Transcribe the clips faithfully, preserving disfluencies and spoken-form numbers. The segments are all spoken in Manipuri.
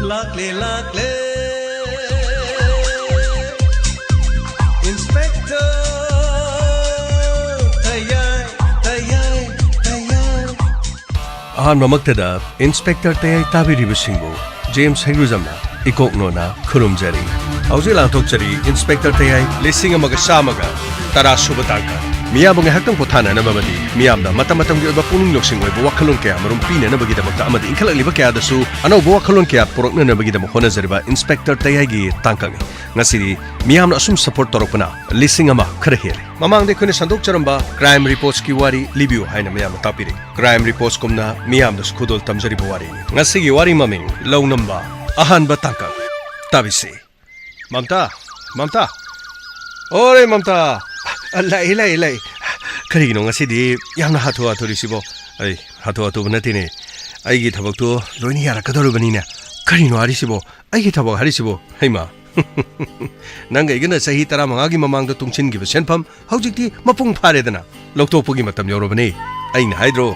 ꯂꯥꯛꯂꯦ, ꯂꯥꯛꯂꯦ, Inspector ꯇꯌꯥꯏ, ꯇꯌꯥꯏ, ꯇꯌꯥꯏ꯫ ꯑꯍꯥꯟꯕꯃꯛꯇꯗ Inspector ꯇꯌꯥꯏ ꯇꯥꯕꯤꯔꯤꯕꯁꯤꯡꯕꯨ ꯖꯦꯝꯁ ꯍꯩꯒ꯭ꯔꯨꯖꯝꯅ ꯏꯀꯣꯛ ꯅꯣꯟꯅ ꯈꯨꯔꯨꯝꯖꯔꯤ꯫ ꯍꯧꯖꯤꯛ ꯂꯥꯟꯊꯣꯛꯆꯔꯤ Inspector ꯇꯌꯥꯏ ꯂꯤꯁꯤꯡ ꯑꯃꯒ ꯆꯥꯝꯃꯒ ꯇꯔꯥ ꯁꯨꯕ ꯇꯥꯡꯀꯛ꯫ ꯃꯤꯌꯥꯝꯕꯨ ꯉꯥꯏꯍꯥꯛꯇꯪ ꯄꯣꯊꯥꯅꯅꯕ ꯑꯃꯗꯤ ꯃꯤꯌꯥꯝꯗ ꯃꯇꯝ ꯃꯇꯝꯒꯤ ꯑꯣꯏꯕ ꯄꯨꯛꯅꯤꯡ ꯂꯧꯁꯤꯡ ꯑꯣꯏꯕ ꯋꯥꯈꯜꯂꯣꯟ ꯀꯌꯥ ꯃꯔꯨꯝ ꯄꯤꯅꯅꯕꯒꯤꯗꯃꯛꯇ ꯑꯃꯗꯤ ꯏꯟꯈꯠꯂꯛꯂꯤꯕ ꯀꯌꯥꯗꯁꯨ ꯑꯅꯧꯕ ꯋꯥꯈꯜꯂꯣꯟ ꯀꯌꯥ ꯄꯨꯔꯛꯅꯅꯕꯒꯤꯗꯃꯛ ꯍꯣꯠꯅꯖꯔꯤꯕ Inspector ꯇꯌꯥꯏꯒꯤ ꯇꯥꯡꯀꯛꯅꯤ꯫ ꯉꯁꯤꯗꯤ ꯃꯤꯌꯥꯝꯅ ꯑꯁꯨꯝ support ꯇꯧꯔꯛꯄꯅ ꯂꯤꯁꯤꯡ ꯑꯃ ꯈꯔ ꯍꯦꯜꯂꯦ꯫ ꯃꯃꯥꯡꯗ ꯑꯩꯈꯣꯏꯅ ꯁꯟꯗꯣꯛꯆꯔꯝꯕ Crime Reportsꯀꯤ ꯋꯥꯔꯤ ꯂꯤꯕꯤꯌꯨ ꯍꯥꯏꯅ ꯃꯌꯥꯝꯅ ꯇꯥꯛꯄꯤꯔꯤ꯫ Crime Reportsꯀꯨꯝꯅ ꯃꯤꯌꯥꯝꯗꯁꯨ ꯈꯨꯗꯣꯜ ꯇꯝꯖꯔꯤꯕ ꯋꯥꯔꯤꯅꯤ꯫ ꯉꯁꯤꯒꯤ ꯋꯥꯔꯤ ꯃꯃꯤꯡ ꯂꯧꯅꯝꯕ, ꯑꯍꯥꯟꯕ ꯇꯥꯡꯀꯛ꯫ ꯇꯥꯕꯤꯁꯤ꯫ ꯃꯝꯇꯥ, ꯃꯝꯇꯥ꯫ ꯑꯣꯔꯦ ꯃꯝꯇꯥ꯫ ꯑ, ꯂꯥꯛꯏ, ꯂꯥꯛꯏ, ꯂꯥꯛꯏ꯫ ꯀꯔꯤꯒꯤꯅꯣ ꯉꯁꯤꯗꯤ ꯌꯥꯝꯅ ꯍꯥꯊꯨ ꯍꯥꯊꯨꯔꯤꯁꯤꯕꯣ? ꯑꯩ ꯍꯥꯊꯨ ꯍꯥꯊꯨꯕ ꯅꯠꯇꯦꯅꯦ꯫ ꯑꯩꯒꯤ ꯊꯕꯛꯇꯣ ꯂꯣꯏꯅ ꯌꯥꯔꯛꯀꯗꯧꯔꯕꯅꯤꯅꯦ꯫ ꯀꯔꯤꯅꯣ ꯍꯥꯏꯔꯤꯁꯤꯕꯣ? ꯑꯩꯒꯤ ꯊꯕꯛ ꯍꯥꯏꯔꯤꯁꯤꯕꯣ? ꯍꯩꯃꯥ꯫ ꯅꯪꯒ ꯑꯩꯒꯅ ꯆꯍꯤ ꯇꯔꯥꯃꯉꯥꯒꯤ ꯃꯃꯥꯡꯗ ꯇꯨꯡꯁꯤꯟꯈꯤꯕ ꯁꯦꯟꯐꯝ ꯍꯧꯖꯤꯛꯇꯤ ꯃꯄꯨꯡ ꯐꯥꯔꯦꯗꯅ꯫ ꯂꯧꯊꯣꯛꯄꯒꯤ ꯃꯇꯝ ꯌꯧꯔꯕꯅꯦ꯫ ꯑꯩꯅ ꯍꯥꯏꯗ꯭ꯔꯣ?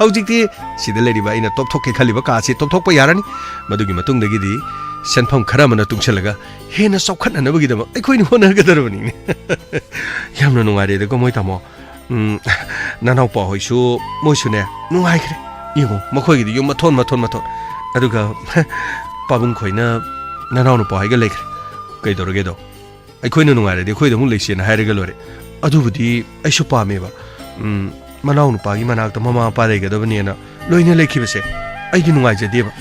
ꯍꯧꯖꯤꯛꯇꯤ ꯁꯤꯗ ꯂꯩꯔꯤꯕ ꯑꯩꯅ ꯇꯣꯞꯊꯣꯛꯀꯦ ꯈꯜꯂꯤꯕ ꯀꯥꯁꯤ ꯇꯣꯞꯊꯣꯛꯄ ꯌꯥꯔꯅꯤ꯫ ꯃꯗꯨꯒꯤ ꯃꯇꯨꯡꯗꯒꯤꯗꯤ ꯁꯦꯟꯐꯝ ꯈꯔ ꯑꯃꯅ ꯇꯨꯡꯁꯤꯜꯂꯒ ꯍꯦꯟꯅ ꯆꯥꯎꯈꯠꯅꯅꯕꯒꯤꯗꯃꯛ ꯑꯩꯈꯣꯏꯅ ꯍꯣꯠꯅꯒꯗꯧꯔꯕꯅꯤꯅꯦ꯫ ꯌꯥꯝꯅ ꯅꯨꯡꯉꯥꯏꯔꯦꯗꯀꯣ ꯃꯣꯏ ꯇꯥꯃꯣ꯫ ꯎꯝ, ꯅꯅꯥꯎꯄꯥ ꯍꯣꯏꯁꯨ ꯃꯣꯏꯁꯨꯅꯦ ꯅꯨꯡꯉꯥꯏꯈ꯭ꯔꯦ꯫ ꯌꯦꯡꯉꯣ, ꯃꯈꯣꯏꯒꯤꯗꯤ ꯌꯨꯝ ꯃꯊꯣꯟ, ꯃꯊꯣꯟ, ꯃꯊꯣꯟ꯫ ꯑꯗꯨꯒ ꯄꯥꯕꯨꯡ ꯈꯣꯏꯅ ꯅꯅꯥꯎ ꯅꯨꯄꯥ ꯍꯣꯏꯒ ꯂꯩꯈ꯭ꯔꯦ꯫ ꯀꯩꯗꯧꯔꯒꯦꯗꯣ? ꯑꯩꯈꯣꯏꯅ ꯅꯨꯡꯉꯥꯏꯔꯗꯤ ꯑꯩꯈꯣꯏꯗ ꯑꯃꯨꯛ ꯂꯩꯁꯦꯅ ꯍꯥꯏꯔꯒ ꯂꯣꯏꯔꯦ꯫ ꯑꯗꯨꯕꯨꯗꯤ ꯑꯩꯁꯨ ꯄꯥꯝꯃꯦꯕ꯫ ꯎꯝ, ꯃꯅꯥꯎ ꯅꯨꯄꯥꯒꯤ ꯃꯅꯥꯛꯇ ꯃꯃꯥ ꯃꯄꯥ ꯂꯩꯒꯗꯕꯅꯦꯅ ꯂꯣꯏꯅ ꯂꯩꯈꯤꯕꯁꯦ ꯑꯩꯗꯤ ꯅꯨꯡꯉꯥꯏꯖꯗꯦꯕ꯫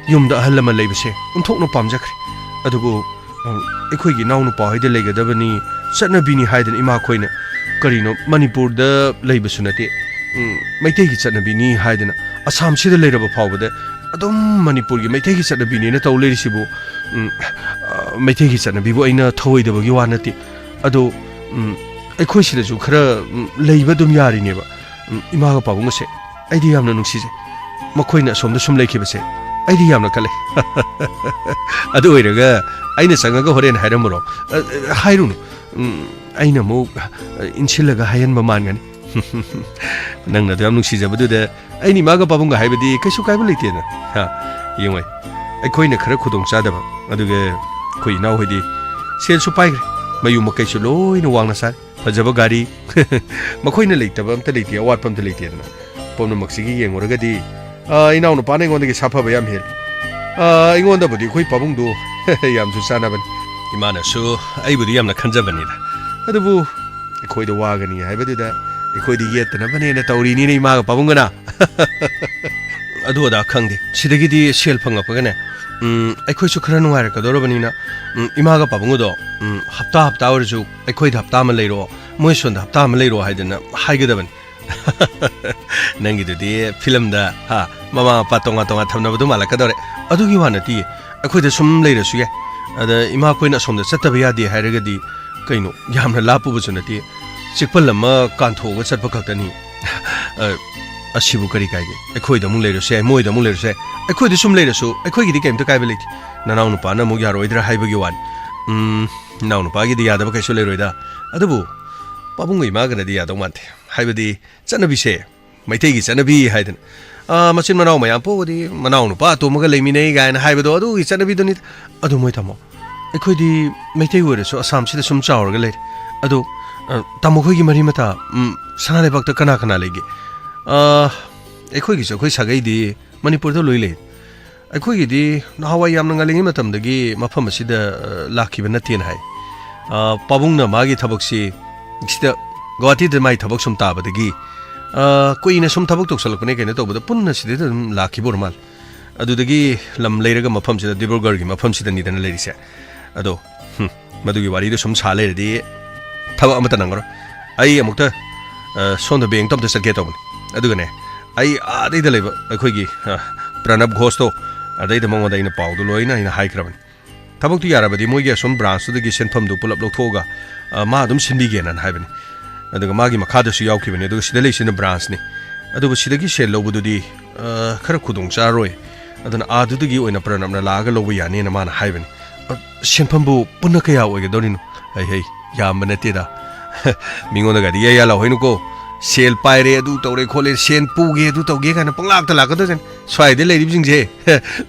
ꯌꯨꯝꯗ ꯑꯍꯜ ꯂꯃꯟ ꯂꯩꯕꯁꯦ ꯑꯣꯟꯊꯣꯛꯅ ꯄꯥꯝꯖꯈ꯭ꯔꯦ꯫ ꯑꯗꯨꯕꯨ, ꯎꯝ, ꯑꯩꯈꯣꯏꯒꯤ ꯏꯅꯥꯎ ꯅꯨꯄꯥ ꯍꯣꯏꯗ ꯂꯩꯒꯗꯕꯅꯤ, ꯆꯠꯅꯕꯤꯅꯤ ꯍꯥꯏꯗꯅ ꯏꯃꯥꯈꯣꯏꯅ, ꯀꯔꯤꯅꯣ, ꯃꯅꯤꯄꯨꯔꯗ ꯂꯩꯕꯁꯨ ꯅꯠꯇꯦ, ꯎꯝ, ꯃꯩꯇꯩꯒꯤ ꯆꯠꯅꯕꯤꯅꯤ ꯍꯥꯏꯗꯅ ꯑꯁꯥꯝꯁꯤꯗ ꯂꯩꯔꯕ ꯐꯥꯎꯕꯗ ꯑꯗꯨꯝ ꯃꯅꯤꯄꯨꯔꯒꯤ ꯃꯩꯇꯩꯒꯤ ꯆꯠꯅꯕꯤꯅꯦꯅ ꯇꯧ ꯂꯩꯔꯤꯁꯤꯕꯨ, ꯎꯝ, ꯑ, ꯃꯩꯇꯩꯒꯤ ꯆꯠꯅꯕꯤꯕꯨ ꯑꯩꯅ ꯊꯧꯑꯣꯏꯗꯕꯒꯤ ꯋꯥ ꯅꯠꯇꯦ꯫ ꯑꯗꯣ, ꯎꯝ, ꯑꯩꯈꯣꯏ ꯁꯤꯗꯁꯨ ꯈꯔ, ꯎꯝ, ꯂꯩꯕ ꯑꯗꯨꯝ ꯌꯥꯔꯤꯅꯦꯕ꯫ ꯎꯝ, ꯏꯃꯥꯒ ꯄꯥꯕꯨꯡꯒꯁꯦ ꯑꯩꯗꯤ ꯌꯥꯝꯅ ꯅꯨꯡꯁꯤꯖꯩ꯫ ꯃꯈꯣꯏꯅ ꯑꯁꯣꯝꯗ ꯁꯨꯝ ꯂꯩꯈꯤꯕꯁꯦ ꯑꯩꯗꯤ ꯌꯥꯝꯅ ꯀꯜꯂꯦ꯫ ꯑꯗꯨ ꯑꯣꯏꯔꯒ ꯑꯩꯅ ꯆꯪꯉꯒ ꯍꯣꯔꯦꯟ ꯍꯥꯏꯔꯝꯃꯨꯔꯣ? ꯑ, ꯑ, ꯍꯥꯏꯔꯨꯅꯨ꯫ ꯎꯝ, ꯑꯩꯅ ꯑꯃꯨꯛ, ꯑ, ꯏꯟꯁꯤꯜꯂꯒ ꯍꯥꯏꯍꯟꯕ ꯃꯥꯟꯒꯅꯤ꯫ ꯅꯪꯅ ꯑꯗꯨ ꯌꯥꯝ ꯅꯨꯡꯁꯤꯖꯕꯗꯨꯗ ꯑꯩꯅ ꯏꯃꯥꯒ ꯄꯥꯕꯨꯡꯒ ꯍꯥꯏꯕꯗꯤ ꯀꯩꯁꯨ ꯀꯥꯏꯕ ꯂꯩꯇꯦꯅ꯫ ꯍꯥ, ꯌꯦꯡꯉꯣ꯫ ꯑꯩꯈꯣꯏꯅ ꯈꯔ ꯈꯨꯗꯣꯡ ꯆꯥꯗꯕ, ꯑꯗꯨꯒ ꯑꯩꯈꯣꯏ ꯏꯅꯥꯎ ꯍꯣꯏꯗꯤ ꯁꯦꯜꯁꯨ ꯄꯥꯏꯈ꯭ꯔꯦ, ꯃꯌꯨꯝ ꯃꯀꯩꯁꯨ ꯂꯣꯏꯅ ꯋꯥꯡꯅ ꯁꯥꯔꯦ, ꯐꯖꯕ ꯒꯥꯔꯤ, ꯃꯈꯣꯏꯅ ꯂꯩꯇꯕ ꯑꯝꯇ ꯂꯩꯇꯦ, ꯑꯋꯥꯠꯄ ꯑꯝꯇ ꯂꯩꯇꯦꯗꯅ꯫ ꯄꯨꯝꯅꯃꯛꯁꯤꯒꯤ ꯌꯦꯡꯉꯨꯔꯒꯗꯤ, ꯑ, ꯏꯅꯥꯎꯅꯨꯄꯥꯅ ꯑꯩꯉꯣꯟꯗꯒꯤ ꯁꯥꯐꯕ ꯌꯥꯝ ꯍꯦꯜꯂꯤ꯫ ꯑ, ꯑꯩꯉꯣꯟꯗꯕꯨꯗꯤ ꯑꯩꯈꯣꯏ ꯄꯥꯕꯨꯡꯗꯨ ꯌꯥꯝꯁꯨ ꯆꯥꯟꯅꯕꯅꯤ꯫ ꯏꯃꯥꯅꯁꯨ ꯑꯩꯕꯨꯗꯤ ꯌꯥꯝꯅ ꯈꯟꯖꯕꯅꯤꯗ, ꯑꯗꯨꯕꯨ ꯑꯩꯈꯣꯏꯗ ꯋꯥꯒꯅꯤ ꯍꯥꯏꯕꯗꯨꯗ ꯑꯩꯈꯣꯏꯗꯤ ꯌꯦꯠꯇꯅꯕꯅꯦꯅ ꯇꯧꯔꯤꯅꯤꯅꯦ ꯏꯃꯥꯒ ꯄꯥꯕꯨꯡꯒꯅ꯫ ꯑꯗꯨ ꯑꯗꯥ ꯈꯪꯗꯦ, ꯁꯤꯗꯒꯤꯗꯤ ꯁꯦꯜ ꯐꯪꯉꯛꯄꯒꯅꯦ, ꯎꯝ, ꯑꯩꯈꯣꯏꯁꯨ ꯈꯔ ꯅꯨꯡꯉꯥꯏꯔꯛꯀꯗꯧꯔꯕꯅꯤꯅ, ꯎꯝ, ꯏꯃꯥꯒ ꯄꯥꯕꯨꯡꯒꯗꯣ, ꯎꯝ, ꯍꯞꯇꯥ ꯍꯞꯇꯥ ꯑꯣꯏꯔꯁꯨ ꯑꯩꯈꯣꯏꯗ ꯍꯞꯇꯥ ꯑꯃ ꯂꯩꯔꯛꯑꯣ, ꯃꯣꯏ ꯁꯣꯟꯗ ꯍꯞꯇꯥ ꯑꯃ ꯂꯩꯔꯛꯑꯣ ꯍꯥꯏꯗꯅ ꯍꯥꯏꯒꯗꯕꯅꯤ꯫ ꯅꯪꯒꯤꯗꯨꯗꯤ ꯐꯤꯂꯝꯗ, ꯍꯥ, ꯃꯃꯥ ꯃꯄꯥ ꯇꯣꯉꯥꯟ ꯇꯣꯉꯥꯟ ꯊꯝꯅꯕꯗꯣ ꯃꯥꯜꯂꯛꯀꯗꯧꯔꯦ꯫ ꯑꯗꯨꯒꯤ ꯋꯥ ꯅꯠꯇꯦ, ꯑꯩꯈꯣꯏꯗ ꯁꯨꯝ ꯂꯩꯔꯁꯨ ꯌꯥꯏ꯫ ꯑꯗ ꯏꯃꯥꯈꯣꯏꯅ ꯑꯁꯣꯝꯗ ꯆꯠꯇꯕ ꯌꯥꯗꯦ ꯍꯥꯏꯔꯒꯗꯤ ꯀꯩꯅꯣ, ꯌꯥꯝꯅ ꯂꯥꯞꯄꯨꯕꯁꯨ ꯅꯠꯇꯦ, ꯆꯤꯛꯄꯜ ꯑꯃ ꯀꯥꯟꯊꯣꯛꯑꯒ ꯆꯠꯄ ꯈꯛꯇꯅꯤ꯫ ꯑ, ꯑꯁꯤꯕꯨ ꯀꯔꯤ ꯀꯥꯏꯒꯦ? ꯑꯩꯈꯣꯏꯗ ꯑꯃꯨꯛ ꯂꯩꯔꯁꯨ ꯌꯥꯏ, ꯃꯣꯏꯗ ꯑꯃꯨꯛ ꯂꯩꯔꯁꯨ ꯌꯥꯏ, ꯑꯩꯈꯣꯏꯗ ꯁꯨꯝ ꯂꯩꯔꯁꯨ ꯑꯩꯈꯣꯏꯒꯤꯗꯤ ꯀꯩꯝꯇ ꯀꯥꯏꯕ ꯂꯩꯇꯦ꯫ ꯅꯅꯥꯎ ꯅꯨꯄꯥꯅ ꯑꯃꯨꯛ ꯌꯥꯔꯣꯏꯗ꯭ꯔꯥ ꯍꯥꯏꯕꯒꯤ ꯋꯥꯅꯤ꯫ ꯎꯝ, ꯏꯅꯥꯎ ꯅꯨꯄꯥꯒꯤꯗꯤ ꯌꯥꯗꯕ ꯀꯩꯁꯨ ꯂꯩꯔꯣꯏꯗ꯫ ꯑꯗꯨꯕꯨ ꯄꯥꯕꯨꯡꯒ ꯏꯃꯥꯒꯅꯗꯤ ꯌꯥꯗꯧ ꯃꯥꯟꯗꯦ꯫ ꯍꯥꯏꯕꯗꯤ ꯆꯠꯅꯕꯤꯁꯦ, ꯃꯩꯇꯩꯒꯤ ꯆꯠꯅꯕꯤ ꯍꯥꯏꯗꯅ, ꯑꯥ, ꯃꯆꯤꯟ ꯃꯅꯥꯎ ꯃꯌꯥꯝ ꯄꯣꯛꯑꯗꯤ ꯃꯅꯥꯎ ꯅꯨꯄꯥ ꯑꯇꯣꯝꯕꯒ ꯂꯩꯃꯤꯟꯅꯩ ꯀꯥꯏꯅ ꯍꯥꯏꯕꯗꯣ ꯑꯗꯨꯒꯤ ꯆꯠꯅꯕꯤꯗꯨꯅꯤ꯫ ꯑꯗꯨ ꯃꯣꯏ ꯇꯥꯃꯣ, ꯑꯩꯈꯣꯏꯗꯤ ꯃꯩꯇꯩ ꯑꯣꯏꯔꯁꯨ ꯑꯁꯥꯝꯁꯤꯗ ꯁꯨꯝ ꯆꯥꯎꯔꯒ ꯂꯩꯔꯦ꯫ ꯑꯗꯣ, ꯑ, ꯇꯥꯃꯣ ꯈꯣꯏꯒꯤ ꯃꯔꯤ ꯃꯇꯥ, ꯎꯝ, ꯁꯅꯥ ꯂꯩꯕꯥꯛꯇ ꯀꯅꯥ ꯀꯅꯥ ꯂꯩꯒꯦ? ꯑ, ꯑꯩꯈꯣꯏꯒꯤꯁꯨ ꯑꯩꯈꯣꯏ ꯁꯥꯒꯩꯗꯤ ꯃꯅꯤꯄꯨꯔꯗ ꯂꯣꯏ ꯂꯩ꯫ ꯑꯩꯈꯣꯏꯒꯤꯗꯤ ꯅꯍꯥꯟꯋꯥꯏ ꯌꯥꯝꯅ ꯉꯜꯂꯤꯉꯩ ꯃꯇꯝꯗꯒꯤ ꯃꯐꯝ ꯑꯁꯤꯗ, ꯑ, ꯂꯥꯛꯈꯤꯕ ꯅꯠꯇꯦꯅ ꯍꯥꯏ꯫ ꯑ, ꯄꯥꯕꯨꯡꯅ ꯃꯥꯒꯤ ꯊꯕꯛꯁꯤ ꯁꯤꯗ ꯒꯨꯋꯥꯍꯥꯇꯤꯗ ꯃꯥꯒꯤ ꯊꯕꯛ ꯁꯨꯝ ꯇꯥꯕꯗꯒꯤ, ꯑ, ꯀꯨꯏꯅ ꯁꯨꯝ ꯊꯕꯛ ꯇꯧꯁꯜꯂꯛꯄꯅꯦ ꯀꯩꯅꯣ ꯇꯧꯕꯗ ꯄꯨꯟꯅ ꯁꯤꯗꯩꯗ ꯑꯗꯨꯝ ꯂꯥꯛꯈꯤꯕ ꯑꯣꯏꯔ ꯃꯥꯜꯂꯦ꯫ ꯑꯗꯨꯗꯒꯤ ꯂꯝ ꯂꯩꯔꯒ ꯃꯐꯝꯁꯤꯗ, ꯗꯤꯕ꯭ꯔꯨꯒꯔꯒꯤ ꯃꯐꯝꯁꯤꯗꯅꯤꯗꯅ ꯂꯩꯔꯤꯁꯦ꯫ ꯑꯗꯣ, ꯍꯨꯝ, ꯃꯗꯨꯒꯤ ꯋꯥꯔꯤꯗꯣ ꯁꯨꯝ ꯁꯥ ꯂꯩꯔꯗꯤ ꯊꯕꯛ ꯑꯃꯠꯇ ꯅꯪꯉꯔꯣꯏ꯫ ꯑꯩ ꯑꯃꯨꯛꯇ, ꯑ, ꯁꯣꯝꯗ ꯕꯦꯡꯛꯇ ꯑꯝꯇ ꯆꯠꯀꯦ ꯇꯧꯕꯅꯤ꯫ ꯑꯗꯨꯒꯅꯦ, ꯑꯩ ꯑꯥꯗꯩꯗ ꯂꯩꯕ ꯑꯩꯈꯣꯏꯒꯤ, ꯑ, ꯄ꯭ꯔꯅꯕ ꯘꯣꯁꯇꯣ, ꯑꯗꯩꯗ ꯃꯉꯣꯟꯗ ꯑꯩꯅ ꯄꯥꯎꯗꯣ ꯂꯣꯏꯅ ꯑꯩꯅ ꯍꯥꯏꯈ꯭ꯔꯕꯅꯤ꯫ ꯊꯕꯛꯇꯨ ꯌꯥꯔꯕꯗꯤ ꯃꯣꯏꯒꯤ ꯑꯁꯨꯝ ꯕ꯭ꯔꯥꯟꯁꯇꯨꯗꯒꯤ ꯁꯦꯟꯐꯝꯗꯨ ꯄꯨꯂꯞ ꯂꯧꯊꯣꯛꯑꯒ, ꯑ, ꯃꯥ ꯑꯗꯨꯝ ꯁꯤꯟꯕꯤꯒꯦꯅ ꯍꯥꯏꯕꯅꯤ꯫ ꯑꯗꯨꯒ ꯃꯥꯒꯤ ꯃꯈꯥꯗꯁꯨ ꯌꯥꯎꯈꯤꯕꯅꯤ, ꯑꯗꯨꯒ ꯁꯤꯗ ꯂꯩꯁꯤꯅ ꯕ꯭ꯔꯥꯟꯁꯅꯤ꯫ ꯑꯗꯨꯕꯨ ꯁꯤꯗꯒꯤ ꯁꯦꯜ ꯂꯧꯕꯗꯨꯗꯤ, ꯑ, ꯈꯔ ꯈꯨꯗꯣꯡ ꯆꯥꯔꯔꯣꯏ꯫ ꯑꯗꯨꯅ ꯑꯥꯗꯨꯗꯒꯤ ꯑꯣꯏꯅ ꯄ꯭ꯔꯅꯕꯅ ꯂꯥꯛꯑꯒ ꯂꯧꯕ ꯌꯥꯅꯤꯅ ꯃꯥꯅ ꯍꯥꯏꯕꯅꯤ꯫ ꯑ, ꯁꯦꯟꯐꯝꯕꯨ ꯄꯨꯟꯅ ꯀꯌꯥ ꯑꯣꯏꯒꯗꯧꯔꯤꯅꯣ? ꯍꯩ ꯍꯩ, ꯌꯥꯝꯕ ꯅꯠꯇꯦꯗ꯫ ꯃꯤꯉꯣꯟꯗꯒꯗꯤ ꯏꯌꯥ ꯏꯌꯥ ꯂꯥꯎꯍꯩꯅꯨꯀꯣ꯫ ꯁꯦꯜ ꯄꯥꯏꯔꯦ, ꯑꯗꯨ ꯇꯧꯔꯦ ꯈꯣꯠꯂꯦ, ꯁꯦꯜ ꯄꯨꯒꯦ, ꯑꯗꯨ ꯇꯧꯒꯦ ꯀꯥꯏꯅ ꯄꯪꯂꯥꯛꯇ ꯂꯥꯛꯀꯗꯣꯏꯖꯥꯠꯅꯤ꯫ ꯁ꯭ꯋꯥꯏꯗ ꯂꯩꯔꯤꯕꯁꯤꯡꯁꯦ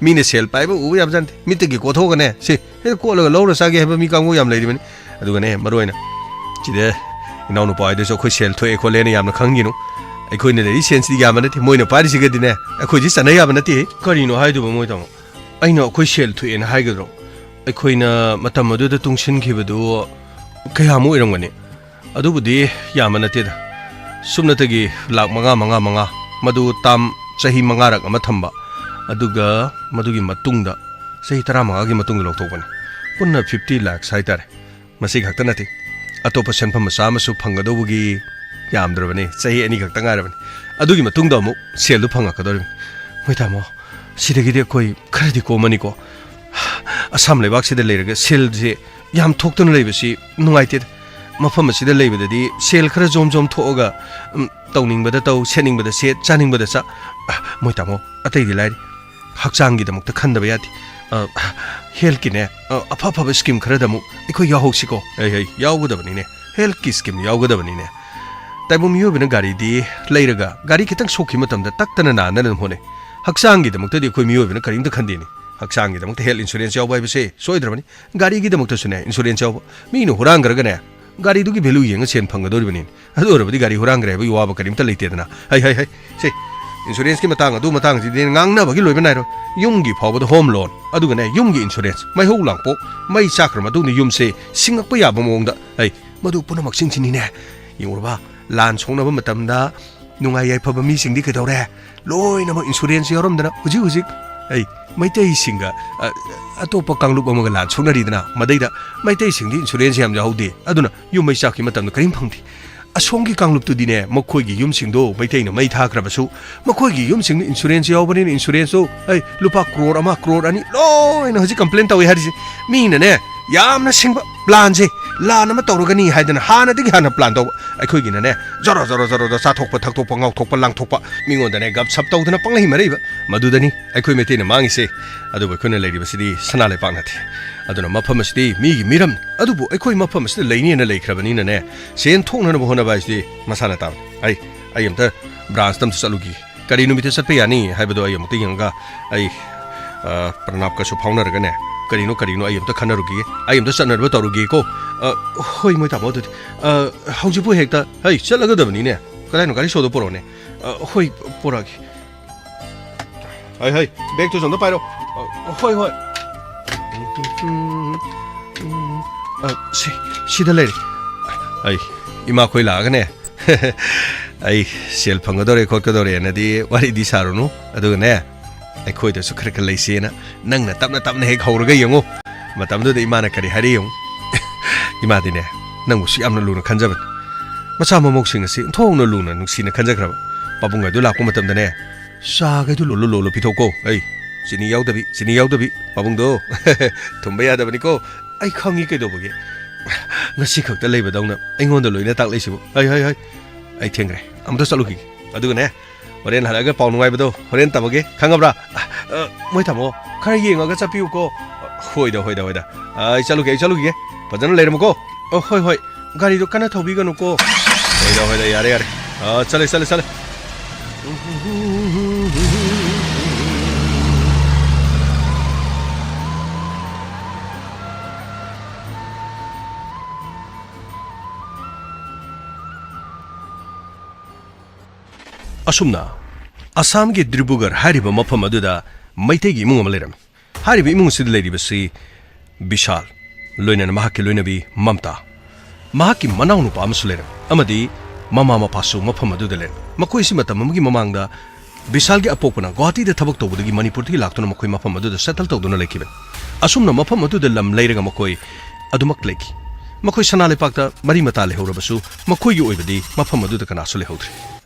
ꯃꯤꯅ ꯁꯦꯜ ꯄꯥꯏꯕ ꯎꯕ ꯌꯥꯕꯖꯥꯠ ꯅꯠꯇꯦ꯫ ꯃꯤꯠꯇꯒꯤ ꯀꯣꯊꯣꯛꯑꯒꯅꯦ, ꯁꯤ ꯍꯦꯛ ꯀꯣꯠꯂꯒ ꯂꯧꯔ ꯆꯥꯒꯦ ꯍꯥꯏꯕ ꯃꯤ ꯀꯥꯡꯕꯨ ꯌꯥꯝ ꯂꯩꯔꯤꯕꯅꯤ꯫ ꯑꯗꯨꯒꯅꯦ, ꯃꯔꯨ ꯑꯣꯏꯅ ꯁꯤꯗ ꯏꯅꯥꯎꯅꯨꯄꯥ ꯍꯣꯏꯗꯁꯨ ꯑꯩꯈꯣꯏ ꯁꯦꯜ ꯊꯣꯛꯑꯦ ꯈꯣꯠꯂꯦꯅ ꯌꯥꯝꯅ ꯈꯪꯒꯤꯅꯨ꯫ ꯑꯩꯈꯣꯏꯅ ꯂꯩꯔꯤ ꯁꯦꯟꯁꯤꯗꯤ ꯌꯥꯝꯕ ꯅꯠꯇꯦ, ꯃꯣꯏꯅ ꯄꯥꯏꯔꯤꯁꯤꯒꯗꯤꯅꯦ ꯑꯩꯈꯣꯏꯁꯤ ꯆꯠꯅ ꯌꯥꯕ ꯅꯠꯇꯦ꯫ ꯀꯔꯤꯅꯣ ꯍꯥꯏꯗꯨꯕ ꯃꯣꯏ ꯇꯥꯃꯣ? ꯑꯩꯅ ꯑꯩꯈꯣꯏ ꯁꯦꯜ ꯊꯣꯛꯑꯦꯅ ꯍꯥꯏꯒꯗ꯭ꯔꯣ? ꯑꯩꯈꯣꯏꯅ ꯃꯇꯝ ꯑꯗꯨꯗ ꯇꯨꯡꯁꯤꯟꯈꯤꯕꯗꯨ ꯀꯌꯥꯃꯨꯛ ꯑꯣꯏꯔꯝꯒꯅꯤ? ꯑꯗꯨꯕꯨꯗꯤ ꯌꯥꯝꯕ ꯅꯠꯇꯦꯗ꯫ ꯁꯨꯞꯅꯇꯒꯤ ꯂꯥꯛ ꯃꯉꯥ, ꯃꯉꯥ, ꯃꯉꯥ, ꯃꯗꯨ ꯇꯥꯝ ꯆꯍꯤ ꯃꯉꯥꯔꯛ ꯑꯃ ꯊꯝꯕ, ꯑꯗꯨꯒ ꯃꯗꯨꯒꯤ ꯃꯇꯨꯡꯗ, ꯆꯍꯤ ꯇꯔꯥꯃꯉꯥꯒꯤ ꯃꯇꯨꯡꯗ ꯂꯧꯊꯣꯛꯄꯅꯤ꯫ ꯄꯨꯟꯅ fifty lakhs ꯍꯥꯏꯇꯥꯔꯦ꯫ ꯃꯁꯤ ꯈꯛꯇ ꯅꯠꯇꯦ, ꯑꯇꯣꯞꯄ ꯁꯦꯟꯐꯝ ꯃꯆꯥ ꯑꯃꯁꯨ ꯐꯪꯒꯗꯧꯕꯒꯤ ꯌꯥꯝꯗ꯭ꯔꯕꯅꯤ, ꯆꯍꯤ ꯑꯅꯤ ꯈꯛꯇ ꯉꯥꯏꯔꯕꯅꯤ꯫ ꯑꯗꯨꯒꯤ ꯃꯇꯨꯡꯗ ꯑꯃꯨꯛ ꯁꯦꯜꯗꯨ ꯐꯪꯉꯛꯀꯗꯧꯔꯤꯕꯅꯤ꯫ ꯃꯣꯏ ꯇꯥꯃꯣ, ꯁꯤꯗꯒꯤꯗꯤ ꯑꯩꯈꯣꯏ ꯈꯔꯗꯤ ꯀꯣꯝꯃꯅꯤꯀꯣ꯫ ꯑꯁꯥꯝ ꯂꯩꯕꯥꯛꯁꯤꯗ ꯂꯩꯔꯒ ꯁꯦꯜꯁꯦ ꯌꯥꯝ ꯊꯣꯛꯇꯅ ꯂꯩꯕꯁꯤ ꯅꯨꯡꯉꯥꯏꯇꯦꯗ꯫ ꯃꯐꯝ ꯑꯁꯤꯗ ꯂꯩꯕꯗꯗꯤ ꯁꯦꯜ ꯈꯔ ꯖꯣꯝ ꯖꯣꯝ ꯊꯣꯛꯑꯒ, ꯎꯝ, ꯇꯧꯅꯤꯡꯕꯗ ꯇꯧ, ꯁꯦꯠꯅꯤꯡꯕꯗ ꯁꯦꯠ, ꯆꯥꯅꯤꯡꯕꯗ ꯆꯥ꯫ ꯑ, ꯃꯣꯏ ꯇꯥꯃꯣ, ꯑꯇꯩꯗꯤ ꯂꯥꯏꯔꯤ, ꯍꯛꯆꯥꯡꯒꯤꯗꯃꯛꯇ ꯈꯟꯗꯕ ꯌꯥꯗꯦ꯫ ꯑ, healthꯀꯤꯅꯦ, ꯑ, ꯑꯐ ꯑꯐꯕ scheme ꯈꯔꯗ ꯑꯃꯨꯛ ꯑꯩꯈꯣꯏ ꯌꯥꯎꯍꯧꯁꯤꯀꯣ꯫ ꯍꯩ, ꯍꯩ, ꯌꯥꯎꯒꯗꯕꯅꯤꯅꯦ, healthꯀꯤ scheme ꯌꯥꯎꯒꯗꯕꯅꯤꯅꯦ꯫ ꯇꯥꯏꯕꯪ ꯃꯤꯑꯣꯏꯕꯅ ꯒꯥꯔꯤꯗꯤ ꯂꯩꯔꯒ, ꯒꯥꯔꯤ ꯈꯤꯇꯪ ꯁꯣꯛꯈꯤꯕ ꯃꯇꯝꯗ ꯇꯛꯇꯅ ꯅꯥꯅꯅꯕ ꯍꯣꯠꯅꯩ꯫ ꯍꯛꯆꯥꯡꯒꯤꯗꯃꯛꯇꯗꯤ ꯑꯩꯈꯣꯏ ꯃꯤꯑꯣꯏꯕꯅ ꯀꯔꯤꯝꯇ ꯈꯟꯗꯦꯅꯦ꯫ ꯍꯛꯆꯥꯡꯒꯤꯗꯃꯛꯇ health insurance ꯌꯥꯎꯕ ꯍꯥꯏꯕꯁꯦ ꯁꯣꯏꯗ꯭ꯔꯕꯅꯤ꯫ ꯒꯥꯔꯤꯒꯤꯗꯃꯛꯇꯁꯨꯅꯦ insurance ꯌꯥꯎꯕ꯫ ꯃꯤꯅ ꯍꯨꯔꯥꯟꯈ꯭ꯔꯒꯅꯦ, ꯒꯥꯔꯤꯗꯨꯒꯤ value ꯌꯦꯡꯉ ꯁꯦꯟ ꯐꯪꯒꯗꯧꯔꯤꯕꯅꯤ꯫ ꯑꯗꯨ ꯑꯣꯏꯔꯕꯗꯤ ꯒꯥꯔꯤ ꯍꯨꯔꯥꯟꯈ꯭ꯔꯦ ꯍꯥꯏꯕꯒꯤ ꯋꯥꯕ ꯀꯔꯤꯝꯇ ꯂꯩꯇꯦꯗꯅ꯫ ꯍꯩ, ꯍꯩ, ꯍꯩ, ꯁꯦ, insuranceꯀꯤ ꯃꯇꯥꯡ ꯑꯗꯨ ꯃꯇꯥꯡꯁꯤꯗꯤ ꯉꯥꯡꯅꯕꯒꯤ ꯂꯣꯏꯕ ꯅꯥꯏꯔꯣꯏ꯫ ꯌꯨꯝꯒꯤ ꯐꯥꯎꯕꯗ home loan, ꯑꯗꯨꯒꯅꯦ, ꯌꯨꯝꯒꯤ insurance, ꯃꯩꯍꯧ ꯂꯥꯡꯄꯣꯛ, ꯃꯩ ꯆꯥꯛꯈ꯭ꯔ ꯃꯇꯨꯡꯗ ꯌꯨꯝꯁꯦ ꯁꯤꯡꯉꯛꯄ ꯌꯥꯕ ꯃꯑꯣꯡꯗ, ꯑꯩ, ꯃꯗꯨ ꯄꯨꯝꯅꯃꯛꯁꯤꯡꯁꯤꯅꯤꯅꯦ꯫ ꯌꯦꯡꯉꯨꯔꯕ, ꯂꯥꯟ ꯁꯣꯛꯅꯕ ꯃꯇꯝꯗ ꯅꯨꯡꯉꯥꯏ ꯌꯥꯏꯐꯕ ꯃꯤꯁꯤꯡꯗꯤ ꯀꯩꯗꯧꯔꯦ? ꯂꯣꯏꯅꯃꯛ insurance ꯌꯥꯎꯔꯝꯗꯅ ꯍꯧꯖꯤꯛ ꯍꯧꯖꯤꯛ, ꯑꯩ, ꯃꯩꯇꯩꯁꯤꯡꯒ, ꯑ, ꯑꯇꯣꯞꯄ ꯀꯥꯡꯂꯨꯞ ꯑꯃꯒ ꯂꯥꯟ ꯁꯣꯛꯅꯔꯤꯗꯅ, ꯃꯗꯩꯗ ꯃꯩꯇꯩꯁꯤꯡꯗꯤ insurance ꯌꯥꯝ ꯌꯥꯎꯍꯧꯗꯦ꯫ ꯑꯗꯨꯅ ꯌꯨꯝ ꯃꯩ ꯆꯥꯛꯈꯤꯕ ꯃꯇꯝꯗ ꯀꯔꯤꯝ ꯐꯪꯗꯦ꯫ ꯑꯁꯣꯝꯒꯤ ꯀꯥꯡꯂꯨꯞꯇꯨꯗꯤꯅꯦ, ꯃꯈꯣꯏꯒꯤ ꯌꯨꯝꯁꯤꯡꯗꯣ ꯃꯩꯇꯩꯅ ꯃꯩ ꯊꯥꯈ꯭ꯔꯕꯁꯨ, ꯃꯈꯣꯏꯒꯤ ꯌꯨꯝꯁꯤꯡꯗ insurance ꯌꯥꯎꯕꯅꯤꯅ, insuranceꯇꯣ, ꯑꯩ, ꯂꯨꯄꯥ ꯀ꯭ꯔꯣꯔ ꯑꯃ, ꯀ꯭ꯔꯣꯔ ꯑꯅꯤ ꯂꯣꯏꯅ ꯍꯧꯖꯤꯛ complain ꯇꯧꯏ ꯍꯥꯏꯔꯤꯁꯦ꯫ ꯃꯤꯅꯅꯦ, ꯌꯥꯝꯅ ꯁꯤꯡꯕ planꯁꯦ, ꯂꯥꯟ ꯑꯃ ꯇꯧꯔꯒꯅꯤ ꯍꯥꯏꯗꯅ ꯍꯥꯟꯅꯗꯒꯤ ꯍꯥꯟꯅ plan ꯇꯧꯕ꯫ ꯑꯩꯈꯣꯏꯒꯤꯅꯅꯦ, ꯖꯔꯣ ꯖꯔꯣ ꯖꯔꯣꯗ ꯆꯥꯊꯣꯛꯄ, ꯊꯛꯇꯣꯛꯄ, ꯉꯥꯎꯊꯣꯛꯄ, ꯂꯥꯡꯊꯣꯛꯄ, ꯃꯤꯉꯣꯟꯗꯅꯦ ꯒꯞ ꯁꯞ ꯇꯧꯗꯅ ꯄꯪꯂꯩ ꯃꯔꯩꯕ꯫ ꯃꯗꯨꯗꯅꯤ ꯑꯩꯈꯣꯏ ꯃꯩꯇꯩꯅ ꯃꯥꯡꯉꯤꯁꯦ꯫ ꯑꯗꯨꯕꯨ ꯑꯩꯈꯣꯏꯅ ꯂꯩꯔꯤꯕꯁꯤꯗꯤ ꯁꯅꯥ ꯂꯩꯄꯥꯛ ꯅꯠꯇꯦ꯫ ꯑꯗꯨꯅ ꯃꯐꯝ ꯑꯁꯤꯗꯤ ꯃꯤꯒꯤ ꯃꯤꯔꯝꯅꯤ꯫ ꯑꯗꯨꯕꯨ ꯑꯩꯈꯣꯏ ꯃꯐꯝ ꯑꯁꯤꯗ ꯂꯩꯅꯦꯅ ꯂꯩꯈ꯭ꯔꯕꯅꯤꯅꯅꯦ, ꯁꯦꯟ ꯊꯣꯛꯅꯅꯕ ꯍꯣꯠꯅꯕ ꯍꯥꯏꯁꯤꯗꯤ ꯃꯁꯥꯅ ꯇꯥꯕꯅꯤ꯫ ꯑꯩ, ꯑꯩ ꯑꯝꯇ branch ꯑꯝꯇ ꯆꯠꯂꯨꯈꯤꯒꯦ꯫ ꯀꯔꯤ ꯅꯨꯃꯤꯠꯇ ꯆꯠꯄ ꯌꯥꯅꯤ ꯍꯥꯏꯕꯗꯣ ꯑꯩ ꯑꯃꯨꯛꯇ ꯌꯦꯡꯉꯒ, ꯑꯩ, ꯑ, ꯄ꯭ꯔꯅꯥꯞꯀꯁꯨ ꯐꯥꯎꯅꯔꯒꯅꯦ, ꯀꯔꯤꯅꯣ ꯀꯔꯤꯅꯣ ꯑꯩ ꯑꯝꯇ ꯈꯟꯅꯔꯨꯈꯤꯒꯦ꯫ ꯑꯩ ꯑꯝꯇ ꯆꯠꯅꯅꯕ ꯇꯧꯔꯨꯒꯦꯀꯣ꯫ ꯑ, ꯍꯣꯏ, ꯃꯣꯏ ꯇꯥꯃꯣ, ꯑꯗꯨꯗꯤ, ꯑ, ꯍꯧꯖꯤꯛꯄꯨ ꯍꯦꯛꯇ, ꯍꯩ, ꯆꯠꯂꯒꯗꯕꯅꯤꯅꯦ꯫ ꯀꯗꯥꯏꯅꯣ? ꯒꯥꯔꯤ ꯁꯣꯗꯣ ꯄꯨꯔꯛꯑꯣꯅꯦ꯫ ꯑ, ꯍꯣꯏ, ꯄꯨꯔꯛꯑꯒꯦ꯫ ꯍꯩ, ꯍꯩ, bag ꯇꯨꯁꯨ ꯑꯝꯇ ꯄꯥꯏꯔꯣ꯫ ꯑ, ꯍꯣꯏ, ꯍꯣꯏ꯫ ꯑ, ꯁꯤ, ꯁꯤꯗ ꯂꯩꯔꯦ꯫ ꯑꯩ, ꯏꯃꯥꯈꯣꯏ ꯂꯥꯛꯑꯒꯅꯦ, ꯑꯩ ꯁꯦꯜ ꯐꯪꯒꯗꯧꯔꯦ ꯈꯣꯠꯀꯗꯧꯔꯦꯅꯗꯤ ꯋꯥꯔꯤꯗꯤ ꯁꯥꯔꯨꯅꯨ꯫ ꯑꯗꯨꯒꯅꯦ, ꯑꯩꯈꯣꯏꯗꯁꯨ ꯈꯔ ꯈꯔ ꯂꯩꯁꯦꯅ ꯅꯪꯅ ꯇꯞꯅ ꯇꯞꯅ ꯍꯦꯛ ꯍꯧꯔꯒ ꯌꯦꯡꯉꯨ꯫ ꯃꯇꯝꯗꯨꯗ ꯏꯃꯥꯅ ꯀꯔꯤ ꯍꯥꯏꯔꯤ ꯌꯦꯡꯉꯨ꯫ ꯏꯃꯥꯗꯤꯅꯦ, ꯅꯪꯕꯨꯁꯨ ꯌꯥꯝꯅ ꯂꯨꯅ ꯈꯟꯖꯕꯅꯤ꯫ ꯃꯆꯥ ꯃꯃꯧꯁꯤꯡ ꯑꯁꯤ ꯑꯣꯟꯊꯣꯛꯅ ꯂꯨꯅ ꯅꯨꯡꯁꯤꯅ ꯈꯟꯖꯈ꯭ꯔꯕ꯫ ꯄꯥꯕꯨꯡ ꯍꯥꯏꯗꯨ ꯂꯥꯛꯄ ꯃꯇꯝꯗꯅꯦ, ꯆꯥꯈꯩꯗꯨ ꯂꯣꯜꯂꯨ ꯂꯣꯜꯂꯨ ꯄꯤꯊꯣꯛꯀꯣ꯫ ꯑꯩ, ꯆꯤꯅꯤ ꯌꯥꯎꯗꯕꯤ, ꯆꯤꯅꯤ ꯌꯥꯎꯗꯕꯤ, ꯄꯥꯕꯨꯡꯗꯣ꯫ ꯊꯨꯝꯕ ꯌꯥꯗꯕꯅꯤꯀꯣ꯫ ꯑꯩ ꯈꯪꯉꯤ ꯀꯩꯗꯧꯕꯒꯤ꯫ ꯉꯁꯤ ꯈꯛꯇ ꯂꯩꯕꯗꯧꯅ ꯑꯩꯉꯣꯟꯗ ꯂꯣꯏꯅ ꯇꯥꯛꯂꯛꯏꯁꯤꯕꯨ꯫ ꯍꯩ, ꯍꯩ, ꯍꯩ꯫ ꯑꯩ ꯊꯦꯡꯈ꯭ꯔꯦ꯫ ꯑꯃꯨꯛꯇ ꯆꯠꯂꯨꯈꯤꯒꯦ꯫ ꯑꯗꯨꯒꯅꯦ, ꯍꯣꯔꯦꯟ ꯍꯜꯂꯛꯑꯒ ꯄꯥꯎ ꯅꯨꯡꯉꯥꯏꯕꯗꯣ ꯍꯣꯔꯦꯟ ꯇꯝꯃꯒꯦ꯫ ꯈꯪꯉꯕ꯭ꯔꯥ? ꯑ, ꯃꯣꯏ ꯇꯥꯃꯣ, ꯈꯔ ꯌꯦꯡꯉꯒ ꯆꯠꯄꯤꯌꯨꯀꯣ꯫ ꯍꯣꯏꯗ, ꯍꯣꯏꯗ, ꯍꯣꯏꯗ꯫ ꯑ, ꯑꯩ ꯆꯠꯂꯨꯒꯦ, ꯑꯩ ꯆꯠꯂꯨꯈꯤꯒꯦ꯫ ꯐꯖꯅ ꯂꯩꯔꯝꯃꯨꯀꯣ꯫ ꯑ, ꯍꯣꯏ, ꯍꯣꯏ꯫ ꯒꯥꯔꯤꯗꯣ ꯀꯟꯅ ꯊꯧꯕꯤꯒꯅꯨꯀꯣ꯫ ꯍꯣꯏꯗ, ꯍꯣꯏꯗ, ꯌꯥꯔꯦ, ꯌꯥꯔꯦ꯫ ꯑ, ꯆꯠꯂꯦ, ꯆꯠꯂꯦ, ꯆꯠꯂꯦ꯫ ꯑꯁꯨꯝꯅ ꯑꯁꯥꯝꯒꯤ ꯗꯤꯕ꯭ꯔꯨꯒꯔ ꯍꯥꯏꯔꯤꯕ ꯃꯐꯝ ꯑꯗꯨꯗ ꯃꯩꯇꯩꯒꯤ ꯏꯃꯨꯡ ꯑꯃ ꯂꯩꯔꯝꯃꯤ꯫ ꯍꯥꯏꯔꯤꯕ ꯏꯃꯨꯡ ꯑꯁꯤꯗ ꯂꯩꯔꯤꯕꯁꯤ ꯕꯤꯁꯥꯜ, ꯂꯣꯏꯅꯅ ꯃꯍꯥꯛꯀꯤ ꯂꯣꯏꯅꯕꯤ ꯃꯝꯇꯥ, ꯃꯍꯥꯛꯀꯤ ꯃꯅꯥꯎꯅꯨꯄꯥ ꯑꯃꯁꯨ ꯂꯩꯔꯝꯃꯤ, ꯑꯃꯗꯤ ꯃꯃꯥ ꯃꯄꯥꯁꯨ ꯃꯐꯝ ꯑꯗꯨꯗ ꯂꯩꯔꯝꯃꯤ꯫ ꯃꯈꯣꯏꯁꯤ ꯃꯇꯝ ꯑꯃꯒꯤ ꯃꯃꯥꯡꯗ ꯕꯤꯁꯥꯜꯒꯤ ꯑꯄꯣꯛꯄꯅ ꯒꯨꯋꯥꯍꯥꯇꯤꯗ ꯊꯕꯛ ꯇꯧꯕꯗꯒꯤ ꯃꯅꯤꯄꯨꯔꯗꯒꯤ ꯂꯥꯛꯇꯨꯅ ꯃꯈꯣꯏ ꯃꯐꯝ ꯑꯗꯨꯗ settle ꯇꯧꯗꯨꯅ ꯂꯩꯈꯤꯕꯅꯤ꯫ ꯑꯁꯨꯝꯅ ꯃꯐꯝ ꯑꯗꯨꯗ ꯂꯝ ꯂꯩꯔꯒ ꯃꯈꯣꯏ ꯑꯗꯨꯃꯛ ꯂꯩꯈꯤ꯫ ꯃꯈꯣꯏ ꯁꯅꯥ ꯂꯩꯄꯥꯛꯇ ꯃꯔꯤ ꯃꯇꯥ ꯂꯩꯍꯧꯔꯕꯁꯨ ꯃꯈꯣꯏꯒꯤ ꯑꯣꯏꯕꯗꯤ ꯃꯐꯝ ꯑꯗꯨꯗ ꯀꯅꯥꯁꯨ ꯂꯩꯍꯧꯗ꯭ꯔꯤ꯫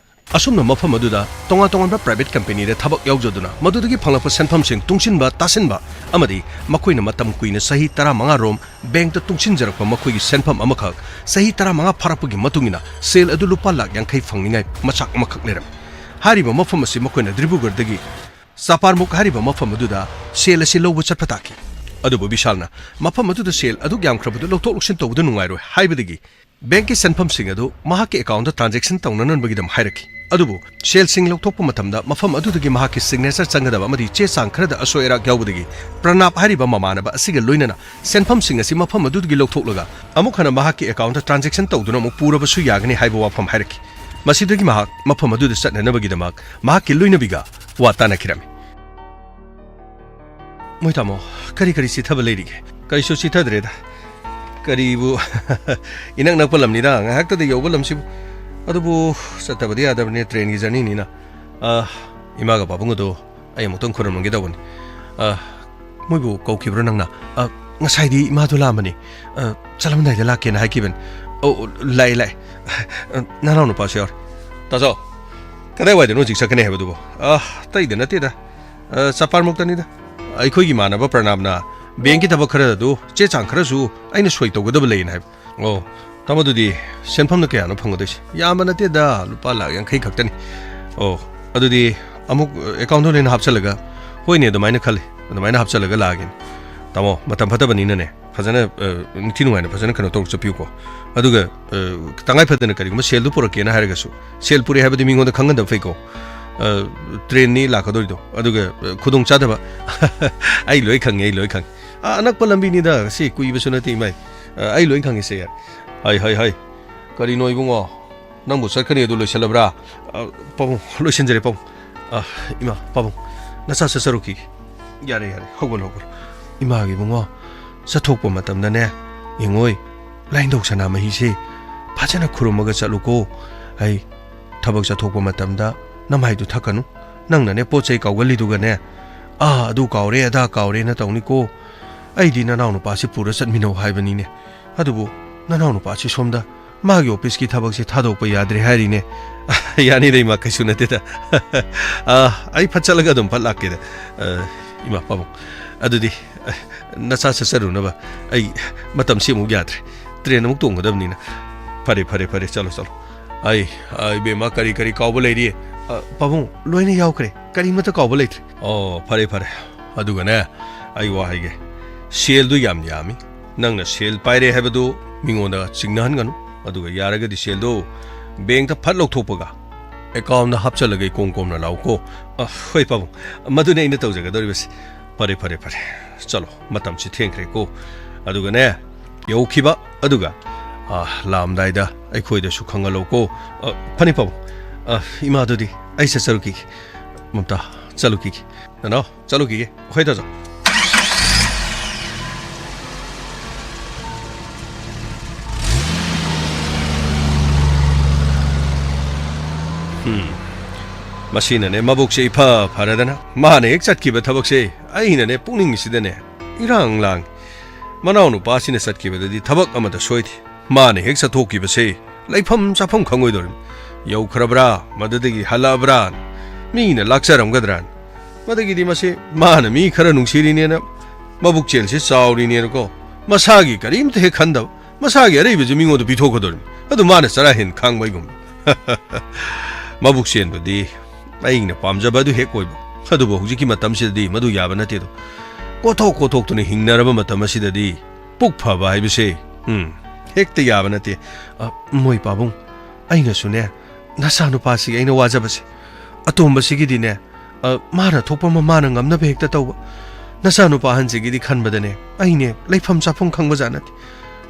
ꯑꯁꯨꯝꯅ ꯃꯐꯝ ꯑꯗꯨꯗ ꯇꯣꯉꯥꯟ ꯇꯣꯉꯥꯟꯕ private companyꯗ ꯊꯕꯛ ꯌꯥꯎꯖꯗꯨꯅ ꯃꯗꯨꯗꯒꯤ ꯐꯪꯂꯛꯄ ꯁꯦꯟꯐꯝꯁꯤꯡ ꯇꯨꯡꯁꯤꯟꯕ ꯇꯥꯁꯤꯟꯕ ꯑꯃꯗꯤ ꯃꯈꯣꯏꯅ ꯃꯇꯝ ꯀꯨꯏꯅ ꯆꯍꯤ ꯇꯔꯥꯃꯉꯥ ꯔꯣꯝ bankꯇ ꯇꯨꯡꯁꯤꯟꯖꯔꯛꯄ ꯃꯈꯣꯏꯒꯤ ꯁꯦꯟꯐꯝ ꯑꯃꯈꯛ ꯆꯍꯤ ꯇꯔꯥꯃꯉꯥ ꯐꯥꯔꯛꯄꯒꯤ ꯃꯇꯨꯡ ꯏꯟꯅ ꯁꯦꯜ ꯑꯗꯨ ꯂꯨꯄꯥ ꯂꯥꯈ ꯌꯥꯡꯈꯩ ꯐꯪꯅꯤꯡꯉꯥꯏ ꯃꯆꯥꯛ ꯑꯃꯈꯛ ꯂꯩꯔꯝꯃꯤ꯫ ꯍꯥꯏꯔꯤꯕ ꯃꯐꯝ ꯑꯁꯤ ꯃꯈꯣꯏꯅ ꯗꯤꯕ꯭ꯔꯨꯒꯔꯗꯒꯤ ꯆꯥꯄꯥꯔꯃꯨꯛ ꯍꯥꯏꯔꯤꯕ ꯃꯐꯝ ꯑꯗꯨꯗ ꯁꯦꯜ ꯑꯁꯤ ꯂꯧꯕ ꯆꯠꯄ ꯇꯥꯈꯤ꯫ ꯑꯗꯨꯕꯨ ꯕꯤꯁꯥꯜꯅ ꯃꯐꯝ ꯑꯗꯨꯗ ꯁꯦꯜ ꯑꯗꯨꯛ ꯌꯥꯝꯈ꯭ꯔꯕꯗꯨ ꯂꯧꯊꯣꯛ ꯂꯧꯁꯤꯟ ꯇꯧꯕꯗ ꯅꯨꯡꯉꯥꯏꯔꯣꯏ ꯍꯥꯏꯕꯗꯒꯤ bankꯀꯤ ꯁꯦꯟꯐꯝꯁꯤꯡ ꯑꯗꯨ ꯃꯍꯥꯛꯀꯤ accountꯇ transaction ꯇꯧꯅꯅꯕꯒꯤꯗꯃꯛ ꯍꯥꯏꯔꯛꯈꯤ꯫ ꯑꯗꯨꯕꯨ ꯁꯦꯜꯁꯤꯡ ꯂꯧꯊꯣꯛꯄ ꯃꯇꯝꯗ ꯃꯐꯝ ꯑꯗꯨꯗꯒꯤ ꯃꯍꯥꯛꯀꯤ signature ꯆꯪꯒꯗꯕ ꯑꯃꯗꯤ ꯆꯦ ꯆꯥꯡ ꯈꯔꯗ ꯑꯁꯣꯏ ꯑꯔꯥꯛ ꯌꯥꯎꯕꯗꯒꯤ ꯄ꯭ꯔꯅꯥꯞ ꯍꯥꯏꯔꯤꯕ ꯃꯃꯥꯟꯅꯕ ꯑꯁꯤꯒ ꯂꯣꯏꯅꯅ ꯁꯦꯟꯐꯝꯁꯤꯡ ꯑꯁꯤ ꯃꯐꯝ ꯑꯗꯨꯗꯒꯤ ꯂꯧꯊꯣꯛꯂꯒ ꯑꯃꯨꯛ ꯍꯟꯅ ꯃꯍꯥꯛꯀꯤ accountꯇ transaction ꯇꯧꯗꯨꯅ ꯑꯃꯨꯛ ꯄꯨꯔꯕꯁꯨ ꯌꯥꯒꯅꯤ ꯍꯥꯏꯕ ꯋꯥꯐꯝ ꯍꯥꯏꯔꯛꯈꯤ꯫ ꯃꯁꯤꯗꯒꯤ ꯃꯍꯥꯛ ꯃꯐꯝ ꯑꯗꯨꯗ ꯆꯠꯅꯅꯕꯒꯤꯗꯃꯛ ꯃꯍꯥꯛꯀꯤ ꯂꯣꯏꯅꯕꯤꯒ ꯋꯥ ꯇꯥꯅꯈꯤꯔꯝꯃꯤ꯫ ꯃꯣꯏ ꯇꯥꯃꯣ, ꯀꯔꯤ ꯀꯔꯤ ꯆꯤꯊꯕ ꯂꯩꯔꯤꯒꯦ? ꯀꯔꯤꯁꯨ ꯆꯤꯊꯗ꯭ꯔꯦꯗ꯫ ꯀꯔꯤꯕꯨ ꯏꯅꯛ ꯅꯛꯄ ꯂꯝꯅꯤꯗ, ꯉꯥꯏꯍꯥꯛꯇꯗ ꯌꯧꯕ ꯂꯝꯁꯤꯕꯨ꯫ ꯑꯗꯨꯕꯨ ꯆꯠꯇꯕꯗꯤ ꯌꯥꯗꯕꯅꯦ, trainꯒꯤ journeyꯅꯤꯅ꯫ ꯑ, ꯏꯃꯥꯒ ꯄꯥꯕꯨꯡ ꯑꯗꯣ ꯑꯩ ꯑꯃꯨꯛꯇꯪ ꯈꯨꯔꯨꯝꯂꯝꯒꯦ ꯇꯧꯕꯅꯤ꯫ ꯑ, ꯃꯣꯏꯕꯨ ꯀꯧꯈꯤꯕ꯭ꯔꯣ ꯅꯪꯅ? ꯑ, ꯉꯁꯥꯏꯗꯤ ꯏꯃꯥꯗꯣ ꯂꯥꯛꯑꯝꯕꯅꯤ꯫ ꯑ, ꯆꯠꯂꯝꯗꯥꯏꯗ ꯂꯥꯛꯀꯦꯅ ꯍꯥꯏꯈꯤꯕꯅꯤ꯫ ꯑꯣ, ꯑꯣ, ꯂꯥꯛꯑꯦ, ꯂꯥꯛꯑꯦ꯫ ꯑ, ꯅꯅꯥꯎ ꯅꯨꯄꯥꯁꯨ ꯌꯥꯎꯔꯦ꯫ ꯇꯥꯆꯧ, ꯀꯗꯥꯏꯋꯥꯏꯗꯅꯣ ꯍꯧꯖꯤꯛ ꯆꯠꯀꯅꯤ ꯍꯥꯏꯕꯗꯨꯕꯣ? ꯑ, ꯑꯇꯩꯗ ꯅꯠꯇꯦꯗ꯫ ꯑ, ꯆꯥꯄꯥꯔꯃꯨꯛꯇꯅꯤꯗ꯫ ꯑꯩꯈꯣꯏꯒꯤ ꯏꯃꯥꯟꯅꯕ ꯄ꯭ꯔꯅꯥꯞꯅ bankꯀꯤ ꯊꯕꯛ ꯈꯔ ꯑꯗꯨ, ꯆꯦ ꯆꯥꯡ ꯈꯔꯁꯨ ꯑꯩꯅ ꯁꯣꯏ ꯇꯧꯒꯗꯕ ꯂꯩꯌꯦꯅ ꯍꯥꯏꯕ꯫ ꯑꯣ, ꯇꯥꯃꯣ, ꯑꯗꯨꯗꯤ ꯁꯦꯟꯐꯝꯅ ꯀꯌꯥꯅꯣ ꯐꯪꯒꯗꯣꯏꯁꯦ? ꯌꯥꯝꯕ ꯅꯠꯇꯦꯗ, ꯂꯨꯄꯥ ꯂꯥꯈ ꯌꯥꯡꯈꯩ ꯈꯛꯇꯅꯤ꯫ ꯑꯣ, ꯑꯗꯨꯗꯤ ꯑꯃꯨꯛ, ꯑ, accountꯇ ꯂꯣꯏꯅ ꯍꯥꯞꯆꯜꯂꯒ, ꯍꯣꯏꯅꯦ, ꯑꯗꯨꯃꯥꯏꯅ ꯈꯜꯂꯤ, ꯑꯗꯨꯃꯥꯏꯅ ꯍꯥꯞꯆꯜꯂꯒ ꯂꯥꯛꯑꯒꯦꯅꯦ꯫ ꯇꯥꯃꯣ, ꯃꯇꯝ ꯐꯠꯇꯕꯅꯤꯅꯅꯦ, ꯐꯖꯅ, ꯑ, ꯅꯤꯡꯊꯤ ꯅꯨꯡꯉꯥꯏꯅ ꯐꯖꯅ ꯀꯩꯅꯣ ꯇꯧꯔꯒ ꯆꯠꯄꯤꯌꯨꯀꯣ꯫ ꯑꯗꯨꯒ, ꯑ, ꯇꯉꯥꯏ ꯐꯗꯅ ꯀꯔꯤꯒꯨꯝꯕ ꯁꯦꯜꯗꯨ ꯄꯨꯔꯛꯀꯦꯅ ꯍꯥꯏꯔꯒꯁꯨ, ꯁꯦꯜ ꯄꯨꯔꯛꯑꯦ ꯍꯥꯏꯕꯗꯤ ꯃꯤꯉꯣꯟꯗ ꯈꯪꯍꯟꯗꯕ ꯐꯩꯀꯣ꯫ ꯑ, trainꯅꯤ ꯂꯥꯛꯀꯗꯧꯔꯤꯗꯣ, ꯑꯗꯨꯒ, ꯑ, ꯈꯨꯗꯣꯡ ꯆꯥꯗꯕ ꯑꯩ ꯂꯣꯏ ꯈꯪꯉꯤ, ꯑꯩ ꯂꯣꯏ ꯈꯪꯉꯤ꯫ ꯑ, ꯑꯅꯛꯄ ꯂꯝꯕꯤꯅꯤꯗ, ꯁꯤ ꯀꯨꯏꯕꯁꯨ ꯅꯠꯇꯦ, ꯏꯃꯥꯏ꯫ ꯑ, ꯑꯩ ꯂꯣꯏ ꯈꯪꯉꯤꯁꯦ꯫ ꯍꯥꯏ, ꯍꯥꯏ, ꯍꯥꯏ꯫ ꯀꯔꯤꯅꯣ ꯏꯕꯨꯡꯉꯣ? ꯅꯪꯕꯨ ꯆꯠꯀꯅꯤ ꯑꯗꯨ ꯂꯣꯏꯁꯤꯜꯂꯕ꯭ꯔꯥ? ꯑ, ꯄꯥꯕꯨꯡ, ꯂꯣꯏꯁꯤꯟꯖꯔꯦ, ꯄꯥꯕꯨꯡ꯫ ꯑ, ꯏꯃꯥ, ꯄꯥꯕꯨꯡ, ꯅꯆꯥ ꯆꯠꯆꯔꯨꯈꯤꯒꯦ꯫ ꯌꯥꯔꯦ, ꯌꯥꯔꯦ, ꯍꯧꯒꯠꯂꯣ, ꯍꯧꯒꯠꯂꯣ꯫ ꯏꯃꯥꯒꯤ ꯏꯕꯨꯡꯉꯣ, ꯆꯠꯊꯣꯛꯄ ꯃꯇꯝꯗꯅꯦ, ꯌꯦꯡꯉꯣꯏ, ꯂꯥꯏꯅꯤꯡꯊꯧ ꯁꯅꯥꯃꯍꯤꯁꯦ ꯐꯖꯅ ꯈꯨꯔꯨꯝꯃꯒ ꯆꯠꯂꯨꯀꯣ꯫ ꯑꯩ ꯊꯕꯛ ꯆꯠꯊꯣꯛꯄ ꯃꯇꯝꯗ ꯅꯃꯥꯏꯗꯨ ꯊꯛꯀꯅꯨ꯫ ꯅꯪꯅꯅꯦ ꯄꯣꯠ ꯆꯩ ꯀꯥꯎꯒꯜꯂꯤꯗꯨꯒꯅꯦ, "ꯑꯥ, ꯑꯗꯨ ꯀꯥꯎꯔꯦ, ꯑꯗꯥ ꯀꯥꯎꯔꯦꯅ ꯇꯧꯅꯤꯀꯣ꯫ ꯑꯩꯗꯤ ꯅꯅꯥꯎ ꯅꯨꯄꯥꯁꯤ ꯄꯨꯔ ꯆꯠꯃꯤꯟꯅꯧ ꯍꯥꯏꯕꯅꯤꯅꯦ꯫ ꯑꯗꯨꯕꯨ ꯅꯅꯥꯎ ꯅꯨꯄꯥꯁꯤ ꯁꯣꯝꯗ ꯃꯥꯒꯤ officeꯀꯤ ꯊꯕꯛꯁꯦ ꯊꯥꯗꯣꯛꯄ ꯌꯥꯗ꯭ꯔꯦ ꯍꯥꯏꯔꯤꯅꯦ꯫ ꯌꯥꯅꯤꯗ, ꯏꯃꯥ, ꯀꯩꯁꯨ ꯅꯠꯇꯦꯗ꯫ ꯑ, ꯑꯩ ꯐꯠ ꯆꯠꯂꯒ ꯑꯗꯨꯝ ꯐꯠ ꯂꯥꯛꯀꯦꯗ꯫ ꯑ, ꯏꯃꯥ, ꯄꯥꯕꯨꯡ, ꯑꯗꯨꯗꯤ, ꯑ, ꯅꯆꯥ ꯆꯠꯆꯔꯨꯅꯕ ꯑꯩ ꯃꯇꯝꯁꯤ ꯑꯃꯨꯛ ꯌꯥꯗ꯭ꯔꯦ꯫ ꯇ꯭ꯔꯦꯟ ꯑꯃꯨꯛ ꯇꯣꯡꯒꯗꯕꯅꯤꯅ꯫ ꯐꯔꯦ, ꯐꯔꯦ, ꯐꯔꯦ, ꯆꯠꯂꯣ, ꯆꯠꯂꯣ꯫ ꯑꯩ, ꯑ, ꯏꯕꯦꯝꯃ, ꯀꯔꯤ ꯀꯔꯤ ꯀꯥꯎꯕ ꯂꯩꯔꯤ? ꯑ, ꯄꯥꯕꯨꯡ, ꯂꯣꯏꯅ ꯌꯥꯎꯈ꯭ꯔꯦ꯫ ꯀꯔꯤꯃꯠꯇ ꯀꯥꯎꯕ ꯂꯩꯇ꯭ꯔꯦ꯫ ꯑꯣ, ꯐꯔꯦ, ꯐꯔꯦ꯫ ꯑꯗꯨꯒꯅꯦ, ꯑꯩ ꯋꯥ ꯍꯥꯏꯒꯦ꯫ ꯁꯦꯜꯗꯨ ꯌꯥꯝ ꯌꯥꯝꯃꯤ꯫ ꯅꯪꯅ ꯁꯦꯜ ꯄꯥꯏꯔꯦ ꯍꯥꯏꯕꯗꯨ ꯃꯤꯉꯣꯟꯗ ꯆꯤꯡꯅꯍꯟꯒꯅꯨ꯫ ꯑꯗꯨꯒ ꯌꯥꯔꯒꯗꯤ ꯁꯦꯜꯗꯨ ꯕꯦꯡꯛꯇ ꯐꯠ ꯂꯧꯊꯣꯛꯄꯒ ꯑꯦꯀꯥꯎꯟꯗ ꯍꯥꯞꯆꯜꯂꯒ ꯏꯀꯣꯝ ꯀꯣꯝꯅ ꯂꯥꯛꯎꯀꯣ꯫ ꯑ, ꯍꯣꯏ ꯄꯥꯕꯨꯡ, ꯃꯗꯨꯅꯦ ꯑꯩꯅ ꯇꯧꯖꯒꯗꯧꯔꯤꯕꯁꯤ꯫ ꯐꯔꯦ, ꯐꯔꯦ, ꯐꯔꯦ꯫ ꯆꯠꯂꯣ, ꯃꯇꯝꯁꯤ ꯊꯦꯡꯈ꯭ꯔꯦꯀꯣ꯫ ꯑꯗꯨꯒꯅꯦ, ꯌꯧꯈꯤꯕ ꯑꯗꯨꯒ, ꯑ, ꯂꯥꯛꯑꯝꯗꯥꯏꯗ ꯑꯩꯈꯣꯏꯗꯁꯨ ꯈꯪꯍꯜꯂꯧꯀꯣ꯫ ꯑ, ꯐꯅꯤ ꯄꯥꯕꯨꯡ꯫ ꯑ, ꯏꯃꯥꯗꯨꯗꯤ ꯑꯩ ꯆꯠꯆꯔꯨꯈꯤꯒꯦ꯫ ꯃꯝꯇꯥ, ꯆꯠꯂꯨꯈꯤꯒꯦ꯫ ꯅꯅꯥꯎ, ꯆꯠꯂꯨꯈꯤꯒꯦ꯫ ꯍꯣꯏ, ꯇꯥꯖꯧ꯫ ꯍꯨꯝ꯫ ꯃꯁꯤꯅꯅꯦ ꯃꯕꯨꯛꯁꯦ ꯏꯐ ꯐꯔꯗꯅ꯫ ꯃꯥꯅ ꯍꯦꯛ ꯆꯠꯈꯤꯕ ꯊꯕꯛꯁꯦ ꯑꯩꯅꯅꯦ ꯄꯨꯛꯅꯤꯡꯁꯤꯗꯅꯦ ꯏꯔꯥꯡ ꯂꯥꯡ꯫ ꯃꯅꯥꯎ ꯅꯨꯄꯥꯁꯤꯅ ꯆꯠꯈꯤꯕꯗꯗꯤ ꯊꯕꯛ ꯑꯃꯠꯇ ꯁꯣꯏꯗꯦ꯫ ꯃꯥꯅ ꯍꯦꯛ ꯆꯠꯊꯣꯛꯈꯤꯕꯁꯦ ꯂꯩꯐꯝ ꯆꯥꯐꯝ ꯈꯪꯉꯣꯏꯗꯧꯔꯤꯕꯅꯤ꯫ ꯌꯧꯈ꯭ꯔꯕ꯭ꯔꯥ? ꯃꯗꯨꯗꯒꯤ ꯍꯜꯂꯛꯑꯕ꯭ꯔꯥ? ꯃꯤꯅ ꯂꯥꯛꯆꯔꯝꯒꯗ꯭ꯔꯥ? ꯃꯗꯒꯤꯗꯤ ꯃꯁꯤ ꯃꯥꯅ ꯃꯤ ꯈꯔ ꯅꯨꯡꯁꯤꯔꯤꯅꯦꯅ, ꯃꯕꯨꯛ ꯆꯦꯜꯁꯤ ꯆꯥꯎꯔꯤꯅꯦꯅꯀꯣ, ꯃꯁꯥꯒꯤ ꯀꯔꯤꯝꯇ ꯍꯦꯛ ꯈꯟꯗꯕ, ꯃꯁꯥꯒꯤ ꯑꯔꯩꯕꯁꯤ ꯃꯤꯉꯣꯟꯗ ꯄꯤꯊꯣꯛꯀꯗꯧꯔꯤꯕꯅꯤ꯫ ꯑꯗꯨ ꯃꯥꯅ ꯆꯔꯥ ꯍꯦꯟ ꯈꯥꯡꯕ ꯑꯩꯒꯨꯝ꯫ ꯃꯕꯨꯛ ꯆꯦꯟꯕꯗꯤ ꯑꯩꯅ ꯄꯥꯝꯖꯕ ꯑꯗꯨ ꯍꯦꯛ ꯑꯣꯏꯕ꯫ ꯑꯗꯨꯕꯨ ꯍꯧꯖꯤꯛꯀꯤ ꯃꯇꯝꯁꯤꯗꯗꯤ ꯃꯗꯨ ꯌꯥꯕ ꯅꯠꯇꯦꯗꯣ꯫ ꯀꯣꯠꯊꯣꯛ ꯀꯣꯠꯊꯣꯛꯇꯨꯅ ꯍꯤꯡꯅꯔꯕ ꯃꯇꯝ ꯑꯁꯤꯗꯗꯤ ꯄꯨꯛ ꯐꯕ ꯍꯥꯏꯕꯁꯦ, ꯎꯝ, ꯍꯦꯛꯇ ꯌꯥꯕ ꯅꯠꯇꯦ꯫ ꯑ, ꯃꯣꯏ ꯄꯥꯕꯨꯡ, ꯑꯩꯅꯁꯨꯅꯦ, ꯅꯆꯥꯅꯨꯄꯥꯁꯤꯒꯤ ꯑꯩꯅ ꯋꯥꯖꯕꯁꯦ, ꯑꯇꯣꯝꯕꯁꯤꯒꯤꯗꯤꯅꯦ, ꯑ, ꯃꯥꯅ ꯊꯣꯛꯄ ꯑꯃ ꯃꯥꯅ ꯉꯝꯅꯕ ꯍꯦꯛꯇ ꯇꯧꯕ꯫ ꯅꯆꯥꯅꯨꯄꯥ ꯑꯍꯟꯁꯤꯒꯤꯗꯤ ꯈꯟꯕꯗꯅꯦ, ꯑꯩꯅꯦ ꯂꯩꯐꯝ ꯆꯥꯐꯝ ꯈꯪꯕꯖꯥꯠ ꯅꯠꯇꯦ꯫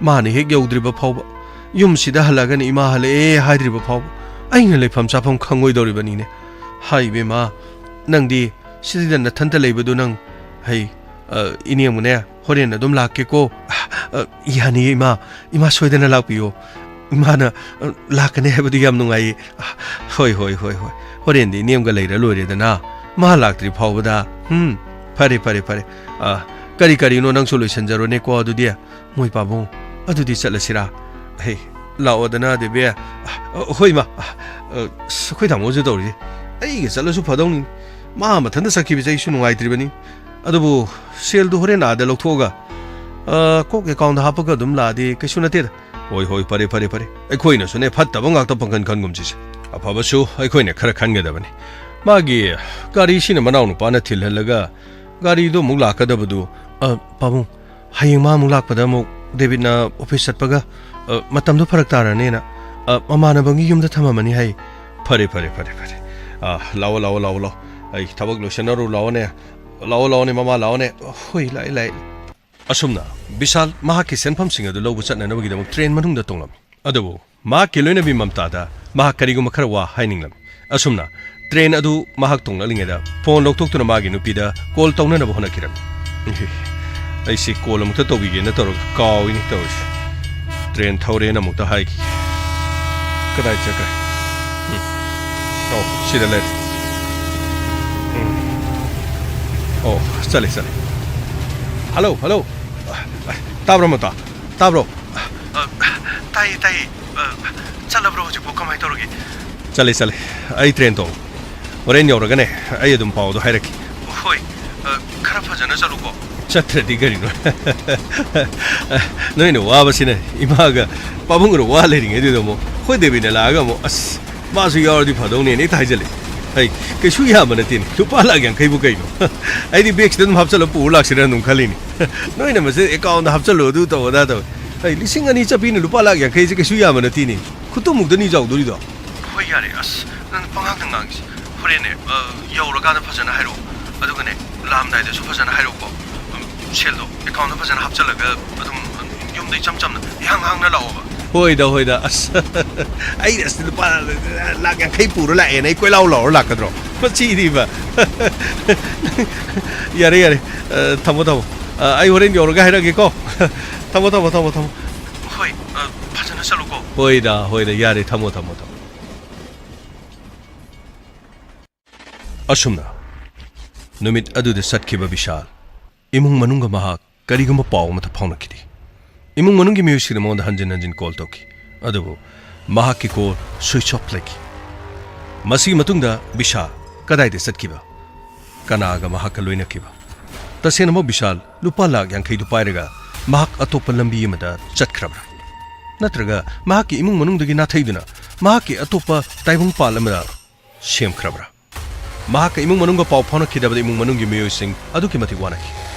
ꯃꯥꯅ ꯍꯦꯛ ꯌꯧꯗ꯭ꯔꯤꯕ ꯐꯥꯎꯕ, ꯌꯨꯝꯁꯤꯗ ꯍꯜꯂꯛꯑꯒꯅ "ꯏꯃꯥ ꯍꯜꯂꯛꯑꯦ" ꯍꯥꯏꯗ꯭ꯔꯤꯕ ꯐꯥꯎꯕ, ꯑꯩꯅ ꯂꯩꯐꯝ ꯆꯥꯐꯝ ꯈꯪꯉꯣꯏꯗꯧꯔꯤꯕꯅꯤꯅꯦ꯫ ꯍꯥꯏ ꯏꯕꯦꯝꯃ, ꯅꯪꯗꯤ ꯁꯤꯗ ꯅꯊꯟꯇ ꯂꯩꯕꯗꯨ ꯅꯪ, ꯍꯩ, ꯑ, ꯏꯅꯦꯝꯃꯅꯦ, ꯍꯣꯔꯦꯟ ꯑꯗꯨꯝ ꯂꯥꯛꯀꯦꯀꯣ꯫ ꯑ, ꯌꯥꯅꯤꯌꯦ ꯏꯃꯥ, ꯏꯃꯥ ꯁꯣꯏꯗꯅ ꯂꯥꯛꯄꯤꯌꯣ꯫ ꯏꯃꯥꯅ, ꯑ, ꯂꯥꯛꯀꯅꯤ ꯍꯥꯏꯕꯗꯨ ꯌꯥꯝ ꯅꯨꯡꯉꯥꯏꯌꯦ꯫ ꯍꯣꯏ, ꯍꯣꯏ, ꯍꯣꯏ, ꯍꯣꯏ꯫ ꯍꯣꯔꯦꯟꯗꯤ ꯏꯅꯦꯝꯒ ꯂꯩꯔ ꯂꯣꯏꯔꯦꯗꯅ꯫ ꯃꯥ ꯂꯥꯛꯇ꯭ꯔꯤ ꯐꯥꯎꯕꯗ꯫ ꯎꯝ, ꯐꯔꯦ, ꯐꯔꯦ, ꯐꯔꯦ꯫ ꯑ, ꯀꯔꯤ ꯀꯔꯤꯅꯣ ꯅꯪꯁꯨ ꯂꯣꯏꯁꯟꯖꯔꯣꯅꯦꯀꯣ ꯑꯗꯨꯗꯤ꯫ ꯃꯣꯏ ꯄꯥꯕꯨꯡ, ꯑꯗꯨꯗꯤ ꯆꯠꯂꯁꯤꯔꯥ? ꯍꯦ, ꯂꯥꯛꯑꯣꯗꯅ, ꯗꯦꯕꯤ꯫ ꯑ, ꯍꯣꯏ, ꯏꯃꯥ꯫ ꯑ, ꯑꯁ, ꯑꯩꯈꯣꯏ ꯇꯥꯃꯣꯁꯨ ꯇꯧꯔꯤꯁꯦ꯫ ꯑꯩꯒ ꯆꯠꯂꯁꯨ ꯐꯗꯧꯅꯤ꯫ ꯃꯥ ꯃꯊꯟꯇ ꯆꯠꯈꯤꯕꯁꯦ ꯑꯩꯁꯨ ꯅꯨꯡꯉꯥꯏꯇ꯭ꯔꯤꯕꯅꯤ꯫ ꯑꯗꯨꯕꯨ ꯁꯦꯜꯗꯨ ꯍꯣꯔꯦꯟ ꯑꯥꯗ ꯂꯧꯊꯣꯛꯑꯒ, ꯑ, ꯀꯣꯛ ꯑꯦꯀꯥꯎꯟꯗ ꯍꯥꯞꯄꯒ ꯑꯗꯨꯝ ꯂꯥꯛꯑꯗꯤ ꯀꯩꯁꯨ ꯅꯠꯇꯦꯗ꯫ ꯍꯣꯏ, ꯍꯣꯏ, ꯐꯔꯦ, ꯐꯔꯦ, ꯐꯔꯦ꯫ ꯑꯩꯈꯣꯏꯅꯁꯨꯅꯦ ꯐꯠꯇꯕ ꯉꯥꯛꯇ ꯄꯪꯈꯟ ꯈꯟꯒꯨꯝꯁꯤꯁꯦ꯫ ꯑꯐꯕꯁꯨ ꯑꯩꯈꯣꯏꯅ ꯈꯔ ꯈꯟꯒꯗꯕꯅꯤ꯫ ꯃꯥꯒꯤ ꯒꯥꯔꯤꯁꯤꯅ ꯃꯅꯥꯎꯅꯨꯄꯥꯅ ꯊꯤꯜꯍꯜꯂꯒ ꯒꯥꯔꯤꯗꯣ ꯑꯃꯨꯛ ꯂꯥꯛꯀꯗꯕꯗꯨ, ꯑ, ꯄꯥꯕꯨꯡ, ꯍꯌꯦꯡ ꯃꯥ ꯑꯃꯨꯛ ꯂꯥꯛꯄꯗ ꯑꯃꯨꯛ ꯗꯦꯕꯤꯠꯅ ꯑꯣꯐꯤꯁ ꯆꯠꯄꯒ, ꯑ, ꯃꯇꯝꯗꯣ ꯐꯔꯛ ꯇꯥꯔꯅꯦꯅ, ꯑ, ꯃꯃꯥꯟꯅꯕꯒꯤ ꯌꯨꯝꯗ ꯊꯝꯃꯝꯃꯅꯤ ꯍꯥꯏ꯫ ꯐꯔꯦ, ꯐꯔꯦ, ꯐꯔꯦ, ꯐꯔꯦ꯫ ꯑ, ꯂꯥꯛꯑꯣ, ꯂꯥꯛꯑꯣ, ꯂꯥꯛꯑꯣ, ꯂꯥꯛꯑꯣ꯫ ꯑꯩ ꯊꯕꯛ ꯂꯣꯏꯁꯟꯅꯔꯨ ꯂꯥꯛꯑꯣꯅꯦ꯫ ꯂꯥꯛꯑꯣ, ꯂꯥꯛꯑꯣꯅꯦ, ꯃꯃꯥ, ꯂꯥꯛꯑꯣꯅꯦ꯫ ꯍꯣꯏ, ꯂꯥꯛꯑꯦ, ꯂꯥꯛꯑꯦ꯫ ꯑꯁꯨꯝꯅ ꯕꯤꯁꯥꯜ ꯃꯍꯥꯛꯀꯤ ꯁꯦꯟꯐꯝꯁꯤꯡ ꯑꯗꯨ ꯂꯧꯕ ꯆꯠꯅꯅꯕꯒꯤꯗꯃꯛ ꯇ꯭ꯔꯦꯟ ꯃꯅꯨꯡꯗ ꯇꯣꯡꯂꯝꯃꯤ꯫ ꯑꯗꯨꯕꯨ ꯃꯍꯥꯛꯀꯤ ꯂꯣꯏꯅꯕꯤ ꯃꯝꯇꯥꯗ ꯃꯍꯥꯛ ꯀꯔꯤꯒꯨꯝꯕ ꯈꯔ ꯋꯥ ꯍꯥꯏꯅꯤꯡꯂꯝꯃꯤ꯫ ꯑꯁꯨꯝꯅ ꯇ꯭ꯔꯦꯟ ꯑꯗꯨ ꯃꯍꯥꯛ ꯇꯣꯡꯂꯛꯂꯤꯉꯩꯗ ꯐꯣꯟ ꯂꯧꯊꯣꯛꯇꯨꯅ ꯃꯥꯒꯤ ꯅꯨꯄꯤꯗ ꯀꯣꯜ ꯇꯧꯅꯅꯕ ꯍꯣꯠꯅꯈꯤꯔꯝꯃꯤ꯫ ꯑꯩꯁꯤ ꯀꯣꯜ ꯑꯃꯨꯛꯇ ꯇꯧꯕꯤꯒꯦꯅ ꯇꯧꯔꯒ ꯀꯥꯎꯏꯅꯦ ꯇꯧꯔꯤꯁꯦ꯫ ꯇ꯭ꯔꯦꯟ ꯊꯧꯔꯦꯅ ꯑꯃꯨꯛꯇ ꯍꯥꯏꯈꯤꯒꯦ꯫ ꯀꯗꯥꯏ ꯆꯠꯈ꯭ꯔꯦ? ꯎꯝ꯫ ꯑꯣ, ꯁꯤꯗ ꯂꯩꯔꯦ꯫ ꯎꯝ꯫ ꯑꯣ, ꯆꯠꯂꯦ, ꯆꯠꯂꯦ꯫ Hello, hello. ꯇꯥꯕ꯭ꯔꯣ, ꯃꯝꯇꯥ? ꯇꯥꯕ꯭ꯔꯣ? ꯑ, ꯇꯥꯏꯌꯦ, ꯇꯥꯏꯌꯦ꯫ ꯑ, ꯆꯠꯂꯕ꯭ꯔꯣ ꯍꯧꯖꯤꯛꯐꯥꯎ? ꯀꯃꯥꯏꯅ ꯇꯧꯔꯒꯦ? ꯆꯠꯂꯦ, ꯆꯠꯂꯦ꯫ ꯑꯩ ꯇ꯭ꯔꯦꯟ ꯇꯣꯡꯉꯦ꯫ ꯍꯣꯔꯦꯟ ꯌꯧꯔꯒꯅꯦ, ꯑꯩ ꯑꯗꯨꯝ ꯄꯥꯎꯗꯣ ꯍꯥꯏꯔꯛꯀꯦ꯫ ꯍꯣꯏ, ꯑ, ꯈꯔ ꯐꯖꯅ ꯆꯠꯂꯨꯀꯣ꯫ ꯆꯠꯇ꯭ꯔꯗꯤ ꯀꯔꯤꯅꯣ? ꯅꯣꯏꯅ ꯋꯥꯕꯁꯤꯅ ꯏꯃꯥꯒ ꯄꯥꯕꯨꯡꯒ ꯋꯥ ꯂꯩꯔꯤꯉꯩꯗꯨꯗ ꯑꯃꯨꯛ ꯑꯩꯈꯣꯏ ꯗꯦꯕꯤꯅ ꯂꯥꯛꯑꯒ ꯑꯃꯨꯛ, "ꯑꯁ, ꯃꯥꯁꯨ ꯌꯥꯎꯔꯗꯤ ꯐꯗꯧꯅꯦꯅ" ꯍꯦꯛꯇ ꯍꯥꯏꯖꯜꯂꯦ꯫ ꯑꯩ ꯀꯩꯁꯨ ꯌꯥꯝꯕ ꯅꯠꯇꯦꯅꯦ, ꯂꯨꯄꯥ ꯂꯥꯛ ꯌꯥꯡꯈꯩꯕꯨ ꯀꯩꯅꯣ? ꯑꯩꯗꯤ ꯕꯦꯒꯁꯤꯗ ꯑꯗꯨꯝ ꯍꯥꯞꯆꯜꯂ ꯄꯨꯔ ꯂꯥꯛꯁꯤꯔ ꯑꯗꯨꯝ ꯈꯜꯂꯤꯅꯤ꯫ ꯅꯣꯏꯅ ꯃꯁꯤ ꯑꯦꯀꯥꯎꯟꯗ ꯍꯥꯞꯆꯜꯂꯣ, ꯑꯗꯨ ꯇꯧ, ꯑꯗꯥ ꯇꯧ꯫ ꯑꯩ ꯂꯤꯁꯤꯡ ꯑꯅꯤ ꯆꯠꯄꯤꯅ ꯂꯨꯄꯥ ꯂꯥꯛ ꯌꯥꯡꯈꯩꯁꯦ ꯀꯩꯁꯨ ꯌꯥꯝꯕ ꯅꯠꯇꯦꯅꯦ꯫ ꯈꯨꯇꯨꯝꯃꯨꯛꯇꯅꯤ ꯆꯥꯎꯗꯣꯔꯤꯗꯣ꯫ ꯍꯣꯏ, ꯌꯥꯔꯦ꯫ ꯑꯁ, ꯅꯪ ꯄꯉꯥꯡꯗ ꯉꯥꯡꯉꯤꯁꯦ꯫ ꯍꯣꯔꯦꯟꯅꯦ, ꯑ, ꯌꯧꯔꯀꯥꯟꯗ ꯐꯖꯅ ꯍꯥꯏꯔꯛꯑꯣ꯫ ꯑꯗꯨꯒꯅꯦ, ꯂꯥꯛꯑꯝꯗꯥꯏꯗꯁꯨ ꯐꯖꯅ ꯍꯥꯏꯔꯛꯑꯣꯀꯣ꯫ ꯎꯝ, ꯁꯦꯜꯗꯣ ꯑꯦꯀꯥꯎꯟꯗ ꯐꯖꯅ ꯍꯥꯞꯆꯜꯂꯒ ꯑꯗꯨꯝ, ꯎꯝ, ꯌꯨꯝꯗ ꯏꯆꯝ ꯆꯝꯅ ꯏꯍꯥꯡ ꯍꯥꯡꯅ ꯂꯥꯛꯑꯣꯕ꯫ ꯍꯣꯏꯗ, ꯍꯣꯏꯗ꯫ ꯑꯁ, ꯑꯩ ꯑꯁ ꯂꯨꯄꯥ ꯂꯥꯛ ꯌꯥꯡꯈꯩ ꯄꯨꯔ ꯂꯥꯛꯑꯦꯅ ꯑꯩ ꯀꯣꯏꯂꯥꯎ ꯂꯥꯎꯔ ꯂꯥꯛꯀꯗ꯭ꯔꯣ? ꯃꯁꯤꯗꯤꯕ꯫ ꯌꯥꯔꯦ, ꯌꯥꯔꯦ꯫ ꯑ, ꯊꯝꯃꯣ, ꯊꯝꯃꯣ꯫ ꯑ, ꯑꯩ ꯍꯣꯔꯦꯟ ꯌꯧꯔꯒ ꯍꯥꯏꯔꯛꯑꯒꯦꯀꯣ꯫ ꯊꯝꯃꯣ, ꯊꯝꯃꯣ, ꯊꯝꯃꯣ, ꯊꯝꯃꯣ꯫ ꯍꯣꯏ, ꯑ, ꯐꯖꯅ ꯆꯠꯂꯨꯀꯣ꯫ ꯍꯣꯏꯗ, ꯍꯣꯏꯗ꯫ ꯌꯥꯔꯦ, ꯊꯝꯃꯣ, ꯊꯝꯃꯣ, ꯊꯝꯃꯣ꯫ ꯑꯁꯨꯝꯅ ꯅꯨꯃꯤꯠ ꯑꯗꯨꯗ ꯆꯠꯈꯤꯕ ꯕꯤꯁꯥꯜ ꯏꯃꯨꯡ ꯃꯅꯨꯡꯒ ꯃꯍꯥꯛ ꯀꯔꯤꯒꯨꯝꯕ ꯄꯥꯎ ꯑꯃꯠꯇ ꯐꯥꯎꯅꯈꯤꯗꯦ꯫ ꯏꯃꯨꯡ ꯃꯅꯨꯡꯒꯤ ꯃꯤꯑꯣꯏꯁꯤꯡꯅ ꯃꯉꯣꯟꯗ ꯍꯟꯖꯤꯟ ꯍꯟꯖꯤꯟ ꯀꯣꯜ ꯇꯧꯈꯤ꯫ ꯑꯗꯨꯕꯨ ꯃꯍꯥꯛꯀꯤ ꯀꯣꯜ ꯁ꯭ꯋꯤꯆ ꯑꯣꯐ ꯂꯩꯈꯤ꯫ ꯃꯁꯤꯒꯤ ꯃꯇꯨꯡꯗ ꯕꯤꯁꯥꯜ ꯀꯗꯥꯏꯗ ꯆꯠꯈꯤꯕ? ꯀꯅꯥꯒ ꯃꯍꯥꯛꯀ ꯂꯣꯏꯅꯈꯤꯕ? ꯇꯁꯦꯡꯅꯃꯛ ꯕꯤꯁꯥꯜ ꯂꯨꯄꯥ ꯂꯥꯈ ꯌꯥꯡꯈꯩꯗꯨ ꯄꯥꯏꯔꯒ ꯃꯍꯥꯛ ꯑꯇꯣꯞꯄ ꯂꯝꯕꯤ ꯑꯃꯗ ꯆꯠꯈ꯭ꯔꯕ꯭ꯔꯥ? ꯅꯠꯇ꯭ꯔꯒ ꯃꯍꯥꯛꯀꯤ ꯏꯃꯨꯡ ꯃꯅꯨꯡꯗꯒꯤ ꯅꯥꯊꯩꯗꯨꯅ ꯃꯍꯥꯛꯀꯤ ꯑꯇꯣꯞꯄ ꯇꯥꯏꯕꯪꯄꯥꯟ ꯑꯃꯗ ꯁꯦꯝꯈ꯭ꯔꯕ꯭ꯔꯥ? ꯃꯍꯥꯛꯀ ꯏꯃꯨꯡ ꯃꯅꯨꯡꯒ ꯄꯥꯎ ꯐꯥꯎꯅꯈꯤꯗꯕꯗ ꯏꯃꯨꯡ ꯃꯅꯨꯡꯒꯤ ꯃꯤꯑꯣꯏꯁꯤꯡ ꯑꯗꯨꯛꯀꯤ ꯃꯇꯤꯛ ꯋꯥꯅꯈꯤ꯫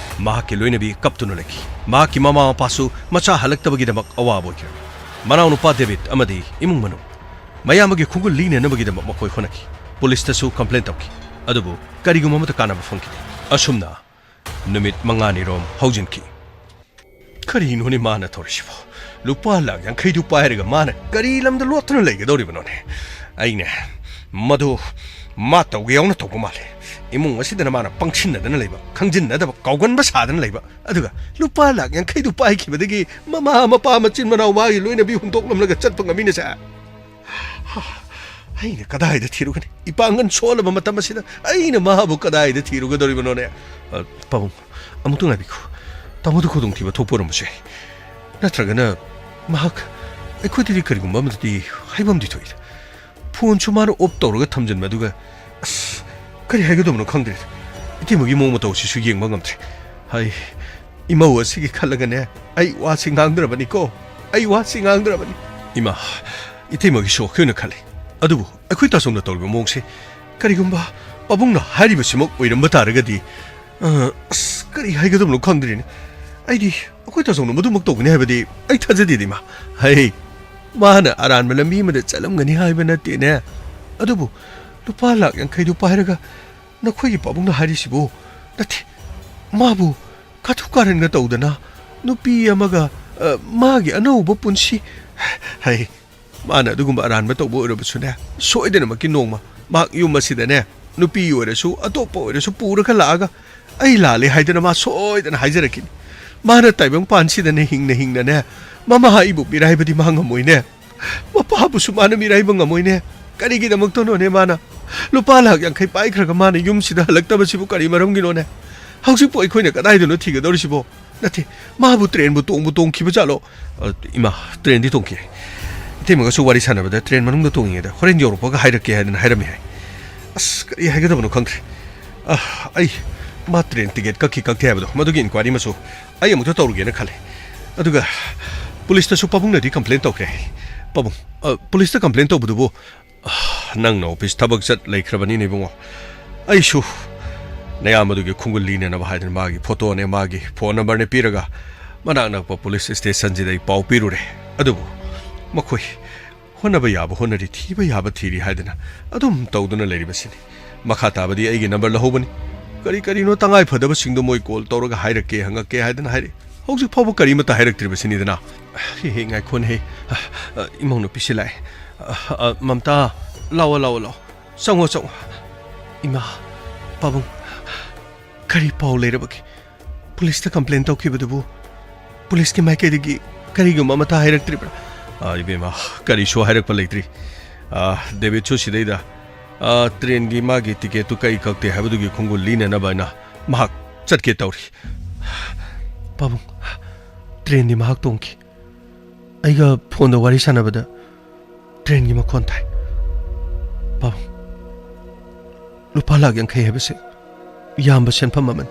ꯃꯍꯥꯛꯀꯤ ꯂꯣꯏꯅꯕꯤ ꯀꯞꯇꯨꯅ ꯂꯩꯈꯤ꯫ ꯃꯍꯥꯛꯀꯤ ꯃꯃꯥ ꯃꯄꯥꯁꯨ ꯃꯆꯥ ꯍꯜꯂꯛꯇꯕꯒꯤꯗꯃꯛ ꯑꯋꯥꯕ ꯑꯣꯏꯈ꯭ꯔꯦ꯫ ꯃꯅꯥꯎꯅꯨꯄꯥ ꯗꯦꯕꯤꯠ ꯑꯃꯗꯤ ꯏꯃꯨꯡ ꯃꯅꯨꯡ, ꯃꯌꯥꯝꯕꯒꯤ ꯈꯣꯡꯒꯨꯜ ꯂꯤꯅꯅꯕꯒꯤꯗꯃꯛ ꯃꯈꯣꯏ ꯍꯣꯠꯅꯈꯤ꯫ ꯄꯨꯂꯤꯁꯇꯁꯨ ꯀꯝꯄ꯭ꯂꯦꯟ ꯇꯧꯈꯤ꯫ ꯑꯗꯨꯕꯨ ꯀꯔꯤꯒꯨꯝꯕ ꯑꯃꯠꯇ ꯀꯥꯟꯅꯕ ꯐꯪꯈꯤꯗꯦ꯫ ꯑꯁꯨꯝꯅ ꯅꯨꯃꯤꯠ ꯃꯉꯥꯅꯤꯔꯣꯝ ꯍꯧꯖꯤꯟꯈꯤ꯫ ꯀꯔꯤꯅꯣꯅꯦ ꯃꯥꯅ ꯇꯧꯔꯤꯁꯤꯕꯣ? ꯂꯨꯄꯥ ꯂꯥꯈ ꯌꯥꯡꯈꯩꯗꯨ ꯄꯥꯏꯔꯒ ꯃꯥꯅ ꯀꯔꯤ ꯂꯝꯗ ꯂꯣꯠꯇꯨꯅ ꯂꯩꯒꯗꯧꯔꯤꯕꯅꯣꯅꯦ? ꯑꯩꯅꯦ, ꯃꯗꯨ ꯃꯥ ꯇꯧꯒꯦ ꯌꯥꯎꯅ ꯇꯧꯕ ꯃꯥꯜꯂꯦ꯫ ꯏꯃꯨꯡ ꯑꯁꯤꯗꯅ ꯃꯥꯅ ꯄꯪꯁꯤꯟꯅꯗꯅ ꯂꯩꯕ, ꯈꯪꯖꯤꯟꯅꯗꯕ, ꯀꯥꯎꯒꯟꯕ ꯁꯥꯗꯅ ꯂꯩꯕ, ꯑꯗꯨꯒ ꯂꯨꯄꯥ ꯂꯥꯈ ꯌꯥꯡꯈꯩꯗꯨ ꯄꯥꯏꯈꯤꯕꯗꯒꯤ ꯃꯃꯥ ꯃꯄꯥ ꯃꯆꯤꯟ ꯃꯅꯥꯎ ꯃꯥꯒꯤ ꯂꯣꯏꯅꯕꯤ ꯍꯨꯟꯗꯣꯛꯂꯝꯂꯒ ꯆꯠꯄ ꯉꯝꯃꯤꯅꯁꯦ꯫ ꯑꯩꯅ ꯀꯗꯥꯏꯗ ꯊꯤꯔꯨꯒꯅꯤ? ꯏꯄꯥꯡꯒꯜ ꯁꯣꯜꯂꯕ ꯃꯇꯝ ꯑꯁꯤꯗ ꯑꯩꯅ ꯃꯍꯥꯛꯕꯨ ꯀꯗꯥꯏꯗ ꯊꯤꯔꯨꯒꯗꯧꯔꯤꯕꯅꯣꯅꯦ? ꯑ, ꯄꯥꯕꯨꯡ, ꯑꯃꯨꯛꯇ ꯉꯥꯏꯕꯤꯈꯣ꯫ ꯇꯥꯃꯣꯗ ꯈꯨꯗꯣꯡꯊꯤꯕ ꯊꯣꯛꯄ ꯑꯣꯏꯔꯝꯕꯁꯨ ꯌꯥꯏ꯫ ꯅꯠꯇ꯭ꯔꯒꯅ ꯃꯍꯥꯛ ꯑꯩꯈꯣꯏꯗꯗꯤ ꯀꯔꯤꯒꯨꯝꯕ ꯑꯃꯗꯗꯤ ꯍꯥꯏꯐꯝꯗꯤ ꯊꯣꯛꯏ꯫ ꯐꯣꯟꯁꯨ ꯃꯥꯅ ꯑꯣꯐ ꯇꯧꯔꯒ ꯊꯝꯖꯤꯟꯕ, ꯑꯗꯨꯒ ꯑꯁ, ꯀꯔꯤ ꯍꯥꯏꯒꯗꯕꯅꯣ ꯈꯪꯗ꯭ꯔꯦ꯫ ꯏꯇꯩꯃꯒꯤ ꯃꯑꯣꯡ ꯃꯇꯧ ꯑꯁꯤꯁꯨ ꯌꯦꯡꯕ ꯉꯝꯗ꯭ꯔꯦ꯫ ꯍꯥꯏ, ꯏꯃꯧ ꯑꯁꯤꯒꯤ ꯈꯜꯂꯒꯅꯦ, ꯑꯩ ꯋꯥꯁꯤ ꯉꯥꯡꯗ꯭ꯔꯕꯅꯤꯀꯣ, ꯑꯩ ꯋꯥꯁꯤ ꯉꯥꯡꯗ꯭ꯔꯕꯅꯤ꯫ ꯏꯃꯥ, ꯏꯇꯩꯃꯒꯤꯁꯨ ꯑꯩꯈꯣꯏꯅ ꯈꯜꯂꯤ꯫ ꯑꯗꯨꯕꯨ ꯑꯩꯈꯣꯏ ꯇꯥꯆꯧꯅ ꯇꯧꯔꯤꯕ ꯃꯑꯣꯡꯁꯦ, ꯀꯔꯤꯒꯨꯝꯕ ꯄꯥꯕꯨꯡꯅ ꯍꯥꯏꯔꯤꯕꯁꯤꯃꯛ ꯑꯣꯏꯔꯝꯕ ꯇꯥꯔꯒꯗꯤ, ꯑ, ꯑꯁ, ꯀꯔꯤ ꯍꯥꯏꯒꯗꯕꯅꯣ ꯈꯪꯗ꯭ꯔꯤꯅꯦ꯫ ꯑꯩꯗꯤ ꯑꯩꯈꯣꯏ ꯇꯥꯆꯧꯅ ꯃꯗꯨꯃꯛ ꯇꯧꯒꯅꯤ ꯍꯥꯏꯕꯗꯤ ꯑꯩ ꯊꯥꯖꯗꯦꯗ, ꯏꯃꯥ꯫ ꯍꯩ, ꯃꯥꯅ ꯑꯔꯥꯟꯕ ꯂꯝꯕꯤ ꯑꯃꯗ ꯆꯠꯂꯝꯒꯅꯤ ꯍꯥꯏꯕ ꯅꯠꯇꯦꯅꯦ꯫ ꯑꯗꯨꯕꯨ ꯂꯨꯄꯥ ꯂꯥꯈ ꯌꯥꯡꯈꯩꯗꯨ ꯄꯥꯏꯔꯒ ꯅꯈꯣꯏꯒꯤ ꯄꯥꯕꯨꯡꯅ ꯍꯥꯏꯔꯤꯁꯤꯕꯨ? ꯅꯠꯇꯦ, ꯃꯥꯕꯨ ꯀꯥꯇꯨ ꯀꯥꯔꯟꯒ ꯇꯧꯗꯅ ꯅꯨꯄꯤ ꯑꯃꯒ, ꯑ, ꯃꯥꯒꯤ ꯑꯅꯧꯕ ꯄꯨꯟꯁꯤ꯫ ꯍꯩ, ꯃꯥꯅ ꯑꯗꯨꯒꯨꯝꯕ ꯑꯔꯥꯟꯕ ꯇꯧꯕ ꯑꯣꯏꯔꯕꯁꯨꯅꯦ, ꯁꯣꯏꯗꯅꯃꯛꯀꯤ ꯅꯣꯡꯃ ꯃꯍꯥꯛ ꯌꯨꯝ ꯑꯁꯤꯗꯅꯦ, ꯅꯨꯄꯤ ꯑꯣꯏꯔꯁꯨ ꯑꯇꯣꯞꯄ ꯑꯣꯏꯔꯁꯨ ꯄꯨꯔꯒ ꯂꯥꯛꯑꯒ ꯑꯩ ꯂꯥꯜꯂꯦ ꯍꯥꯏꯗꯅ ꯃꯥ ꯁꯣꯏꯗꯅ ꯍꯥꯏꯖꯔꯛꯈꯤꯅꯤ꯫ ꯃꯥꯅ ꯇꯥꯏꯕꯪ ꯄꯥꯟꯁꯤꯗꯅꯦ ꯍꯤꯡꯅ ꯍꯤꯡꯅꯅꯦ ꯃꯃꯥ ꯑꯩꯕꯨ ꯃꯤꯔꯥꯏꯕꯗꯤ ꯃꯥ ꯉꯝꯃꯣꯏꯅꯦ꯫ ꯃꯄꯥꯕꯨꯁꯨ ꯃꯥꯅ ꯃꯤꯔꯥꯏꯕ ꯉꯝꯃꯣꯏꯅꯦ꯫ ꯀꯔꯤꯒꯤꯗꯃꯛꯇꯅꯣꯅꯦ ꯃꯥꯅ ꯂꯨꯄꯥ ꯂꯥꯈ ꯌꯥꯡꯈꯩ ꯄꯥꯏꯈ꯭ꯔꯒ ꯃꯥꯅ ꯌꯨꯝꯁꯤꯗ ꯍꯜꯂꯛꯇꯕꯁꯤꯕꯨ ꯀꯔꯤ ꯃꯔꯝꯒꯤꯅꯣꯅꯦ? ꯍꯧꯖꯤꯛꯄꯨ ꯑꯩꯈꯣꯏꯅ ꯀꯗꯥꯏꯗꯅꯣ ꯊꯤꯒꯗꯧꯔꯤꯁꯤꯕꯣ? ꯅꯠꯇꯦ, ꯃꯥꯕꯨ ꯇ꯭ꯔꯦꯟꯕꯨ ꯇꯣꯡꯕꯨ ꯇꯣꯡꯈꯤꯕ ꯖꯥꯠꯂꯣ? ꯑ, ꯏꯃꯥ, ꯇ꯭ꯔꯦꯟꯗꯤ ꯇꯣꯡꯈꯤꯔꯦ꯫ ꯏꯇꯩꯃꯒꯁꯨ ꯋꯥꯔꯤ ꯁꯥꯟꯅꯕꯗ ꯇ꯭ꯔꯦꯟ ꯃꯅꯨꯡꯗ ꯇꯣꯡꯉꯤꯉꯩꯗ ꯍꯣꯔꯦꯟ ꯌꯧꯔꯛꯄꯒ ꯍꯥꯏꯔꯛꯀꯦ ꯍꯥꯏꯗꯅ ꯍꯥꯏꯔꯝꯃꯤ ꯍꯥꯏ꯫ ꯑꯁ, ꯀꯔꯤ ꯍꯥꯏꯒꯗꯕꯅꯣ ꯈꯪꯗ꯭ꯔꯦ꯫ ꯑ, ꯑꯩ ꯃꯥ ꯇ꯭ꯔꯦꯟ ꯇꯤꯀꯦꯠ ꯀꯛꯈꯤ ꯀꯛꯇꯦ ꯍꯥꯏꯕꯗꯣ, ꯃꯗꯨꯒꯤ ꯏꯟꯀ꯭ꯋꯥꯏꯔꯤ ꯑꯃꯁꯨ ꯑꯩ ꯑꯃꯨꯛꯇ ꯇꯧꯔꯨꯒꯦꯅ ꯈꯜꯂꯦ꯫ ꯑꯗꯨꯒ ꯄꯨꯂꯤꯁꯇꯁꯨ ꯄꯥꯕꯨꯡꯅꯗꯤ ꯀꯝꯄ꯭ꯂꯦꯟ ꯇꯧꯈ꯭ꯔꯦ꯫ ꯄꯥꯕꯨꯡ, ꯑ, ꯄꯨꯂꯤꯁꯇ ꯀꯝꯄ꯭ꯂꯦꯟ ꯇꯧꯕꯗꯨꯕꯨ, ꯑ, ꯅꯪꯅ ꯑꯣꯐꯤꯁ ꯊꯕꯛ ꯆꯠ ꯂꯩꯈ꯭ꯔꯕꯅꯤꯅꯦ ꯏꯕꯨꯡꯉꯣ꯫ ꯑꯩꯁꯨ ꯅꯌꯥꯝꯕꯗꯨꯒꯤ ꯈꯣꯡꯒꯨꯜ ꯂꯤꯅꯅꯕ ꯍꯥꯏꯗꯅ ꯃꯥꯒꯤ ꯐꯣꯇꯣꯅꯦ, ꯃꯥꯒꯤ ꯐꯣꯟ ꯅꯝꯕꯔꯅꯦ ꯄꯤꯔꯒ ꯃꯅꯥꯛ ꯅꯛꯄ ꯄꯨꯂꯤꯁ ꯁ꯭ꯇꯦꯁꯟꯁꯤꯗ ꯑꯩ ꯄꯥꯎ ꯄꯤꯔꯨꯔꯦ꯫ ꯑꯗꯨꯕꯨ ꯃꯈꯣꯏ ꯍꯣꯠꯅꯕ ꯌꯥꯕ ꯍꯣꯠꯅꯔꯤ, ꯊꯤꯕ ꯌꯥꯕ ꯊꯤꯔꯤ ꯍꯥꯏꯗꯅ ꯑꯗꯨꯝ ꯇꯧꯗꯨꯅ ꯂꯩꯔꯤꯕꯁꯤꯅꯤ꯫ ꯃꯈꯥ ꯇꯥꯕꯗꯤ ꯑꯩꯒꯤ ꯅꯝꯕꯔ ꯂꯧꯍꯧꯕꯅꯤ꯫ ꯀꯔꯤ ꯀꯔꯤꯅꯣ ꯇꯉꯥꯏ ꯐꯗꯕꯁꯤꯡꯗꯣ ꯃꯣꯏ ꯀꯣꯜ ꯇꯧꯔꯒ ꯍꯥꯏꯔꯛꯀꯦ, ꯍꯪꯉꯛꯀꯦ ꯍꯥꯏꯗꯅ ꯍꯥꯏꯔꯛꯏ꯫ ꯍꯧꯖꯤꯛ ꯐꯥꯎꯕ ꯀꯔꯤꯃꯇ ꯍꯥꯏꯔꯛꯇ꯭ꯔꯤꯕꯁꯤꯅꯤꯗꯅ꯫ ꯍꯦ, ꯍꯦ, ꯉꯥꯏꯈꯣꯅꯦꯍꯦ꯫ ꯑ, ꯑ, ꯏꯃꯧ ꯅꯨꯄꯤꯁꯤ ꯂꯥꯛꯑꯦ꯫ ꯑ, ꯑ, ꯃꯝꯇꯥ, ꯂꯥꯛꯑꯣ, ꯂꯥꯛꯑꯣ, ꯂꯥꯛꯑꯣ꯫ ꯆꯪꯉꯣ, ꯆꯪꯉꯣ꯫ ꯏꯃꯥ, ꯄꯥꯕꯨꯡ, ꯀꯔꯤ ꯄꯥꯎ ꯂꯩꯔꯕꯒꯦ? ꯄꯨꯂꯤꯁꯇ ꯀꯝꯄ꯭ꯂꯦꯟ ꯇꯧꯈꯤꯕꯗꯨꯕꯨ ꯄꯨꯂꯤꯁꯀꯤ ꯃꯥꯏꯀꯩꯗꯒꯤ ꯀꯔꯤꯒꯨꯝꯕ ꯑꯃꯠꯇ ꯍꯥꯏꯔꯛꯇ꯭ꯔꯤꯕ꯭ꯔꯥ? ꯑ, ꯏꯕꯦꯝꯃ, ꯀꯔꯤꯁꯨ ꯍꯥꯏꯔꯛꯄ ꯂꯩꯇ꯭ꯔꯤ꯫ ꯑ, ꯗꯦꯕꯤꯠꯁꯨ ꯁꯤꯗꯩꯗ, ꯑ, ꯇ꯭ꯔꯦꯟꯒꯤ ꯃꯥꯒꯤ ꯇꯤꯀꯦꯠꯇꯨ ꯀꯩ ꯀꯛꯇꯦ ꯍꯥꯏꯕꯗꯨꯒꯤ ꯈꯣꯡꯒꯨꯜ ꯂꯤꯅꯅꯕ ꯍꯥꯏꯅ ꯃꯍꯥꯛ ꯆꯠꯀꯦ ꯇꯧꯔꯤ꯫ ꯄꯥꯕꯨꯡ, ꯇ꯭ꯔꯦꯟꯗꯤ ꯃꯍꯥꯛ ꯇꯣꯡꯈꯤ꯫ ꯑꯩꯒ ꯐꯣꯟꯗ ꯋꯥꯔꯤ ꯁꯥꯟꯅꯕꯗ ꯇ꯭ꯔꯦꯟꯒꯤ ꯃꯈꯣꯟ ꯇꯥꯏ꯫ ꯄꯥꯕꯨꯡ, ꯂꯨꯄꯥ ꯂꯥꯈ ꯌꯥꯡꯈꯩ ꯍꯥꯏꯕꯁꯦ ꯌꯥꯝꯕ ꯁꯦꯟꯐꯝ ꯑꯃꯅꯤ꯫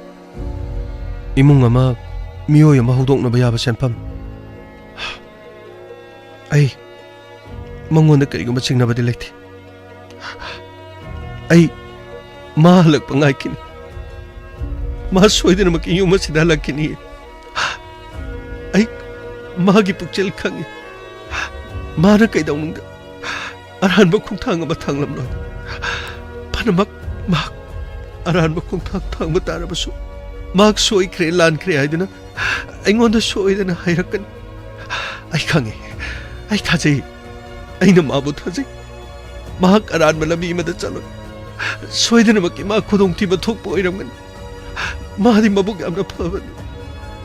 ꯏꯃꯨꯡ ꯑꯃ, ꯃꯤꯑꯣꯏ ꯑꯃ ꯍꯧꯗꯣꯛꯅꯕ ꯌꯥꯕ ꯁꯦꯟꯐꯝ꯫ ꯑꯩ ꯃꯉꯣꯟꯗ ꯀꯔꯤꯒꯨꯝꯕ ꯆꯤꯡꯅꯕꯗꯤ ꯂꯩꯇꯦ꯫ ꯑꯩ ꯃꯥ ꯍꯜꯂꯛꯄ ꯉꯥꯏꯈꯤꯅꯤ꯫ ꯃꯥ ꯁꯣꯏꯗꯅꯃꯛꯀꯤ ꯌꯨꯝ ꯑꯁꯤꯗ ꯍꯜꯂꯛꯈꯤꯅꯤ꯫ ꯑꯩ ꯃꯥꯒꯤ ꯄꯨꯛꯆꯦꯜ ꯈꯪꯏ꯫ ꯃꯥꯅ ꯀꯩꯗꯧꯅꯨꯡꯗ ꯑꯔꯥꯟꯕ ꯈꯣꯡꯊꯥꯡ ꯑꯃ ꯊꯥꯡꯂꯝꯂꯣꯏ꯫ ꯐꯅꯃꯛ ꯃꯍꯥꯛ ꯑꯔꯥꯟꯕ ꯈꯣꯡꯊꯥꯡ ꯊꯥꯡꯕ ꯇꯥꯔꯕꯁꯨ, ꯃꯍꯥꯛ ꯁꯣꯏꯈ꯭ꯔꯦ, ꯂꯥꯟꯈ꯭ꯔꯦ ꯍꯥꯏꯗꯨꯅ ꯑꯩꯉꯣꯟꯗ ꯁꯣꯏꯗꯅ ꯍꯥꯏꯔꯛꯀꯅꯤ꯫ ꯑꯩ ꯈꯪꯏ, ꯑꯩ ꯊꯥꯖꯩ, ꯑꯩꯅ ꯃꯥꯕꯨ ꯊꯥꯖꯩ꯫ ꯃꯍꯥꯛ ꯑꯔꯥꯟꯕ ꯂꯝꯕꯤ ꯑꯃꯗ ꯆꯠꯂꯣꯏ꯫ ꯁꯣꯏꯗꯅꯃꯛꯀꯤ ꯃꯥ ꯈꯨꯗꯣꯡꯊꯤꯕ ꯊꯣꯛꯄ ꯑꯣꯏꯔꯝꯒꯅꯤ꯫ ꯃꯥꯗꯤ ꯃꯕꯨꯛ ꯌꯥꯝꯅ ꯐꯕꯅꯤ꯫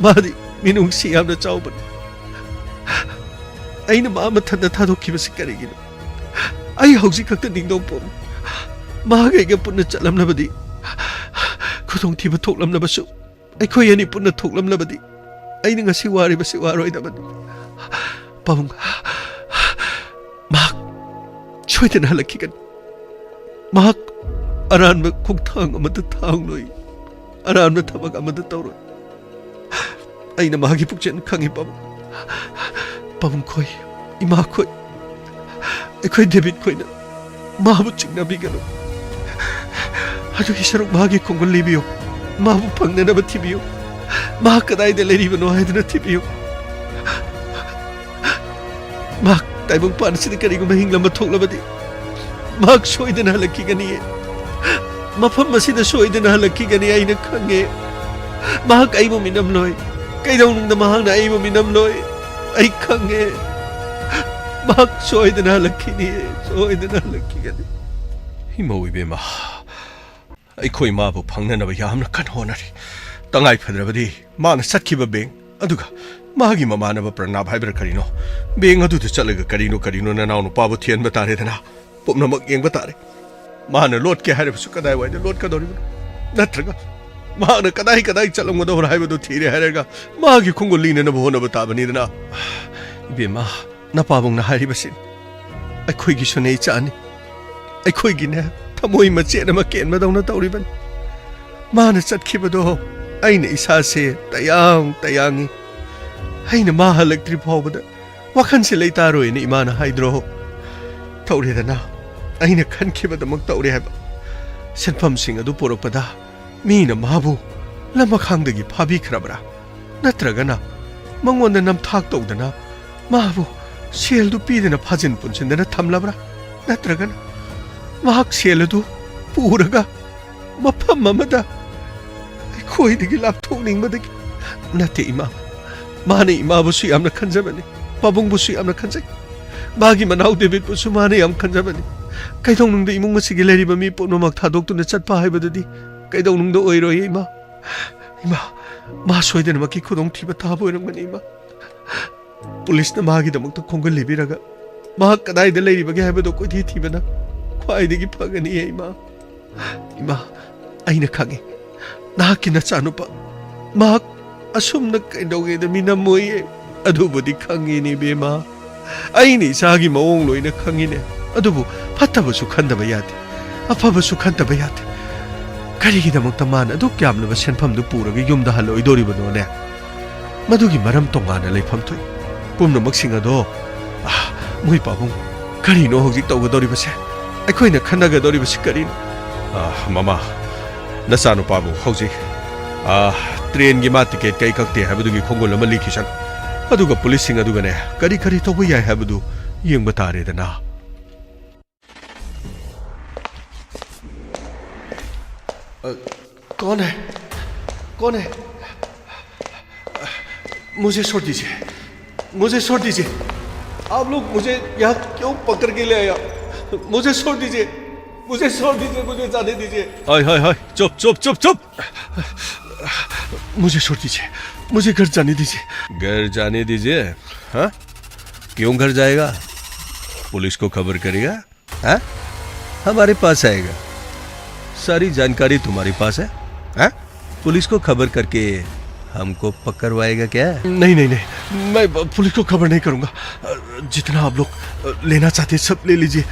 ꯃꯥꯗꯤ ꯃꯤꯅꯨꯡꯁꯤ ꯌꯥꯝꯅ ꯆꯥꯎꯕꯅꯤ꯫ ꯑꯩꯅ ꯃꯥ ꯃꯊꯟꯇ ꯊꯥꯗꯣꯛꯈꯤꯕꯁꯤ ꯀꯔꯤꯒꯤꯅꯣ? ꯑꯩ ꯍꯧꯖꯤꯛ ꯈꯛꯇ ꯅꯤꯡꯗꯧ ꯄꯣꯛꯏ꯫ ꯃꯍꯥꯛ ꯑꯩꯒ ꯄꯨꯟꯅ ꯆꯠꯂꯝꯂꯕꯗꯤ, ꯈꯨꯗꯣꯡꯊꯤꯕ ꯊꯣꯛꯂꯝꯂꯕꯁꯨ, ꯑꯩꯈꯣꯏ ꯑꯅꯤ ꯄꯨꯟꯅ ꯊꯣꯛꯂꯝꯂꯕꯗꯤ, ꯑꯩꯅ ꯉꯁꯤ ꯋꯥꯔꯤꯕꯁꯤ ꯋꯥꯔꯣꯏꯗꯕꯅꯤ꯫ ꯄꯥꯕꯨꯡ, ꯁꯣꯏꯗꯅ ꯍꯜꯂꯛꯈꯤꯒꯅꯤ꯫ ꯃꯍꯥꯛ ꯑꯔꯥꯟꯕ ꯈꯣꯡꯊꯥꯡ ꯑꯃꯠꯇ ꯊꯥꯡꯂꯣꯏ, ꯑꯔꯥꯟꯕ ꯊꯕꯛ ꯑꯃꯠꯇ ꯇꯧꯔꯣꯏ꯫ ꯑꯩꯅ ꯃꯍꯥꯛꯀꯤ ꯄꯨꯛꯆꯦꯜ ꯈꯪꯉꯤ, ꯄꯥꯕꯨꯡ꯫ ꯄꯥꯕꯨꯡ ꯈꯣꯏ, ꯏꯃꯥ ꯈꯣꯏ, ꯑꯩꯈꯣꯏ ꯗꯦꯕꯤꯠ ꯈꯣꯏꯅ ꯃꯥꯕꯨ ꯆꯤꯡꯅꯕꯤꯒꯅꯨ꯫ ꯑꯗꯨꯒꯤ ꯁꯔꯨꯛ ꯃꯍꯥꯛꯀꯤ ꯈꯣꯡꯒꯨꯜ ꯂꯤꯕꯤꯌꯨ꯫ ꯃꯥꯕꯨ ꯐꯪꯅꯅꯕ ꯊꯤꯕꯤꯌꯨ꯫ ꯃꯍꯥꯛ ꯀꯗꯥꯏꯗ ꯂꯩꯔꯤꯕꯅꯣ ꯍꯥꯏꯗꯨꯅ ꯊꯤꯕꯤꯌꯨ꯫ ꯃꯍꯥꯛ ꯇꯥꯏꯕꯪꯄꯥꯟ ꯑꯁꯤꯗ ꯀꯔꯤꯒꯨꯝꯕ ꯍꯤꯡꯂꯝꯕ ꯊꯣꯛꯂꯕꯗꯤ, ꯃꯍꯥꯛ ꯁꯣꯏꯗꯅ ꯍꯜꯂꯛꯈꯤꯒꯅꯤꯌꯦ꯫ ꯃꯐꯝ ꯑꯁꯤꯗ ꯁꯣꯏꯗꯅ ꯍꯜꯂꯛꯈꯤꯒꯅꯤ, ꯑꯩꯅ ꯈꯪꯉꯦ꯫ ꯃꯍꯥꯛ ꯑꯩꯕꯨ ꯃꯤꯅꯝꯂꯣꯏ꯫ ꯀꯩꯗꯧꯅꯨꯡꯗ ꯃꯍꯥꯛꯅ ꯑꯩꯕꯨ ꯃꯤꯅꯝꯂꯣꯏ꯫ ꯑꯩ ꯈꯪꯉꯦ꯫ ꯃꯍꯥꯛ ꯁꯣꯏꯗꯅ ꯍꯜꯂꯛꯈꯤꯅꯤꯌꯦ, ꯁꯣꯏꯗꯅ ꯍꯜꯂꯛꯈꯤꯒꯅꯤ꯫ ꯏꯃꯧ ꯏꯕꯦꯝꯃ, ꯑꯩꯈꯣꯏ ꯃꯥꯕꯨ ꯐꯪꯅꯅꯕ ꯌꯥꯝꯅ ꯀꯟꯅ ꯍꯣꯠꯅꯔꯤ꯫ ꯇꯉꯥꯏ ꯐꯗ꯭ꯔꯕꯗꯤ ꯃꯥꯅ ꯆꯠꯈꯤꯕ ꯕꯦꯡ, ꯑꯗꯨꯒ ꯃꯥꯒꯤ ꯃꯃꯥꯟꯅꯕ ꯄ꯭ꯔꯅꯥꯕ ꯍꯥꯏꯕ꯭ꯔꯥ ꯀꯔꯤꯅꯣ, ꯕꯦꯡ ꯑꯗꯨꯗ ꯆꯠꯂꯒ ꯀꯔꯤꯅꯣ ꯀꯔꯤꯅꯣ ꯅꯅꯥꯎ ꯅꯨꯄꯥꯕꯨ ꯊꯤꯍꯟꯕ ꯇꯥꯔꯦꯗꯅ꯫ ꯄꯨꯝꯅꯃꯛ ꯌꯦꯡꯕ ꯇꯥꯔꯦ꯫ ꯃꯥꯅ ꯂꯣꯠꯀꯦ ꯍꯥꯏꯔꯕꯁꯨ ꯀꯗꯥꯏꯋꯥꯏꯗ ꯂꯣꯠꯀꯗꯧꯔꯤꯕꯅꯣ? ꯅꯠꯇ꯭ꯔꯒ ꯃꯍꯥꯛꯅ ꯀꯗꯥꯏ ꯀꯗꯥꯏ ꯆꯠꯂꯝꯒꯗꯧꯕ꯭ꯔꯥ ꯍꯥꯏꯕꯗꯨ ꯊꯤꯔꯦ ꯍꯥꯏꯔꯒ ꯃꯥꯒꯤ ꯈꯣꯡꯒꯨꯜ ꯂꯤꯅꯅꯕ ꯍꯣꯠꯅꯕ ꯇꯥꯕꯅꯤꯗꯅ꯫ ꯏꯕꯦꯝꯃ, ꯅꯄꯥꯕꯨꯡꯅ ꯍꯥꯏꯔꯤꯕꯁꯤ ꯑꯩꯈꯣꯏꯒꯤꯁꯨꯅꯦ ꯏꯆꯥꯅꯤ꯫ ꯑꯩꯈꯣꯏꯒꯤꯅꯦ ꯊꯃꯣꯏ ꯃꯆꯦꯠ ꯑꯃ ꯀꯦꯟꯕꯗꯧꯅ ꯇꯧꯔꯤꯕꯅꯤ꯫ ꯃꯥꯅ ꯆꯠꯈꯤꯕꯗꯣ ꯑꯩꯅ ꯏꯁꯥꯁꯦ ꯇꯌꯥꯡ ꯇꯌꯥꯡꯉꯤ꯫ ꯑꯩꯅ ꯃꯥ ꯍꯜꯂꯛꯇ꯭ꯔꯤ ꯐꯥꯎꯕꯗ ꯋꯥꯈꯜꯁꯦ ꯂꯩꯇꯥꯔꯣꯏꯅ ꯏꯃꯥꯅ ꯍꯥꯏꯗ꯭ꯔꯣ? ꯇꯧꯔꯦꯗꯅ, ꯑꯩꯅ ꯈꯟꯈꯤꯕꯗꯃꯛ ꯇꯧꯔꯦ ꯍꯥꯏꯕ꯫ ꯁꯦꯟꯐꯝꯁꯤꯡ ꯑꯗꯨ ꯄꯨꯔꯛꯄꯗ ꯃꯤꯅ ꯃꯥꯕꯨ ꯂꯝꯃꯈꯥꯡꯗꯒꯤ ꯐꯥꯕꯤꯈ꯭ꯔꯕ꯭ꯔꯥ? ꯅꯠꯇ꯭ꯔꯒꯅ ꯃꯉꯣꯟꯗ ꯅꯝꯊꯥꯛ ꯇꯧꯗꯅ ꯃꯥꯕꯨ ꯁꯦꯜꯗꯨ ꯄꯤꯗꯅ ꯐꯥꯖꯤꯟ ꯄꯨꯟꯁꯤꯟꯗꯅ ꯊꯝꯂꯕ꯭ꯔꯥ? ꯅꯠꯇ꯭ꯔꯒꯅ ꯃꯍꯥꯛ ꯁꯦꯜ ꯑꯗꯨ ꯄꯨꯔꯒ ꯃꯐꯝ ꯑꯃꯗ ꯑꯩꯈꯣꯏꯗꯒꯤ ꯂꯥꯞꯊꯣꯛꯅꯤꯡꯕꯗꯒꯤ? ꯅꯠꯇꯦ, ꯏꯃꯥ꯫ ꯃꯥꯅ ꯏꯃꯥꯕꯨꯁꯨ ꯌꯥꯝꯅ ꯈꯟꯖꯕꯅꯤ, ꯄꯥꯕꯨꯡꯕꯨꯁꯨ ꯌꯥꯝꯅ ꯈꯟꯖꯩ꯫ ꯃꯥꯒꯤ ꯃꯅꯥꯎ ꯗꯦꯕꯤꯠꯄꯨꯁꯨ ꯃꯥꯅ ꯌꯥꯝ ꯈꯟꯖꯕꯅꯤ꯫ ꯀꯩꯗꯧꯅꯨꯡꯗ ꯏꯃꯨꯡ ꯑꯁꯤꯒꯤ ꯂꯩꯔꯤꯕ ꯃꯤ ꯄꯨꯝꯅꯃꯛ ꯊꯥꯗꯣꯛꯇꯨꯅ ꯆꯠꯄ ꯍꯥꯏꯕꯗꯨꯗꯤ ꯀꯩꯗꯧꯅꯨꯡꯗ ꯑꯣꯏꯔꯣꯏ, ꯏꯃꯥ꯫ ꯏꯃꯥ, ꯃꯥ ꯁꯣꯏꯗꯅꯃꯛꯀꯤ ꯈꯨꯗꯣꯡꯊꯤꯕ ꯇꯥꯕ ꯑꯣꯏꯔꯝꯒꯅꯤ, ꯏꯃꯥ꯫ ꯄꯨꯂꯤꯁꯅ ꯃꯥꯒꯤꯗꯃꯛꯇ ꯈꯣꯡꯒꯜ ꯂꯤꯕꯤꯔꯒ ꯃꯍꯥꯛ ꯀꯗꯥꯏꯗ ꯂꯩꯔꯤꯕꯒꯦ ꯍꯥꯏꯕꯗꯨ ꯀꯣꯏꯊꯤ ꯊꯤꯕꯅ ꯈ꯭ꯋꯥꯏꯗꯒꯤ ꯐꯒꯅꯤꯌꯦ, ꯏꯃꯥ꯫ ꯏꯃꯥ, ꯑꯩꯅ ꯈꯪꯉꯤ, ꯅꯍꯥꯛꯀꯤ ꯅꯆꯥꯅꯨꯄꯥ ꯃꯍꯥꯛ ꯑꯁꯨꯝꯅ ꯀꯩꯗꯧꯉꯩꯗ ꯃꯤꯅꯝꯃꯣꯏꯌꯦ꯫ ꯑꯗꯨꯕꯨꯗꯤ ꯈꯪꯉꯤꯅꯦ, ꯏꯕꯦꯝꯃ꯫ ꯑꯩꯅ ꯏꯆꯥꯒꯤ ꯃꯑꯣꯡ ꯂꯣꯏꯅ ꯈꯪꯉꯤꯅꯦ꯫ ꯑꯗꯨꯕꯨ ꯐꯠꯇꯕꯁꯨ ꯈꯟꯗꯕ ꯌꯥꯗꯦ, ꯑꯐꯕꯁꯨ ꯈꯟꯗꯕ ꯌꯥꯗꯦ꯫ ꯀꯔꯤꯒꯤꯗꯃꯛꯇ ꯃꯥꯅ ꯑꯗꯨꯛ ꯌꯥꯝꯂꯕ ꯁꯦꯟꯐꯝꯗꯨ ꯄꯨꯔꯒ ꯌꯨꯝꯗ ꯍꯜꯂꯛꯑꯣꯏꯗꯣꯔꯤꯕꯅꯣꯅꯦ? ꯃꯗꯨꯒꯤ ꯃꯔꯝ ꯇꯣꯉꯥꯟꯅ ꯂꯩꯐꯝ ꯊꯣꯛꯏ꯫ ꯄꯨꯝꯅꯃꯛꯁꯤꯡ ꯑꯗꯣ, ꯑꯥ, ꯃꯣꯏ ꯄꯥꯕꯨꯡ, ꯀꯔꯤꯅꯣ ꯍꯧꯖꯤꯛ ꯇꯧꯒꯗꯧꯔꯤꯕꯁꯦ? ꯑꯩꯈꯣꯏꯅ ꯈꯟꯅꯒꯗꯧꯔꯤꯕꯁꯤ ꯀꯔꯤꯅꯣ? ꯑꯥ, ꯃꯃꯥ, ꯅꯆꯥꯅꯨꯄꯥꯕꯨ ꯍꯧꯖꯤꯛ, ꯑꯥ, ꯇ꯭ꯔꯦꯟꯒꯤ ꯃꯥ ꯇꯤꯀꯦꯠ ꯀꯛꯏ ꯀꯛꯇꯦ ꯍꯥꯏꯕꯗꯨꯒꯤ ꯈꯣꯡꯒꯨꯜ ꯑꯃ ꯂꯤꯈꯤꯁꯅꯨ꯫ ꯑꯗꯨꯒ ꯄꯨꯂꯤꯁꯁꯤꯡ ꯑꯗꯨꯒꯅꯦ, ꯀꯔꯤ ꯀꯔꯤ ꯇꯧꯕ ꯌꯥꯏ ꯍꯥꯏꯕꯗꯨ ꯌꯦꯡꯕ ꯇꯥꯔꯦꯗꯅ꯫ अ, कौन है? कौन है? मुझे छोड़ दीजिए, मुझे छोड़ दीजिए। आप लोग मुझे यहाँ क्यों पकड़ के ले आया? मुझे छोड़ दीजिए, मुझे छोड़ दीजिए, मुझे जाने दीजिए। हाय, हाय, हाय, चुप, चुप, चुप, चुप। मुझे छोड़ दीजिए, मुझे घर जाने दीजिए। घर जाने दीजिए? हाँ? क्यों घर जाएगा? पुलिस को खबर करेगा? हाँ? हमारे पास आएगा। सारी जानकारी तुम्हारे पास है। हाँ? पुलिस को खबर करके हमको पकड़वाएगा क्या? नहीं, नहीं, नहीं, मैं ब-, पुलिस को खबर नहीं करूंगा। अ, जितना आप लोग, अ, लेना चाहते हैं, सब ले लीजिए।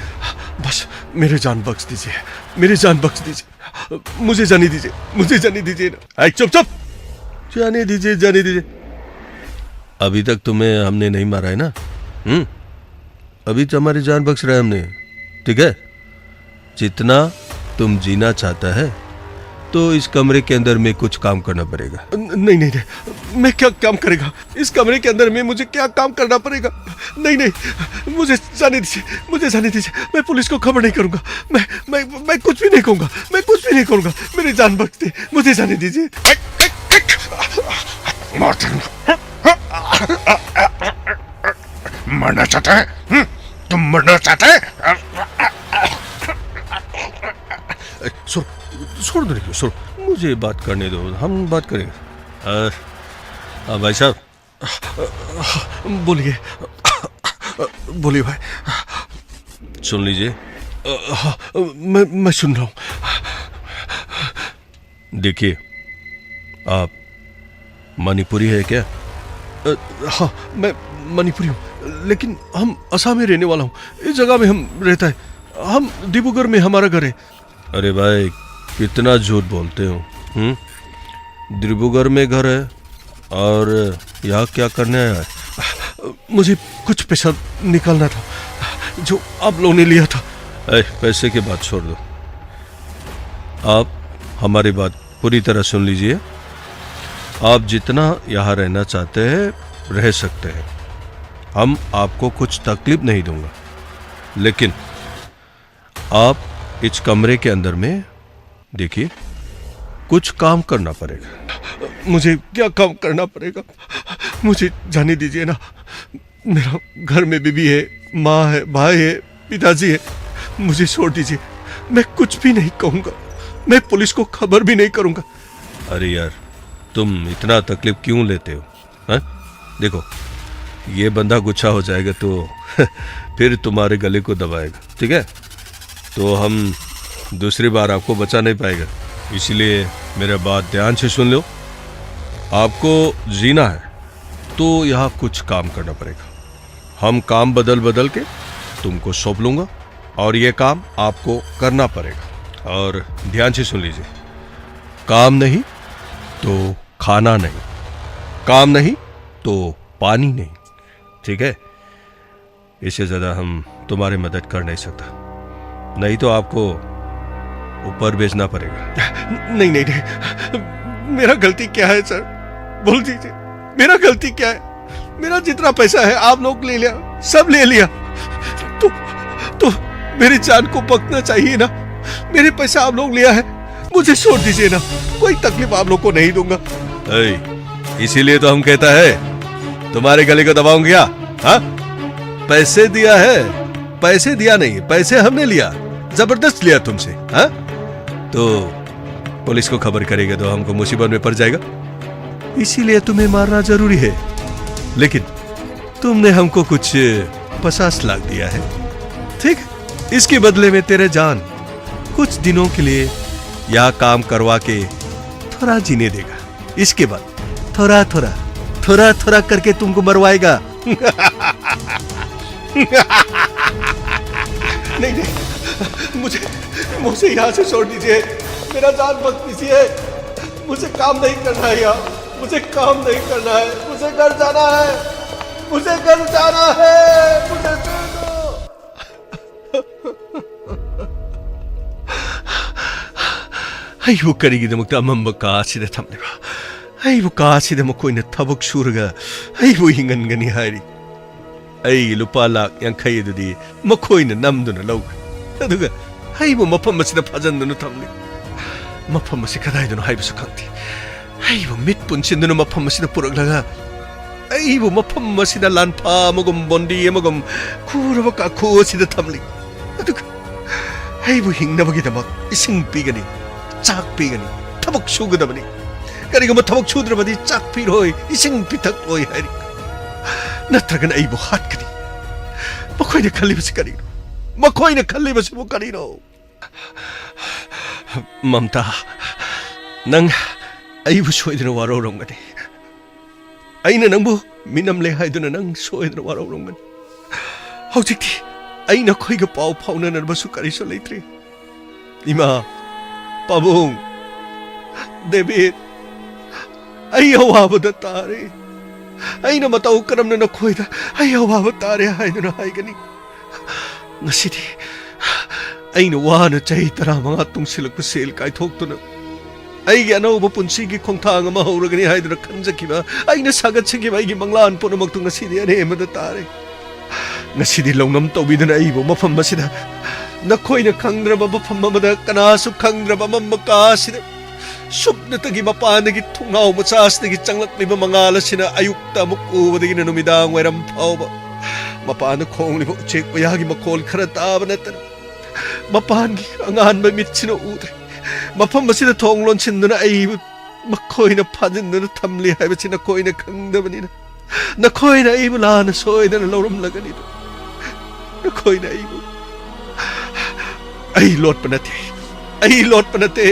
बस मेरे जान बख्श दीजिए, मेरी जान बख्श दीजिए। मुझे जाने दीजिए, मुझे जाने दीजिए ना। ए, चुप, चुप! जाने दीजिए, जाने दीजिए। अभी तक तुम्हें हमने नहीं मारा है ना? हम्म? अभी तो हमारी जान बख्श रहा है हमने, ठीक है? जितना तुम जीना चाहता है, तो इस कमरे के अंदर में कुछ काम करना पड़ेगा। न-, नहीं, नहीं, नहीं, मैं क्या काम करेगा? इस कमरे के अंदर में मुझे क्या काम करना पड़ेगा? नहीं, नहीं, मुझे जाने दीजिए, मुझे जाने दीजिए। मैं पुलिस को खबर नहीं करूंगा। मैं, मैं, मैं कुछ भी नहीं कहूंगा। मैं कुछ भी नहीं करूंगा। मेरी जान बख्श दे, मुझे जाने दीजिए। मार्टिन, मरना चाहता है? हम्म? तुम मरना चाहता है? ए, सुन, छोड़ दो, छोड़। मुझे बात करने दो, हम बात करेंगे। अ, अ, भाई साहब। बोलिए, बोलिए भाई। सुन लीजिए। अ, हाँ, मैं, मैं सुन रहा हूँ। देखिए, आप मणिपुरी है क्या? अ, हाँ, मैं मणिपुरी हूँ, लेकिन हम असम में रहने वाला हूँ। जगह में हम रहता है। हम डिब्रूगढ़ में हमारा घर है। अरे भाई, कितना झूठ बोलते हो। हम्म? डिब्रूगढ़ में घर है और यहाँ क्या करने आया है? मुझे कुछ पैसा निकालना था जो आप लोगों ने लिया था। ए, पैसे की बात छोड़ दो। आप हमारी बात पूरी तरह सुन लीजिए। आप जितना यहाँ रहना चाहते हैं, रह सकते हैं। हम आपको कुछ तकलीफ नहीं दूंगा, लेकिन आप इस कमरे के अंदर में, देखिए, कुछ काम करना पड़ेगा। मुझे क्या काम करना पड़ेगा? मुझे जाने दीजिए ना। मेरा घर में बीबी है, माँ है, भाई है, पिताजी है। मुझे छोड़ दीजिए। मैं कुछ भी नहीं कहूंगा। मैं पुलिस को खबर भी नहीं करूंगा। अरे यार, तुम इतना तकलीफ क्यों लेते हो, हैं? देखो, ये बंदा गुस्सा हो जाएगा तो फिर तुम्हारे गले को दबाएगा, ठीक है? तो हम दूसरी बार आपको बचा नहीं पाएगा, इसलिए मेरा बात ध्यान से सुन लो। आपको जीना है तो यहाँ कुछ काम करना पड़ेगा। हम काम बदल बदल के तुमको सौंप लूंगा और ये काम आपको करना पड़ेगा। और ध्यान से सुन लीजिए, काम नहीं तो खाना नहीं, काम नहीं तो पानी नहीं, ठीक है? इससे ज्यादा हम तुम्हारी मदद कर नहीं सकता, नहीं तो आपको ऊपर भेजना पड़ेगा। नहीं, नहीं, नहीं। मेरा गलती क्या है सर? बोल दीजिए, मेरा गलती क्या है? मेरा जितना पैसा है आप लोग ले लिया, सब ले लिया। तो तो मेरी जान को बख्शना चाहिए ना। मेरे पैसा आप लोग लिया है, मुझे छोड़ दीजिए ना। कोई तकलीफ आप लोग को नहीं दूंगा। ए, इसीलिए तो हम कहता है तुम्हारे गले को दबाऊंगा क्या? हाँ, पैसे दिया है, पैसे दिया नहीं, पैसे हमने लिया, जबरदस्त लिया तुमसे। हाँ, तो पुलिस को खबर करेगा तो हमको मुसीबत में पड़ जाएगा, इसीलिए तुम्हें मारना जरूरी है। लेकिन तुमने हमको कुछ पचास लाख दिया है, ठीक? इसके बदले में तेरे जान कुछ दिनों के लिए यहाँ काम करवा के थोड़ा जीने देगा। इसके बाद थोड़ा थोड़ा, थोड़ा थोड़ा करके तुमको मरवाएगा। नहीं, नहीं, मुझे, मुझे यहाँ से छोड़ दीजिए। मेरा जान बख्श दीजिए। मुझे काम नहीं करना है यहाँ। मुझे काम नहीं करना है। मुझे घर जाना है। मुझे घर जाना है। मुझे छोड़ दो। ꯑꯩꯕꯨ ꯀꯔꯤꯒꯤꯗꯃꯛꯇ ꯑꯃꯝꯕ ꯀꯥ ꯑꯁꯤꯗ ꯊꯝꯂꯤꯕ? ꯑꯩꯕꯨ ꯀꯥ ꯑꯁꯤꯗ ꯃꯈꯣꯏꯅ ꯊꯕꯛ ꯁꯨꯔꯒ ꯑꯩꯕꯨ ꯍꯤꯡꯍꯟꯒꯅꯤ ꯍꯥꯏꯔꯤ꯫ ꯑꯩꯒꯤ ꯂꯨꯄꯥ ꯂꯥꯈ ꯌꯥꯡꯈꯩ ꯑꯗꯨꯗꯤ ꯃꯈꯣꯏꯅ ꯅꯝꯗꯨꯅ ꯂꯧꯈ꯭ꯔꯦ꯫ ꯑꯗꯨꯒ ꯑꯩꯕꯨ ꯃꯐꯝ ꯑꯁꯤꯗ ꯐꯥꯖꯤꯟꯗꯨꯅ ꯊꯝꯂꯤ꯫ ꯃꯐꯝ ꯑꯁꯤ ꯀꯗꯥꯏꯗꯅꯣ ꯍꯥꯏꯕꯁꯨ ꯈꯪꯗꯦ꯫ ꯑꯩꯕꯨ ꯃꯤꯠ ꯄꯨꯟꯁꯤꯟꯗꯨꯅ ꯃꯐꯝ ꯑꯁꯤꯗ ꯄꯨꯔꯛꯂꯒ ꯑꯩꯕꯨ ꯃꯐꯝ ꯑꯁꯤꯗ ꯂꯥꯟꯐꯥ ꯑꯃꯒꯨꯝ, ꯕꯣꯟꯗꯤ ꯑꯃꯒꯨꯝ, ꯈꯨꯔꯕ ꯀꯥꯈꯨ ꯑꯁꯤꯗ ꯊꯝꯂꯤ꯫ ꯑꯗꯨꯒ ꯑꯩꯕꯨ ꯍꯤꯡꯅꯕꯒꯤꯗꯃꯛ ꯏꯁꯤꯡ ꯄꯤꯒꯅꯤ, ꯆꯥꯛ ꯄꯤꯒꯅꯤ, ꯊꯕꯛ ꯁꯨꯒꯗꯕꯅꯤ꯫ ꯀꯔꯤꯒꯨꯝꯕ ꯊꯕꯛ ꯁꯨꯗ꯭ꯔꯕꯗꯤ ꯆꯥꯛ ꯄꯤꯔꯣꯏ, ꯏꯁꯤꯡ ꯄꯤꯊꯛꯂꯣꯏ ꯍꯥꯏꯔꯤ꯫ ꯅꯠꯇ꯭ꯔꯒꯅ ꯑꯩꯕꯨ ꯍꯥꯠꯀꯅꯤ꯫ ꯃꯈꯣꯏꯅ ꯈꯜꯂꯤꯕꯁꯤ ꯀꯔꯤꯅꯣ? ꯃꯈꯣꯏꯅ ꯈꯜꯂꯤꯕꯁꯤꯕꯨ ꯀꯔꯤꯅꯣ? ꯃꯝꯇꯥ, ꯅꯪ ꯑꯩꯕꯨ ꯁꯣꯏꯗꯅ ꯋꯥꯔꯧꯔꯝꯒꯅꯤ꯫ ꯑꯩꯅ ꯅꯪꯕꯨ ꯃꯤꯅꯝꯂꯦ ꯍꯥꯏꯗꯨꯅ ꯅꯪ ꯁꯣꯏꯗꯅ ꯋꯥꯔꯧꯔꯝꯒꯅꯤ꯫ ꯍꯧꯖꯤꯛꯇꯤ ꯑꯩ ꯅꯈꯣꯏꯒ ꯄꯥꯎ ꯐꯥꯎꯅꯅꯕꯁꯨ ꯀꯔꯤꯁꯨ ꯂꯩꯇ꯭ꯔꯦ꯫ ꯏꯃꯥ, ꯄꯥꯕꯨꯡ, ꯗꯦꯕꯤꯠ, ꯑꯩ ꯑꯋꯥꯕꯗ ꯇꯥꯔꯦ꯫ ꯑꯩꯅ ꯃꯇꯧ ꯀꯔꯝꯅ ꯅꯈꯣꯏꯗ "ꯑꯩ ꯑꯋꯥꯕ ꯇꯥꯔꯦ" ꯍꯥꯏꯗꯨꯅ ꯍꯥꯏꯒꯅꯤ? ꯉꯁꯤꯗꯤ ꯑꯩꯅ ꯋꯥꯅ ꯆꯍꯤ ꯇꯔꯥꯃꯉꯥ ꯇꯨꯡꯁꯤꯜꯂꯛꯄ ꯁꯦꯜ ꯀꯥꯏꯊꯣꯛꯇꯨꯅ ꯑꯩꯒꯤ ꯑꯅꯧꯕ ꯄꯨꯟꯁꯤꯒꯤ ꯈꯣꯡꯊꯥꯡ ꯑꯃ ꯍꯧꯔꯒꯅꯤ ꯍꯥꯏꯗꯨꯅ ꯈꯟꯖꯈꯤꯕ, ꯑꯩꯅ ꯁꯥꯒꯠꯆꯈꯤꯕ ꯑꯩꯒꯤ ꯃꯪꯂꯥꯟ ꯄꯨꯝꯅꯃꯛꯇꯨ ꯉꯁꯤꯗꯤ ꯑꯔꯦꯝꯕꯗ ꯇꯥꯔꯦ꯫ ꯉꯁꯤꯗꯤ ꯂꯧꯅꯝ ꯇꯧꯕꯤꯗꯨꯅ ꯑꯩꯕꯨ ꯃꯐꯝ ꯑꯁꯤꯗ, ꯅꯈꯣꯏꯅ ꯈꯪꯗ꯭ꯔꯕ ꯃꯐꯝ ꯑꯃꯗ, ꯀꯅꯥꯁꯨ ꯈꯪꯗ꯭ꯔꯕ ꯑꯃꯝꯕ ꯀꯥ ꯑꯁꯤꯗ ꯁꯨꯞꯅꯇꯒꯤ ꯃꯄꯥꯟꯗꯒꯤ ꯊꯣꯡꯅꯥꯎ ꯃꯆꯥ ꯑꯁꯤꯗꯒꯤ ꯆꯪꯂꯛꯂꯤꯕ ꯃꯉꯥꯜ ꯑꯁꯤꯅ ꯑꯌꯨꯛꯇ ꯑꯃꯨꯛ ꯎꯕꯗꯒꯤꯅ ꯅꯨꯃꯤꯗꯥꯡ ꯋꯥꯏꯔꯝ ꯐꯥꯎꯕ ꯃꯄꯥꯟꯗ ꯈꯣꯡꯂꯤꯕ ꯎꯆꯦꯛ ꯋꯥꯌꯥꯒꯤ ꯃꯈꯣꯜ ꯈꯔ ꯇꯥꯕ ꯅꯠꯇꯅ ꯃꯄꯥꯟꯒꯤ ꯑꯉꯥꯟꯕ ꯃꯤꯠꯁꯤꯅ ꯎꯗ꯭ꯔꯦ꯫ ꯃꯐꯝ ꯑꯁꯤꯗ ꯊꯣꯡ ꯂꯣꯟꯁꯤꯟꯗꯨꯅ ꯑꯩꯕꯨ ꯃꯈꯣꯏꯅ ꯐꯥꯖꯤꯟꯗꯨꯅ ꯊꯝꯂꯤ ꯍꯥꯏꯕꯁꯤ ꯅꯈꯣꯏꯅ ꯈꯪꯗꯕꯅꯤꯅ, ꯅꯈꯣꯏꯅ ꯑꯩꯕꯨ ꯂꯥꯟꯅ ꯁꯣꯏꯗꯅ ꯂꯧꯔꯝꯂꯒꯅꯤꯗꯣ꯫ ꯅꯈꯣꯏꯅ ꯑꯩꯕꯨ, ꯑꯩ ꯂꯣꯠꯄ ꯅꯠꯇꯦ, ꯑꯩ ꯂꯣꯠꯄ ꯅꯠꯇꯦ꯫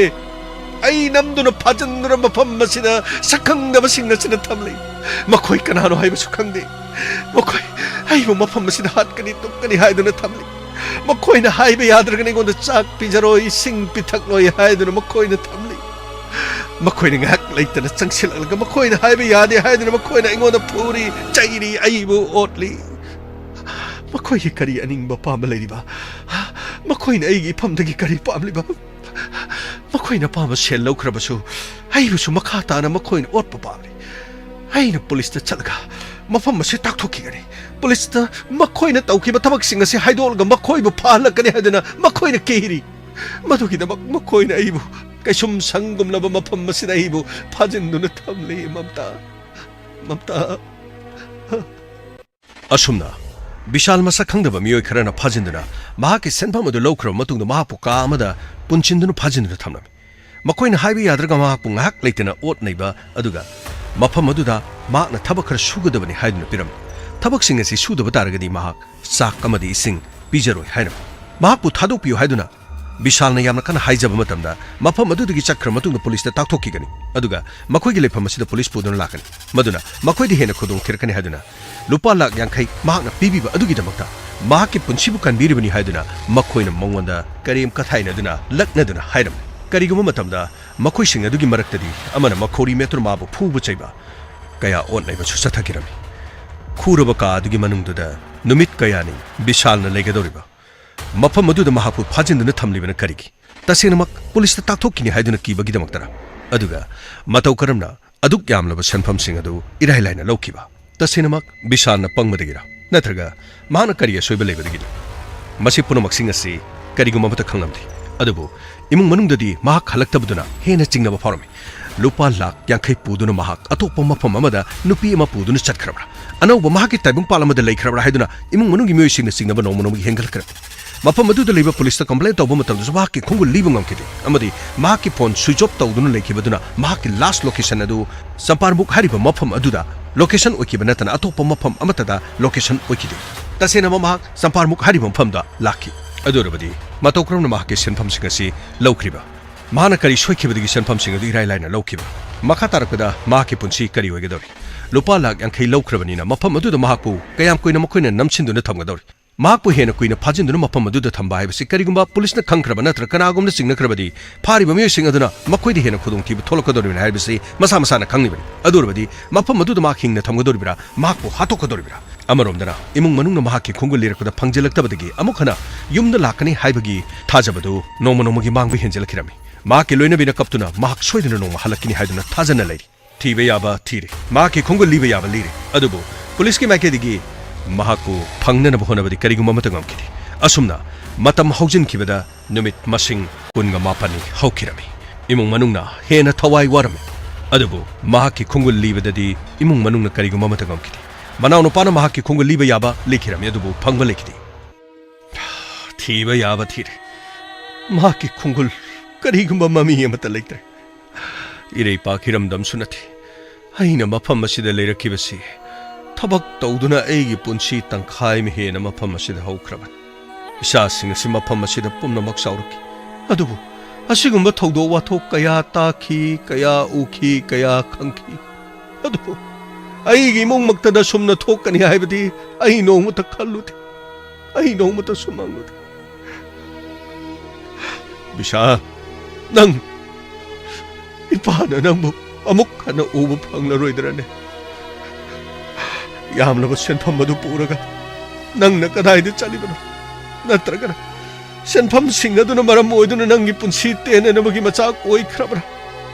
ꯑꯩ ꯅꯝꯗꯨꯅ ꯐꯥꯖꯤꯟꯗꯨꯅ ꯃꯐꯝ ꯑꯁꯤꯗ ꯁꯛꯈꯪꯗꯕꯁꯤꯡ ꯑꯁꯤꯅ ꯊꯝꯂꯤ꯫ ꯃꯈꯣꯏ ꯀꯅꯥꯅꯣ ꯍꯥꯏꯕꯁꯨ ꯈꯪꯗꯦ꯫ ꯃꯈꯣꯏ ꯑꯩꯕꯨ ꯃꯐꯝ ꯑꯁꯤꯗ ꯍꯥꯠꯀꯅꯤ, ꯇꯨꯞꯀꯅꯤ ꯍꯥꯏꯗꯨꯅ ꯊꯝꯂꯤ꯫ ꯃꯈꯣꯏꯅ ꯍꯥꯏꯕ ꯌꯥꯗ꯭ꯔꯒꯅ ꯑꯩꯉꯣꯟꯗ ꯆꯥꯛ ꯄꯤꯖꯔꯣꯏ, ꯏꯁꯤꯡ ꯄꯤꯊꯛꯂꯣꯏ ꯍꯥꯏꯗꯨꯅ ꯃꯈꯣꯏꯅ ꯊꯝꯂꯤ꯫ ꯃꯈꯣꯏꯅ ꯉꯥꯏꯍꯥꯛ ꯂꯩꯇꯅ ꯆꯪꯁꯤꯜꯂꯛꯂꯒ ꯃꯈꯣꯏꯅ ꯍꯥꯏꯕ ꯌꯥꯗꯦ ꯍꯥꯏꯗꯨꯅ ꯃꯈꯣꯏꯅ ꯑꯩꯉꯣꯟꯗ ꯐꯨꯔꯤ, ꯆꯩꯔꯤ, ꯑꯩꯕꯨ ꯑꯣꯠꯂꯤ꯫ ꯃꯈꯣꯏꯒꯤ ꯀꯔꯤ ꯑꯅꯤꯡꯕ ꯑꯄꯥꯝꯕ ꯂꯩꯔꯤꯕ? ꯃꯈꯣꯏꯅ ꯑꯩꯒꯤ ꯏꯐꯝꯗꯒꯤ ꯀꯔꯤ ꯄꯥꯝꯂꯤꯕ? ꯃꯈꯣꯏꯅ ꯑꯄꯥꯝꯕ ꯁꯦꯜ ꯂꯧꯈ꯭ꯔꯕꯁꯨ, ꯑꯩꯕꯨꯁꯨ ꯃꯈꯥ ꯇꯥꯅ ꯃꯈꯣꯏꯅ ꯑꯣꯠꯄ ꯄꯥꯝꯂꯤ꯫ ꯑꯩꯅ ꯄꯨꯂꯤꯁꯇ ꯆꯠꯂꯒ ꯃꯐꯝ ꯑꯁꯤ ꯇꯥꯛꯊꯣꯛꯈꯤꯒꯅꯤ꯫ ꯄꯨꯂꯤꯁꯇ ꯃꯈꯣꯏꯅ ꯇꯧꯈꯤꯕ ꯊꯕꯛꯁꯤꯡ ꯑꯁꯤ ꯍꯥꯏꯗꯣꯛꯂꯒ ꯃꯈꯣꯏꯕꯨ ꯐꯥꯍꯜꯂꯛꯀꯅꯤ ꯍꯥꯏꯗꯨꯅ ꯃꯈꯣꯏꯅ ꯀꯤꯔꯤ꯫ ꯃꯗꯨꯒꯤꯗꯃꯛ ꯃꯈꯣꯏꯅ ꯑꯩꯕꯨ ꯀꯩꯁꯨꯝ ꯁꯪꯒꯨꯝꯂꯕ ꯃꯐꯝ ꯑꯁꯤꯗ ꯑꯩꯕꯨ ꯐꯥꯖꯤꯟꯗꯨꯅ ꯊꯝꯂꯤ, ꯃꯝꯇꯥ꯫ ꯃꯝꯇꯥ꯫ ꯑꯁꯨꯝꯅ ꯕꯤꯁꯥꯜ ꯃꯁꯛ ꯈꯪꯗꯕ ꯃꯤꯑꯣꯏ ꯈꯔꯅ ꯐꯥꯖꯤꯟꯗꯨꯅ ꯃꯍꯥꯛꯀꯤ ꯁꯦꯟꯐꯝ ꯑꯗꯨ ꯂꯧꯈ꯭ꯔꯕ ꯃꯇꯨꯡꯗ ꯃꯍꯥꯛꯄꯨ ꯀꯥ ꯑꯃꯗ ꯄꯨꯟꯁꯤꯟꯗꯨꯅ ꯐꯥꯖꯤꯟꯗꯨꯅ ꯊꯝꯂꯝꯃꯤ꯫ ꯃꯈꯣꯏꯅ ꯍꯥꯏꯕ ꯌꯥꯗ꯭ꯔꯒ ꯃꯍꯥꯛꯄꯨ ꯉꯥꯏꯍꯥꯛ ꯂꯩꯇꯅ ꯑꯣꯠ ꯅꯩꯕ, ꯑꯗꯨꯒ ꯃꯐꯝ ꯑꯗꯨꯗ ꯃꯍꯥꯛꯅ ꯊꯕꯛ ꯈꯔ ꯁꯨꯒꯗꯕꯅꯤ ꯍꯥꯏꯗꯨꯅ ꯄꯤꯔꯝꯃꯤ꯫ ꯊꯕꯛꯁꯤꯡ ꯑꯁꯤ ꯁꯨꯗꯕ ꯇꯥꯔꯒꯗꯤ ꯃꯍꯥꯛ ꯆꯥꯛ ꯑꯃꯗꯤ ꯏꯁꯤꯡ ꯄꯤꯖꯔꯣꯏ ꯍꯥꯏꯔꯝꯃꯤ꯫ ꯃꯍꯥꯛꯄꯨ ꯊꯥꯗꯣꯛꯄꯤꯌꯨ ꯍꯥꯏꯗꯨꯅ ꯕꯤꯁꯥꯜꯅ ꯌꯥꯝꯅ ꯀꯟꯅ ꯍꯥꯏꯖꯕ ꯃꯇꯝꯗ, ꯃꯐꯝ ꯑꯗꯨꯗꯒꯤ ꯆꯠꯈ꯭ꯔ ꯃꯇꯨꯡꯗ ꯄꯨꯂꯤꯁꯇ ꯇꯥꯛꯊꯣꯛꯈꯤꯒꯅꯤ, ꯑꯗꯨꯒ ꯃꯈꯣꯏꯒꯤ ꯂꯩꯐꯝ ꯑꯁꯤꯗ ꯄꯨꯂꯤꯁ ꯄꯨꯗꯨꯅ ꯂꯥꯛꯀꯅꯤ, ꯃꯗꯨꯅ ꯃꯈꯣꯏꯗ ꯍꯦꯟꯅ ꯈꯨꯗꯣꯡ ꯊꯤꯔꯛꯀꯅꯤ ꯍꯥꯏꯗꯨꯅ ꯂꯨꯄꯥ ꯂꯥꯈ ꯌꯥꯡꯈꯩ ꯃꯍꯥꯛꯅ ꯄꯤꯕꯤꯕ ꯑꯗꯨꯒꯤꯗꯃꯛꯇ ꯃꯍꯥꯛꯀꯤ ꯄꯨꯟꯁꯤꯕꯨ ꯀꯟꯕꯤꯔꯤꯕꯅꯤ ꯍꯥꯏꯗꯨꯅ ꯃꯈꯣꯏꯅ ꯃꯉꯣꯟꯗ ꯀꯔꯦꯝ ꯀꯊꯥꯏꯅꯗꯨꯅ ꯂꯛꯅꯗꯨꯅ ꯍꯥꯏꯔꯝꯃꯤ꯫ ꯀꯔꯤꯒꯨꯝꯕ ꯃꯇꯝꯗ ꯃꯈꯣꯏꯁꯤꯡ ꯑꯗꯨꯒꯤ ꯃꯔꯛꯇꯗꯤ ꯑꯃꯅ ꯃꯈꯧꯔꯤ ꯃꯦꯠꯇꯨꯅ ꯃꯥꯕꯨ ꯐꯨꯕ ꯆꯩꯕ, ꯀꯌꯥ ꯑꯣꯠ ꯅꯩꯕꯁꯨ ꯆꯠꯊꯈꯤꯔꯝꯃꯤ꯫ ꯈꯨꯔꯕ ꯀꯥ ꯑꯗꯨꯒꯤ ꯃꯅꯨꯡꯗꯨꯗ ꯅꯨꯃꯤꯠ ꯀꯌꯥꯅꯤ ꯕꯤꯁꯥꯜꯅ ꯂꯩꯒꯗꯧꯔꯤꯕ? ꯃꯐꯝ ꯑꯗꯨꯗ ꯃꯍꯥꯛꯄꯨ ꯐꯥꯖꯤꯟꯗꯨꯅ ꯊꯝꯂꯤꯕꯅ ꯀꯔꯤꯒꯤ? ꯇꯁꯦꯡꯅꯃꯛ ꯄꯨꯂꯤꯁꯇ ꯇꯥꯛꯊꯣꯛꯈꯤꯅꯤ ꯍꯥꯏꯗꯨꯅ ꯀꯤꯕꯒꯤꯗꯃꯛꯇꯔ? ꯑꯗꯨꯒ ꯃꯇꯧ ꯀꯔꯝꯅ ꯑꯗꯨꯛ ꯌꯥꯝꯂꯕ ꯁꯦꯟꯐꯝꯁꯤꯡ ꯑꯗꯨ ꯏꯔꯥꯏ ꯂꯥꯏꯅ ꯂꯧꯈꯤꯕ? ꯇꯁꯦꯡꯅꯃꯛ ꯕꯤꯁꯥꯜꯅ ꯄꯪꯕꯗꯒꯤꯔ? ꯅꯠꯇ꯭ꯔꯒ ꯃꯍꯥꯛꯅ ꯀꯔꯤ ꯑꯁꯣꯏꯕ ꯂꯩꯕꯗꯒꯤꯅꯣ? ꯃꯁꯤ ꯄꯨꯝꯅꯃꯛꯁꯤꯡ ꯑꯁꯤ ꯀꯔꯤꯒꯨꯝꯕ ꯑꯃꯠꯇ ꯈꯪꯂꯝꯗꯦ꯫ ꯑꯗꯨꯕꯨ ꯏꯃꯨꯡ ꯃꯅꯨꯡꯗꯗꯤ ꯃꯍꯥꯛ ꯍꯜꯂꯛꯇꯕꯗꯨꯅ ꯍꯦꯟꯅ ꯆꯤꯡꯅꯕ ꯐꯥꯎꯔꯝꯃꯤ꯫ ꯂꯨꯄꯥ ꯂꯥꯈ ꯌꯥꯡꯈꯩ ꯄꯨꯗꯨꯅ ꯃꯍꯥꯛ ꯑꯇꯣꯞꯄ ꯃꯐꯝ ꯑꯃꯗ ꯅꯨꯄꯤ ꯑꯃ ꯄꯨꯗꯨꯅ ꯆꯠꯈ꯭ꯔꯕ꯭ꯔꯥ? ꯑꯅꯧꯕ ꯃꯍꯥꯛꯀꯤ ꯇꯥꯏꯕꯪꯄꯥꯜ ꯑꯃꯗ ꯂꯩꯈ꯭ꯔꯕ꯭ꯔꯥ ꯍꯥꯏꯗꯨꯅ ꯏꯃꯨꯡ ꯃꯅꯨꯡꯒꯤ ꯃꯤꯑꯣꯏꯁꯤꯡꯅ ꯆꯤꯡꯅꯕ ꯅꯣꯡꯃ ꯅꯣꯡꯃꯒꯤ ꯍꯦꯟꯒꯠꯂꯛꯈ꯭ꯔꯦ꯫ ꯃꯐꯝ ꯑꯗꯨꯗ ꯂꯩꯕ ꯄꯨꯂꯤꯁꯇ ꯀꯝꯄ꯭ꯂꯦꯟ ꯇꯧꯕ ꯃꯇꯝꯗꯁꯨ ꯃꯍꯥꯛꯀꯤ ꯈꯣꯡꯒꯨꯜ ꯂꯤꯕ ꯉꯝꯈꯤꯗꯦ, ꯑꯃꯗꯤ ꯃꯍꯥꯛꯀꯤ ꯐꯣꯟ ꯁ꯭ꯋꯤꯆ ꯑꯣꯐ ꯇꯧꯗꯨꯅ ꯂꯩꯈꯤꯕꯗꯨꯅ ꯃꯍꯥꯛꯀꯤ ꯂꯥꯁ ꯂꯣꯀꯦꯁꯟ ꯑꯗꯨ ꯆꯝꯄꯥꯔꯃꯨꯛ ꯍꯥꯏꯔꯤꯕ ꯃꯐꯝ ꯑꯗꯨꯗ ꯂꯣꯀꯦꯁꯟ ꯑꯣꯏꯈꯤꯕ ꯅꯠꯇꯅ ꯑꯇꯣꯞꯄ ꯃꯐꯝ ꯑꯃꯠꯇꯗ ꯂꯣꯀꯦꯁꯟ ꯑꯣꯏꯈꯤꯗꯦ꯫ ꯇꯁꯦꯡꯅ ꯃꯍꯥꯛ ꯆꯝꯄꯥꯔꯃꯨꯛ ꯍꯥꯏꯔꯤꯕ ꯃꯐꯝꯗ ꯂꯥꯛꯈꯤ꯫ ꯑꯗꯨ ꯑꯣꯏꯔꯕꯗꯤ ꯃꯇꯧ ꯀꯔꯝꯅ ꯃꯍꯥꯛꯀꯤ ꯁꯦꯟꯐꯝꯁꯤꯡ ꯑꯁꯤ ꯂꯧꯈ꯭ꯔꯤꯕ? ꯃꯍꯥꯛꯅ ꯀꯔꯤ ꯁꯣꯏꯈꯤꯕꯗꯒꯤ ꯁꯦꯟꯐꯝꯁꯤꯡ ꯑꯗꯨ ꯏꯔꯥꯏ ꯂꯥꯏꯅ ꯂꯧꯈꯤꯕ? ꯃꯈꯥ ꯇꯥꯔꯛꯄꯗ ꯃꯍꯥꯛꯀꯤ ꯄꯨꯟꯁꯤ ꯀꯔꯤ ꯑꯣꯏꯒꯗꯧꯔꯤ? ꯂꯨꯄꯥ ꯂꯥꯈ ꯌꯥꯡꯈꯩ ꯂꯧꯈ꯭ꯔꯕꯅꯤꯅ ꯃꯐꯝ ꯑꯗꯨꯗ ꯃꯍꯥꯛꯄꯨ ꯀꯌꯥꯝ ꯀꯨꯏꯅ ꯃꯈꯣꯏꯅ ꯅꯝꯁꯤꯟꯗꯨꯅ ꯊꯝꯒꯗꯧꯔꯤ? ꯃꯍꯥꯛꯄꯨ ꯍꯦꯟꯅ ꯀꯨꯏꯅ ꯐꯥꯖꯤꯟꯗꯨꯅ ꯃꯐꯝ ꯑꯗꯨꯗ ꯊꯝꯕ ꯍꯥꯏꯕꯁꯤ ꯀꯔꯤꯒꯨꯝꯕ ꯄꯨꯂꯤꯁꯅ ꯈꯪꯈ꯭ꯔꯕ ꯅꯠꯇ꯭ꯔꯒ ꯀꯅꯥꯒꯨꯝꯕꯅ ꯆꯤꯡꯅꯈ꯭ꯔꯕꯗꯤ ꯐꯥꯔꯤꯕ ꯃꯤꯑꯣꯏꯁꯤꯡ ꯑꯗꯨꯅ ꯃꯈꯣꯏꯗ ꯍꯦꯟꯅ ꯈꯨꯗꯣꯡꯊꯤꯕ ꯊꯣꯛꯂꯛꯀꯗꯧꯔꯤꯕꯅꯤ ꯍꯥꯏꯕꯁꯤ ꯃꯁꯥ ꯃꯁꯥꯅ ꯈꯪꯂꯤꯕꯅꯤ꯫ ꯑꯗꯨ ꯑꯣꯏꯔꯕꯗꯤ ꯃꯐꯝ ꯑꯗꯨꯗ ꯃꯍꯥꯛ ꯍꯤꯡꯅ ꯊꯝꯒꯗꯧꯔꯤꯕ꯭ꯔꯥ, ꯃꯍꯥꯛꯄꯨ ꯍꯥꯠꯇꯣꯛꯀꯗꯧꯔꯤꯕ꯭ꯔꯥ? ꯑꯃꯔꯣꯝꯗꯅ ꯏꯃꯨꯡ ꯃꯅꯨꯡꯅ ꯃꯍꯥꯛꯀꯤ ꯈꯣꯡꯒꯨꯜ ꯂꯤꯔꯛꯄꯗ ꯐꯪꯖꯤꯜꯂꯛꯇꯕꯗꯒꯤ ꯑꯃꯨꯛ ꯍꯟꯅ ꯌꯨꯝꯗ ꯂꯥꯛꯀꯅꯤ ꯍꯥꯏꯕꯒꯤ ꯊꯥꯖꯕꯗꯨ ꯅꯣꯡꯃ ꯅꯣꯡꯃꯒꯤ ꯃꯥꯡꯕ ꯍꯦꯟꯖꯤꯜꯂꯛꯈꯤꯔꯝꯃꯤ꯫ ꯃꯍꯥꯛꯀꯤ ꯂꯣꯏꯅꯕꯤꯅ ꯀꯞꯇꯨꯅ ꯃꯍꯥꯛ ꯁꯣꯏꯗꯅ ꯅꯣꯡꯃ ꯍꯜꯂꯛꯀꯅꯤ ꯍꯥꯏꯗꯨꯅ ꯊꯥꯖꯅ ꯂꯩꯔꯤ꯫ ꯊꯤꯕ ꯌꯥꯕ ꯊꯤꯔꯦ, ꯃꯍꯥꯛꯀꯤ ꯈꯣꯡꯒꯨꯜ ꯂꯤꯕ ꯌꯥꯕ ꯂꯤꯔꯦ, ꯑꯗꯨꯕꯨ ꯄꯨꯂꯤꯁꯀꯤ ꯃꯥꯏꯀꯩꯗꯒꯤ ꯃꯍꯥꯛꯄꯨ ꯐꯪꯅꯅꯕ ꯍꯣꯠꯅꯕꯗꯤ ꯀꯔꯤꯒꯨꯝꯕ ꯑꯃꯠꯇ ꯉꯝꯈꯤꯗꯦ꯫ ꯑꯁꯨꯝꯅ ꯃꯇꯝ ꯍꯧꯖꯤꯟꯈꯤꯕꯗ ꯅꯨꯃꯤꯠ ꯃꯁꯤꯡ ꯀꯨꯟꯒ ꯃꯥꯄꯟꯅꯤ ꯍꯧꯈꯤꯔꯝꯃꯤ꯫ ꯏꯃꯨꯡ ꯃꯅꯨꯡꯅ ꯍꯦꯟꯅ ꯊꯋꯥꯏ ꯋꯥꯔꯝꯃꯤ, ꯑꯗꯨꯕꯨ ꯃꯍꯥꯛꯀꯤ ꯈꯣꯡꯒꯨꯜ ꯂꯤꯕꯗꯗꯤ ꯏꯃꯨꯡ ꯃꯅꯨꯡꯅ ꯀꯔꯤꯒꯨꯝꯕ ꯑꯃꯠꯇ ꯉꯝꯈꯤꯗꯦ꯫ ꯃꯅꯥꯎꯅꯨꯄꯥꯅ ꯃꯍꯥꯛꯀꯤ ꯈꯣꯡꯒꯨꯜ ꯂꯤꯕ ꯌꯥꯕ ꯂꯤꯈꯤꯔꯝꯃꯤ, ꯑꯗꯨꯕꯨ ꯐꯪꯕ ꯂꯩꯈꯤꯗꯦ꯫ ꯊꯤꯕ ꯌꯥꯕ ꯊꯤꯔꯦ, ꯃꯍꯥꯛꯀꯤ ꯈꯣꯡꯒꯨꯜ ꯀꯔꯤꯒꯨꯝꯕ ꯃꯃꯤ ꯑꯃꯠꯇ ꯂꯩꯇ꯭ꯔꯦ꯫ ꯏꯔꯩꯄꯥꯛ ꯏꯔꯝꯗꯝꯁꯨ ꯅꯠꯇꯦ꯫ ꯑꯩꯅ ꯃꯐꯝ ꯑꯁꯤꯗ ꯂꯩꯔꯛꯈꯤꯕꯁꯤ ꯊꯕꯛ ꯇꯧꯗꯨꯅ ꯑꯩꯒꯤ ꯄꯨꯟꯁꯤ ꯇꯪꯈꯥꯏ ꯑꯃ ꯍꯦꯟꯅ ꯃꯐꯝ ꯑꯁꯤꯗ ꯍꯧꯈ꯭ꯔꯕꯅꯤ꯫ ꯏꯆꯥꯁꯤꯡ ꯑꯁꯤ ꯃꯐꯝ ꯑꯁꯤꯗ ꯄꯨꯝꯅꯃꯛ ꯆꯥꯎꯔꯛꯈꯤ꯫ ꯑꯗꯨꯕꯨ ꯑꯁꯤꯒꯨꯝꯕ ꯊꯧꯗꯣꯛ ꯋꯥꯊꯣꯛ ꯀꯌꯥ ꯇꯥꯈꯤ, ꯀꯌꯥ ꯎꯈꯤ, ꯀꯌꯥ ꯈꯪꯈꯤ꯫ ꯑꯗꯨꯕꯨ ꯑꯩꯒꯤ ꯏꯃꯨꯡꯃꯛꯇꯗ ꯁꯨꯝꯅ ꯊꯣꯛꯀꯅꯤ ꯍꯥꯏꯕꯗꯤ ꯑꯩ ꯅꯣꯡꯃꯇ ꯈꯜꯂꯨꯗꯦ꯫ ꯑꯩ ꯅꯣꯡꯃꯇ ꯁꯨꯝ ꯍꯪꯂꯨꯗꯦ꯫ ꯕꯤꯁꯥ, ꯅꯪ, ꯏꯄꯥꯅ ꯅꯪꯕꯨ ꯑꯃꯨꯛ ꯍꯟꯅ ꯎꯕ ꯐꯪꯂꯔꯣꯏꯗ꯭ꯔꯅꯦ? ꯌꯥꯝꯂꯕ ꯁꯦꯟꯐꯝ ꯑꯗꯨ ꯄꯨꯔꯒ ꯅꯪꯅ ꯀꯗꯥꯏꯗ ꯆꯠꯂꯤꯕꯅꯣ? ꯅꯠꯇ꯭ꯔꯒꯅ ꯁꯦꯟꯐꯝꯁꯤꯡ ꯑꯗꯨꯅ ꯃꯔꯝ ꯑꯣꯏꯗꯨꯅ ꯅꯪꯒꯤ ꯄꯨꯟꯁꯤ ꯇꯦꯟꯅꯅꯕꯒꯤ ꯃꯆꯥꯛ ꯑꯣꯏꯈ꯭ꯔꯕ꯭ꯔꯥ?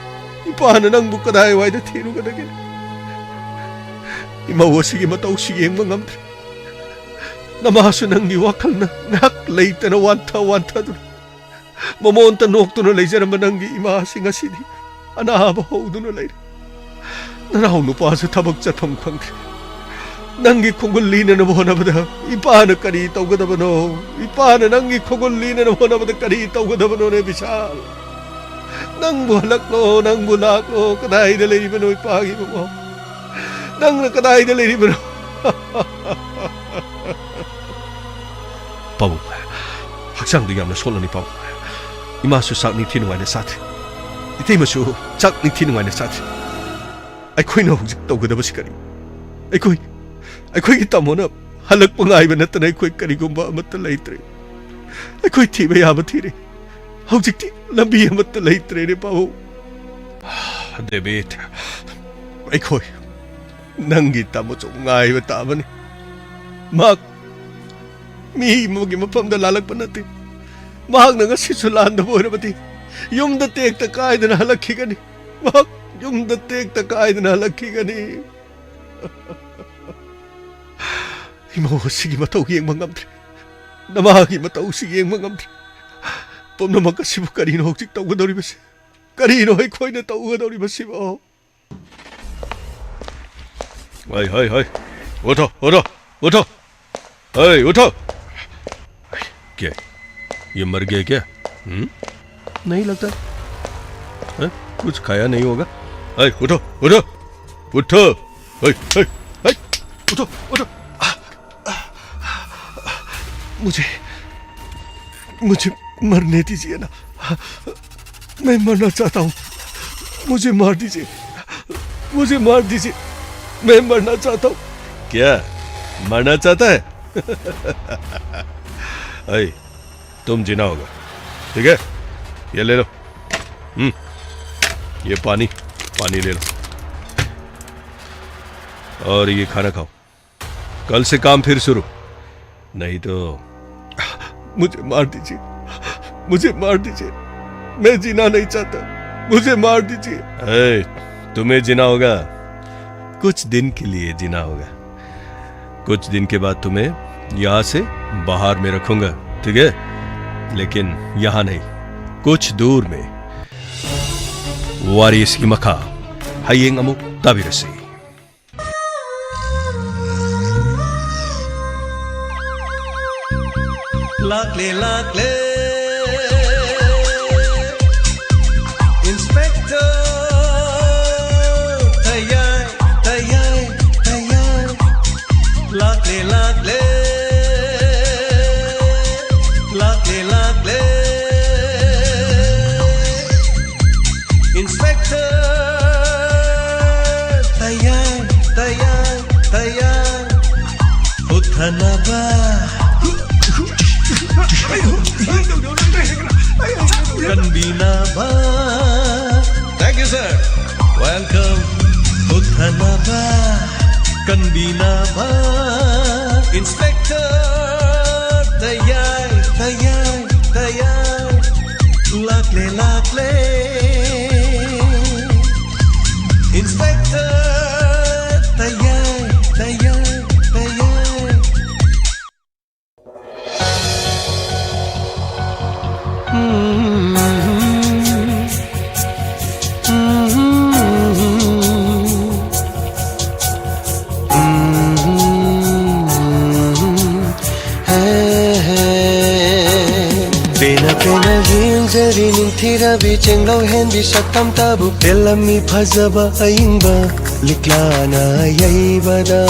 ꯏꯄꯥꯅ ꯅꯪꯕꯨ ꯀꯗꯥꯏꯋꯥꯏꯗ ꯊꯤꯔꯨꯒꯗꯒꯦ? ꯏꯃꯧ ꯑꯁꯤꯒꯤ ꯃꯇꯧꯁꯤ ꯌꯦꯡꯕ ꯉꯝꯗ꯭ꯔꯦ꯫ ꯅꯃꯥꯁꯨ ꯅꯪꯒꯤ ꯋꯥꯈꯜꯅ ꯉꯥꯏꯍꯥꯛ ꯂꯩꯇꯅ ꯋꯥꯟꯊ ꯋꯥꯟꯊꯗꯨꯅ ꯃꯃꯣꯟꯇ ꯅꯣꯛꯇꯨꯅ ꯂꯩꯖꯔꯝꯕ ꯅꯪꯒꯤ ꯏꯃꯥ ꯑꯁꯤ ꯉꯁꯤꯗꯤ ꯑꯅꯥꯕ ꯍꯧꯗꯨꯅ ꯂꯩꯔꯦ꯫ ꯅꯅꯥꯎ ꯅꯨꯄꯥꯁꯨ ꯊꯕꯛ ꯆꯠꯐꯝ ꯈꯪꯗ꯭ꯔꯦ꯫ ꯅꯪꯒꯤ ꯈꯣꯡꯒꯨꯜ ꯂꯤꯅꯅꯕ ꯍꯣꯠꯅꯕꯗ ꯏꯄꯥꯅ ꯀꯔꯤ ꯇꯧꯒꯗꯕꯅꯣ? ꯏꯄꯥꯅ ꯅꯪꯒꯤ ꯈꯣꯡꯒꯨꯜ ꯂꯤꯅꯅꯕ ꯍꯣꯠꯅꯕꯗ ꯀꯔꯤ ꯇꯧꯒꯗꯕꯅꯣꯅꯦ, ꯕꯤꯁꯥꯜ? ꯅꯪꯕꯨ ꯍꯜꯂꯛꯂꯣ, ꯅꯪꯕꯨ ꯂꯥꯛꯂꯣ, ꯀꯗꯥꯏꯗ ꯂꯩꯔꯤꯕꯅꯣ ꯏꯄꯥꯒꯤ ꯃꯃꯧ? ꯅꯪꯅ ꯀꯗꯥꯏꯗ ꯂꯩꯔꯤꯕꯅꯣ? ꯄꯥꯕꯨꯡ, ꯍꯛꯆꯥꯡꯗꯨ ꯌꯥꯝꯅ ꯁꯣꯜꯂꯅꯤ, ꯄꯥꯕꯨꯡ꯫ ꯏꯃꯥꯁꯨ ꯆꯥꯛ ꯅꯤꯡꯊꯤ ꯅꯨꯡꯉꯥꯏꯅ ꯆꯥꯗ꯭ꯔꯤ꯫ ꯏꯇꯩꯃꯁꯨ ꯆꯥꯛ ꯅꯤꯡꯊꯤ ꯅꯨꯡꯉꯥꯏꯅ ꯆꯥꯗ꯭ꯔꯤ꯫ ꯑꯩꯈꯣꯏꯅ ꯍꯧꯖꯤꯛ ꯇꯧꯒꯗꯕꯁꯤ ꯀꯔꯤ? ꯑꯩꯈꯣꯏ, ꯑꯩꯈꯣꯏꯒꯤ ꯇꯥꯃꯣꯅ ꯍꯜꯂꯛꯄ ꯉꯥꯏꯕ ꯅꯠꯇꯅ ꯑꯩꯈꯣꯏ ꯀꯔꯤꯒꯨꯝꯕ ꯑꯃꯠꯇ ꯂꯩꯇ꯭ꯔꯦ꯫ ꯑꯩꯈꯣꯏ ꯊꯤꯕ ꯌꯥꯕ ꯊꯤꯔꯦ꯫ ꯍꯧꯖꯤꯛꯇꯤ ꯂꯝꯕꯤ ꯑꯃꯠꯇ ꯂꯩꯇ꯭ꯔꯦꯅꯦ, ꯄꯥꯕꯨꯡ꯫ ꯗꯦꯕꯤꯠ, ꯑꯩꯈꯣꯏ ꯅꯪꯒꯤ ꯇꯥꯃꯣꯆꯧ ꯉꯥꯏꯕ ꯇꯥꯕꯅꯤ꯫ ꯃꯍꯥꯛ ꯃꯤ ꯑꯃꯒꯤ ꯃꯐꯝꯗ ꯂꯥꯜꯂꯛꯄ ꯅꯠꯇꯦ꯫ ꯃꯍꯥꯛꯅ ꯉꯁꯤꯁꯨ ꯂꯥꯟꯗꯕ ꯑꯣꯏꯔꯕꯗꯤ ꯌꯨꯝꯗ ꯇꯦꯛꯇ ꯀꯥꯏꯗꯅ ꯍꯜꯂꯛꯈꯤꯒꯅꯤ꯫ ꯃꯍꯥꯛ ꯌꯨꯝꯗ ꯇꯦꯛꯇ ꯀꯥꯏꯗꯅ ꯍꯜꯂꯛꯈꯤꯒꯅꯤ꯫ ꯏꯃꯧ ꯑꯁꯤꯒꯤ ꯃꯇꯧ ꯌꯦꯡꯕ ꯉꯝꯗ꯭ꯔꯦ꯫ ꯅꯃꯥꯒꯤ ꯃꯇꯧꯁꯤ ꯌꯦꯡꯕ ꯉꯝꯗ꯭ꯔꯦ꯫ ꯄꯨꯝꯅꯃꯛ ꯑꯁꯤꯕꯨ ꯀꯔꯤꯅꯣ ꯍꯧꯖꯤꯛ ꯇꯧꯒꯗꯧꯔꯤꯕꯁꯤ? ꯀꯔꯤꯅꯣ ꯑꯩꯈꯣꯏꯅ ꯇꯧꯒꯗꯧꯔꯤꯕꯁꯤꯕꯣ? ꯍꯩ, ꯍꯩ, ꯍꯩ꯫ ꯎꯊꯣ, ꯎꯊꯣ, ꯎꯊꯣ꯫ ꯍꯩ, ꯎꯊꯣ꯫ क्या? ये मर गया क्या? हम्म? नहीं लगता। हैं? कुछ खाया नहीं होगा। हई, उठो, उठो, उठो। हई, हई, हई, उठो, उठो। मुझे, मुझे मरने दीजिए ना। मैं मरना चाहता हूँ। मुझे मार दीजिए। मुझे मार दीजिए। मैं मरना चाहता हूँ। क्या? मरना चाहता है? अरे, तुम जीना होगा, ठीक है? ये ले लो। हम्म, ये पानी, पानी ले लो। और ये खाना खाओ। कल से काम फिर शुरू। नहीं तो मुझे मार दीजिए, मुझे मार दीजिए। मैं जीना नहीं चाहता, मुझे मार दीजिए। ए, तुम्हें जीना होगा, कुछ दिन के लिए जीना होगा। कुछ दिन के बाद तुम्हें यहाँ से बाहर में रखूंगा, ठीक है? लेकिन यहाँ नहीं, कुछ दूर में꯫ Wari si maka, hayeng amu tabirasi. Lakle, lakle. Inspector. Tayay, tayay, tayay. Lakle, lakle. Lakle, lakle. Inspector. Tayay, tayay, tayay. Khut ꯀꯨꯞꯊꯅꯕ, ꯀꯟꯕꯤꯅꯕ꯫ Thank you, sir. Welcome. ꯀꯨꯞꯊꯅꯕ, ꯀꯟꯕꯤꯅꯕ꯫ Inspector ꯇꯌꯥꯏ, ꯇꯌꯥꯏ, ꯇꯌꯥꯏ꯫ ꯂꯥꯛꯂꯦ, ꯂꯥꯛꯂꯦ꯫ Inspector ꯇꯌꯥꯏ, ꯇꯌꯥꯏ, ꯇꯌꯥꯏ꯫ ꯄꯦꯟꯅ ꯄꯦꯟꯅ ꯌꯦꯡꯖꯔꯤ ꯅꯤꯡꯊꯤꯔꯕꯤ ꯆꯦꯡꯂꯧ ꯍꯦꯟꯕꯤ ꯁꯛꯇꯝꯇꯕꯨ ꯄꯦꯜꯂꯝꯃꯤ ꯐꯖꯕ ꯑꯏꯪꯕ ꯂꯤꯛꯂꯥꯅ ꯌꯩꯕꯗ꯫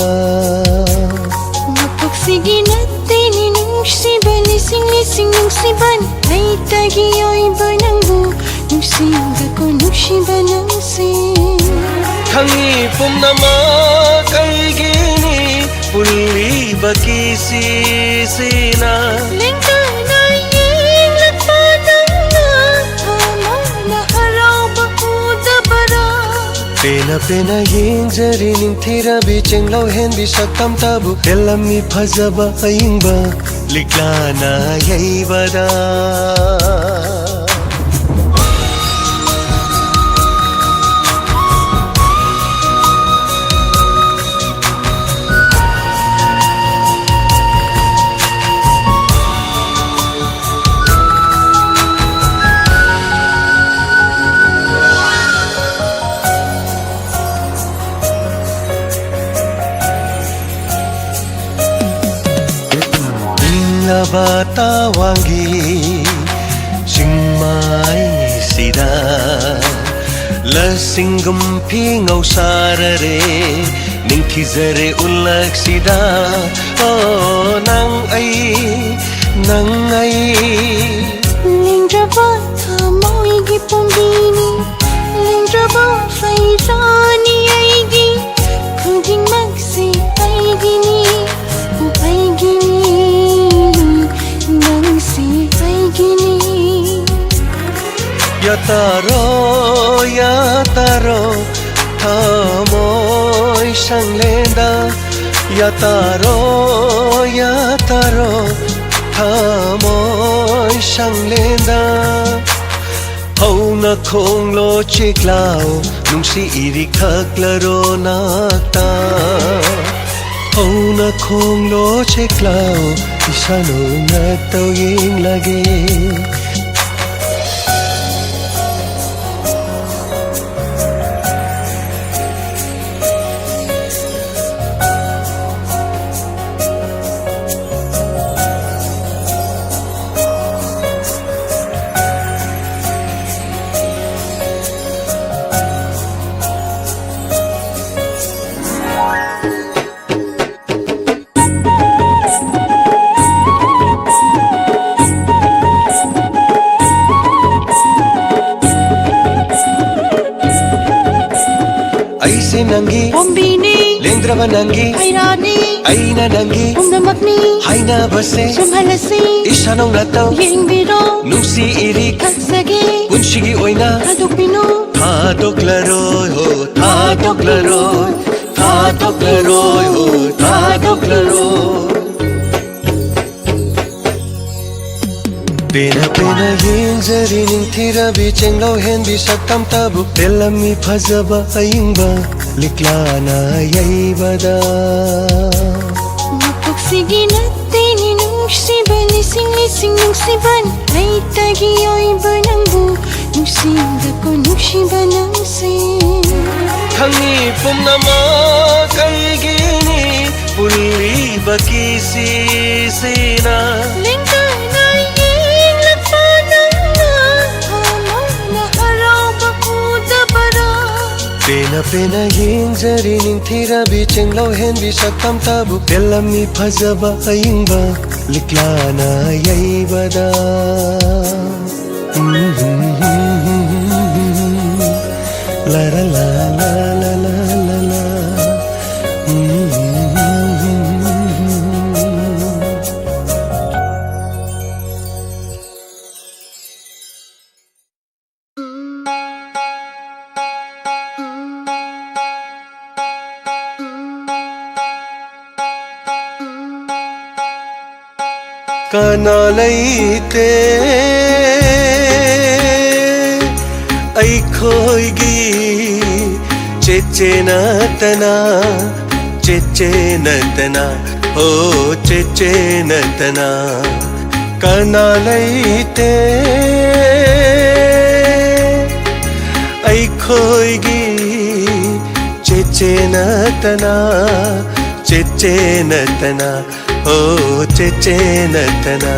ꯃꯄꯣꯛꯁꯤꯒꯤ ꯅꯠꯇꯦꯅꯦ ꯅꯨꯡꯁꯤꯕ ꯂꯤꯁꯤꯡ ꯂꯤꯁꯤꯡ ꯅꯨꯡꯁꯤꯕꯅꯤ ꯑꯩꯇꯒꯤ ꯑꯣꯏꯕ ꯅꯪꯕꯨ ꯅꯨꯡꯁꯤꯕꯀꯣ ꯅꯨꯡꯁꯤꯕ ꯅꯪꯁꯤ꯫ ꯈꯪꯉꯤ ꯄꯨꯝꯅꯃꯛ ꯑꯩꯒꯤꯅꯤ ꯄꯨꯜꯂꯤꯕ ꯀꯤꯁꯤꯁꯤꯅ꯫ ꯂꯦꯡꯗꯅ ꯌꯦꯡꯂꯛꯄ ꯅꯪꯅ ꯊꯃꯣꯏꯅ ꯍꯔꯥꯎꯕ ꯎꯗꯕꯔꯥ? ꯄꯦꯟꯅ ꯄꯦꯟꯅ ꯌꯦꯡꯖꯔꯤ ꯅꯤꯡꯊꯤꯔꯕꯤ ꯆꯦꯡꯂꯧ ꯍꯦꯟꯕꯤ ꯁꯛꯇꯝꯇꯕꯨ ꯄꯦꯜꯂꯝꯃꯤ ꯐꯖꯕ ꯑꯏꯪꯕ ꯂꯤꯛꯂꯥꯅ ꯌꯩꯕꯗ꯫ ꯏꯪꯂꯕ ꯇꯋꯥꯡꯒꯤ ꯆꯤꯡꯃꯥꯏꯁꯤꯗ ꯂꯁꯤꯡꯒꯨꯝ ꯐꯤꯉꯧ ꯁꯥꯔꯔꯦ ꯅꯤꯡꯊꯤꯖꯔꯦ ꯎꯜꯂꯛꯁꯤꯗ꯫ ꯑꯣ ꯅꯪ ꯑꯩ, ꯅꯪ ꯑꯩ꯫ ꯂꯦꯡꯗ꯭ꯔꯕ ꯊꯃꯣꯏꯒꯤ ꯄꯣꯝꯕꯤꯅꯤ ꯂꯦꯡꯗ꯭ꯔꯕ ꯐꯩꯖꯥꯅꯤ ꯑꯩꯒꯤ ꯈꯨꯗꯤꯡꯃꯛꯁꯤ ꯑꯩꯒꯤꯅꯤ꯫ ꯇꯥꯔꯣ, ꯌꯥ ꯇꯥꯔꯣ, ꯊꯃꯣꯏ ꯁꯪꯂꯦꯟꯗ꯫ ꯌꯥ ꯇꯥꯔꯣ, ꯌꯥ ꯇꯥꯔꯣ, ꯊꯃꯣꯏ ꯁꯪꯂꯦꯟꯗ꯫ ꯍꯧꯅ ꯈꯣꯡꯂꯣ ꯆꯦꯛꯂꯥꯎ, ꯅꯨꯡꯁꯤ ꯏꯔꯤꯛ ꯊꯛꯂꯔꯣ ꯅꯥꯛꯇ꯫ ꯍꯧꯅ ꯈꯣꯡꯂꯣ ꯆꯦꯛꯂꯥꯎ, ꯏꯁꯥ ꯅꯧꯅ ꯇꯧ ꯌꯦꯡꯂꯒꯦ꯫ ꯑꯩꯁꯦ ꯅꯪꯒꯤ ꯄꯣꯝꯕꯤꯅꯤ꯫ ꯂꯦꯡꯗ꯭ꯔꯕ ꯅꯪꯒꯤ ꯍꯩꯔꯥꯅꯤ꯫ ꯑꯩꯅ ꯅꯪꯒꯤ ꯄꯨꯝꯅꯃꯛꯅꯤ꯫ ꯍꯥꯏꯅꯕꯁꯦ ꯁꯨꯝꯍꯜꯂꯁꯤ꯫ ꯏꯁꯥ ꯅꯧꯅ ꯇꯧ꯫ ꯌꯦꯡꯕꯤꯔꯣ꯫ ꯅꯨꯡꯁꯤ ꯏꯔꯤꯛ ꯊꯛꯆꯒꯦ꯫ ꯄꯨꯟꯁꯤꯒꯤ ꯑꯣꯏꯅ ꯊꯥꯗꯣꯛꯄꯤꯅꯨ꯫ ꯊꯥꯗꯣꯛꯂꯔꯣꯏ ꯍꯣ ꯊꯥꯗꯣꯛꯂꯔꯣꯏ꯫ ꯊꯥꯗꯣꯛꯂꯔꯣꯏ ꯍꯣ ꯊꯥꯗꯣꯛꯂꯔꯣꯏ꯫ ꯄꯦꯟꯅ ꯄꯦꯟꯅ ꯌꯦꯡꯖꯔꯤ ꯅꯤꯡꯊꯤꯔꯕꯤ ꯆꯦꯡꯂꯧ ꯍꯦꯟꯕꯤ ꯁꯛꯇꯝꯇꯕꯨ꯫ ꯄꯦꯜꯂꯝꯃꯤ ꯐꯖꯕ ꯑꯏꯪꯕ ꯂꯤꯛꯂꯥꯅ ꯌꯩꯕꯗ꯫ ꯃꯄꯣꯛꯁꯤꯒꯤ ꯅꯠꯇꯦꯅꯤ ꯅꯨꯡꯁꯤꯕ ꯂꯤꯁꯤꯡ ꯂꯤꯁꯤꯡ ꯅꯨꯡꯁꯤꯕꯅꯤ꯫ ꯂꯩꯇꯒꯤ ꯑꯣꯏꯕ ꯅꯪꯕꯨ ꯅꯨꯡꯁꯤꯗꯀꯣ ꯅꯨꯡꯁꯤꯕ ꯅꯪꯁꯦ꯫ ꯈꯪꯉꯤ ꯄꯨꯝꯅꯃꯛ ꯀꯩꯒꯤꯅꯤ ꯄꯨꯜꯂꯤꯕ ꯀꯤꯁꯤꯁꯤꯅ꯫ ꯂꯦꯡꯗꯅ ꯌꯦꯡꯂꯛꯄ ꯅꯪꯅ ꯊꯃꯣꯏꯅ ꯍꯔꯥꯎꯕ ꯎꯗꯕꯔꯥ? ꯄꯦꯟꯅ ꯄꯦꯟꯅ ꯌꯦꯡꯖꯔꯤ ꯅꯤꯡꯊꯤꯔꯕꯤ ꯆꯦꯡꯂꯧ ꯍꯦꯟꯕꯤ ꯁꯛꯇꯝꯇꯕꯨ꯫ ꯄꯦꯜꯂꯝꯃꯤ ꯐꯖꯕ ꯑꯏꯪꯕ ꯂꯤꯛꯂꯥꯅ ꯌꯩꯕꯗ꯫ ꯂꯥ ꯂꯥ ꯂꯥ ꯂꯥ ꯂꯥ ꯂꯥ ꯂꯥ ꯂꯥ꯫ ꯀꯅꯥ ꯂꯩꯇꯦ ꯑꯩꯈꯣꯏꯒꯤ ꯆꯦꯆꯦ ꯅꯠꯇꯅ, ꯆꯦꯆꯦ ꯅꯠꯇꯅ, ꯍꯣ ꯆꯦꯆꯦ ꯅꯠꯇꯅ꯫ ꯀꯅꯥ ꯂꯩꯇꯦ ꯑꯩꯈꯣꯏꯒꯤ ꯆꯦꯆꯦ ꯅꯠꯇꯅ, ꯆꯦꯆꯦ ꯅꯠꯇꯅ, ꯍꯣ ꯆꯦꯆꯦ ꯅꯠꯇꯅ꯫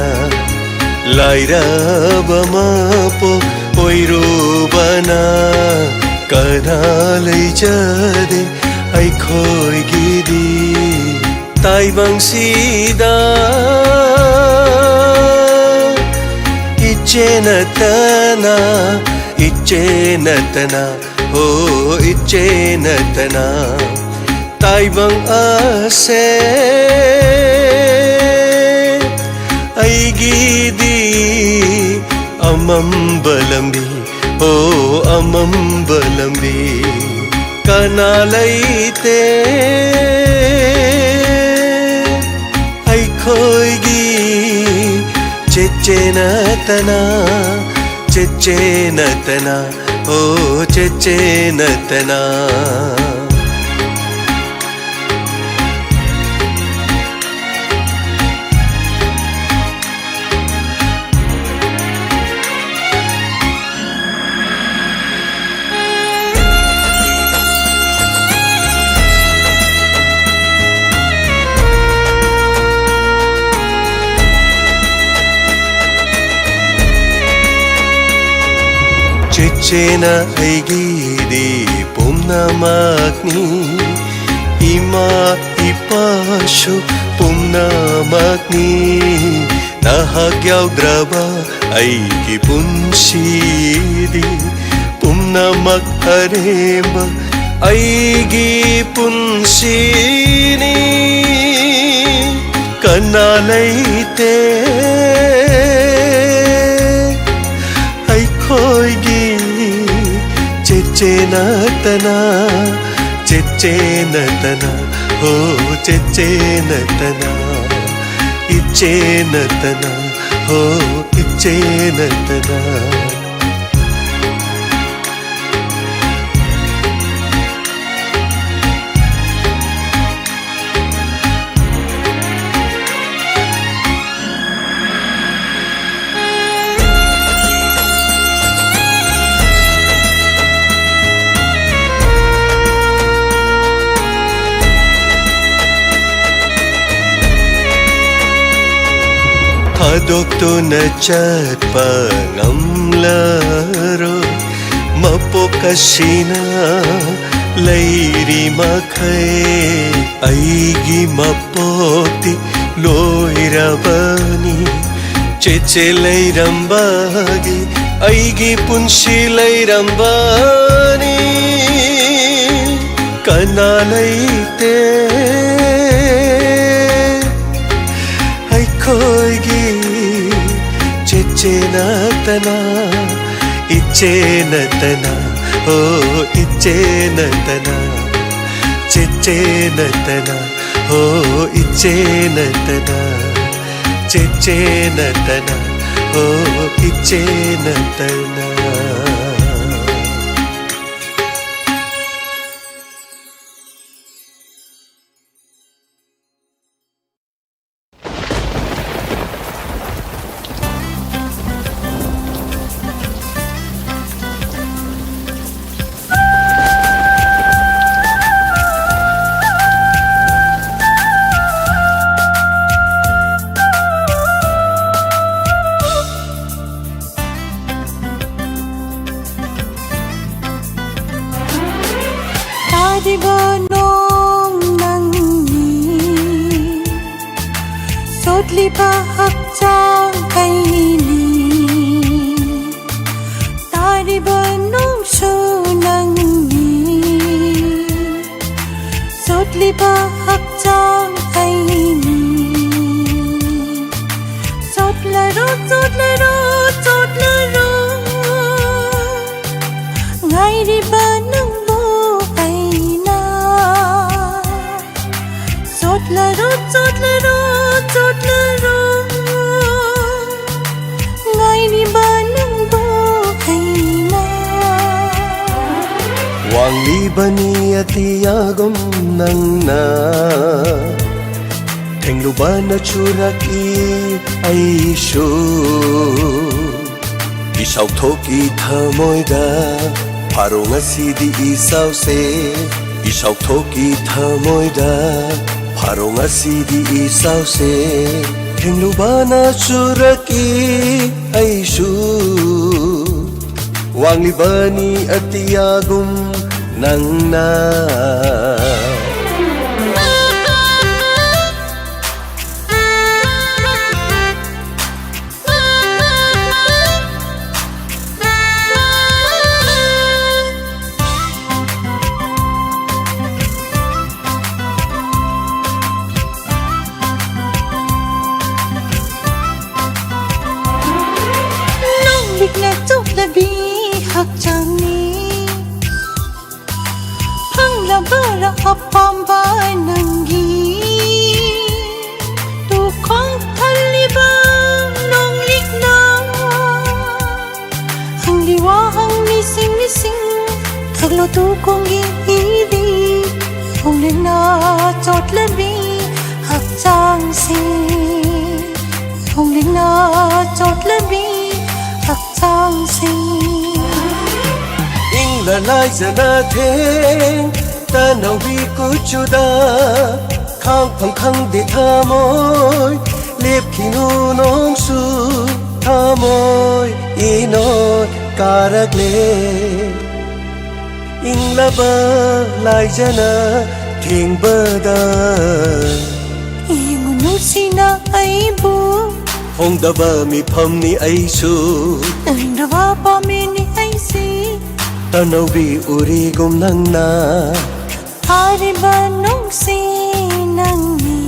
ꯂꯥꯏꯔꯕ ꯃꯄꯣꯛ ꯑꯣꯏꯔꯨꯕꯅ ꯀꯅꯥ ꯂꯩꯖꯗꯦ ꯑꯩꯈꯣꯏꯒꯤꯗꯤ꯫ ꯇꯥꯏꯕꯪꯁꯤꯗ ꯏꯆꯦ ꯅꯠꯇꯅ, ꯏꯆꯦ ꯅꯠꯇꯅ, ꯍꯣ ꯏꯆꯦ ꯅꯠꯇꯅ꯫ ꯇꯥꯏꯕꯪ ꯑꯁꯦ ꯑꯩꯒꯤꯗꯤ ꯑꯃꯝꯕ ꯂꯝꯕꯤ, ꯍꯣ ꯑꯃꯝꯕ ꯂꯝꯕꯤ꯫ ꯀꯅꯥ ꯂꯩꯇꯦ ꯑꯩꯈꯣꯏꯒꯤ ꯆꯦꯆꯦ ꯅꯠꯇꯅ, ꯆꯦꯆꯦ ꯅꯠꯇꯅ, ꯍꯣ ꯆꯦꯆꯦ ꯅꯠꯇꯅ꯫ ꯆꯦꯆꯦꯅ ꯑꯩꯒꯤꯗꯤ ꯄꯨꯝꯅꯃꯛꯅꯤ, ꯏꯃꯥ ꯏꯄꯥꯁꯨ ꯄꯨꯝꯅꯃꯛꯅꯤ꯫ ꯅꯍꯥꯛ ꯌꯥꯎꯗ꯭ꯔꯕ ꯑꯩꯒꯤ ꯄꯨꯟꯁꯤꯗꯤ ꯄꯨꯝꯅꯃꯛ ꯑꯔꯦꯝꯕ ꯑꯩꯒꯤ ꯄꯨꯟꯁꯤꯅꯤ꯫ ꯀꯅꯥ ꯂꯩꯇꯦ ꯑꯩꯈꯣꯏꯒꯤ ꯆꯦꯆꯦ ꯅꯠꯇꯅ, ꯆꯦꯆꯦ ꯅꯠꯇꯅ, ꯍꯣ ꯆꯦꯆꯦ ꯅꯠꯇꯅ꯫ ꯏꯆꯦ ꯅꯠꯇꯅ, ꯍꯣ, ꯏꯆꯦ ꯅꯠꯇꯅ꯫ ꯊꯥꯗꯣꯛꯇꯨꯅ ꯆꯠꯄ ꯉꯝꯂꯔꯣꯏ꯫ ꯃꯄꯣꯛ ꯑꯁꯤꯅ ꯂꯩꯔꯤ ꯃꯈꯩ ꯑꯩꯒꯤ ꯃꯄꯣꯛꯇꯤ ꯂꯣꯏꯔꯕꯅꯤ꯫ ꯆꯦꯆꯦ ꯂꯩꯔꯝꯕꯒꯤ ꯑꯩꯒꯤ ꯄꯨꯟꯁꯤ ꯂꯩꯔꯝꯕꯅꯤ꯫ ꯀꯅꯥ ꯂꯩꯇꯦ ꯑꯩꯈꯣꯏꯒꯤ ꯆꯦꯆꯦ ꯅꯠꯇꯅ, ꯏꯆꯦ ꯅꯠꯇꯅ, ꯑꯣ ꯏꯆꯦ ꯅꯠꯇꯅ, ꯆꯦꯆꯦ ꯅꯠꯇꯅ, ꯑꯣ ꯏꯆꯦ ꯅꯠꯇꯅ, ꯆꯦꯆꯦ ꯅꯠꯇꯅ, ꯑꯣ ꯏꯆꯦ ꯅꯠꯇꯅ꯫ ꯇꯥꯔꯤꯕ ꯅꯣꯡ ꯅꯪꯅꯤ, ꯆꯣꯠꯂꯤꯕ ꯍꯛꯆꯥꯡ ꯑꯩꯅꯤ꯫ ꯇꯥꯔꯤꯕ ꯅꯣꯡꯁꯨ ꯅꯪꯅꯤ, ꯆꯣꯠꯂꯤꯕ ꯍꯛꯆꯥꯡ ꯑꯩꯅꯤ꯫ ꯆꯣꯠꯂꯔꯣ, ꯆꯣꯠꯂꯔꯣ, ꯆꯣꯠꯂꯔꯣ, ꯉꯥꯏꯔꯤꯕ ꯅꯪꯕꯨ ꯑꯩꯅ꯫ ꯆꯣꯠꯂꯔꯣ, ꯆꯣꯠꯂꯔꯣ, ꯆꯣꯠꯂꯔꯣ꯫ ꯋꯥꯡꯂꯤꯕꯅꯤ ꯑꯇꯤꯌꯥꯒꯨꯝ ꯅꯪꯅ, ꯊꯦꯡꯂꯨꯕꯅ ꯆꯨꯔꯛꯏ ꯑꯩꯁꯨ꯫ ꯏꯁꯥꯎꯊꯣꯛꯀꯤ ꯊꯃꯣꯏꯗ ꯐꯥꯔꯣ ꯉꯁꯤꯗꯤ ꯏꯁꯥꯎꯁꯦ꯫ ꯏꯁꯥꯎꯊꯣꯛꯀꯤ ꯊꯃꯣꯏꯗ ꯐꯥꯔꯣ ꯉꯁꯤꯗꯤ ꯏꯁꯥꯎꯁꯦ꯫ ꯊꯦꯡꯂꯨꯕꯅ ꯆꯨꯔꯛꯏ ꯑꯩꯁꯨ꯫ ꯋꯥꯡꯂꯤꯕꯅꯤ ꯑꯇꯤꯌꯥꯒꯨꯝ ꯅꯪꯅ꯫ ꯅꯣꯡꯂꯤꯛꯅ ꯆꯣꯠꯂꯕꯤ ꯍꯛꯆꯥꯡꯅꯤ꯫ ꯐꯪꯂꯕꯔꯥ ꯑꯄꯥꯝꯕ ꯅꯪꯒꯤ? ꯇꯨꯈꯣꯡ ꯊꯜꯂꯤꯕ ꯅꯣꯡꯂꯤꯛꯅ ꯍꯪꯂꯤ ꯋꯥꯍꯪ ꯂꯤꯁꯤꯡ ꯂꯤꯁꯤꯡ꯫ ꯊꯛꯂꯣ ꯇꯨꯈꯣꯡꯒꯤ ꯏꯔꯤ꯫ ꯅꯣꯡꯂꯤꯛꯅ ꯆꯣꯠꯂꯕꯤ ꯍꯛꯆꯥꯡꯁꯤ꯫ ꯅꯣꯡꯂꯤꯛꯅ ꯆꯣꯠꯂꯕꯤ ꯍꯛꯆꯥꯡꯁꯤ꯫ ꯏꯪꯂ ꯂꯥꯏꯖꯅ ꯊꯦꯡ ꯇꯅꯧꯕꯤ ꯀꯨꯆꯨꯗ ꯈꯥꯡꯐꯝ ꯈꯪꯗꯦ ꯊꯃꯣꯏ꯫ ꯂꯦꯞꯈꯤꯅꯨ ꯅꯣꯡꯁꯨ ꯊꯃꯣꯏ ꯏꯅꯣꯠ ꯀꯥꯔꯛꯂꯦ꯫ ꯏꯪꯂꯕ ꯂꯥꯏꯖꯅ ꯊꯦꯡꯕꯗ ꯌꯦꯡꯉꯨ ꯅꯨꯡꯁꯤꯅ ꯑꯩꯕꯨ꯫ ꯍꯣꯡꯗꯕ ꯃꯤꯐꯝꯅꯤ ꯑꯩꯁꯨ꯫ ꯇꯟꯗ꯭ꯔꯕ ꯄꯥꯝꯃꯤꯅꯤ ꯑꯩꯁꯤ꯫ ꯇꯅꯧꯕꯤ ꯎꯔꯤꯒꯨꯝ ꯅꯪꯅ꯫ ꯐꯥꯔꯤꯕ ꯅꯨꯡꯁꯤ ꯅꯪꯅꯤ꯫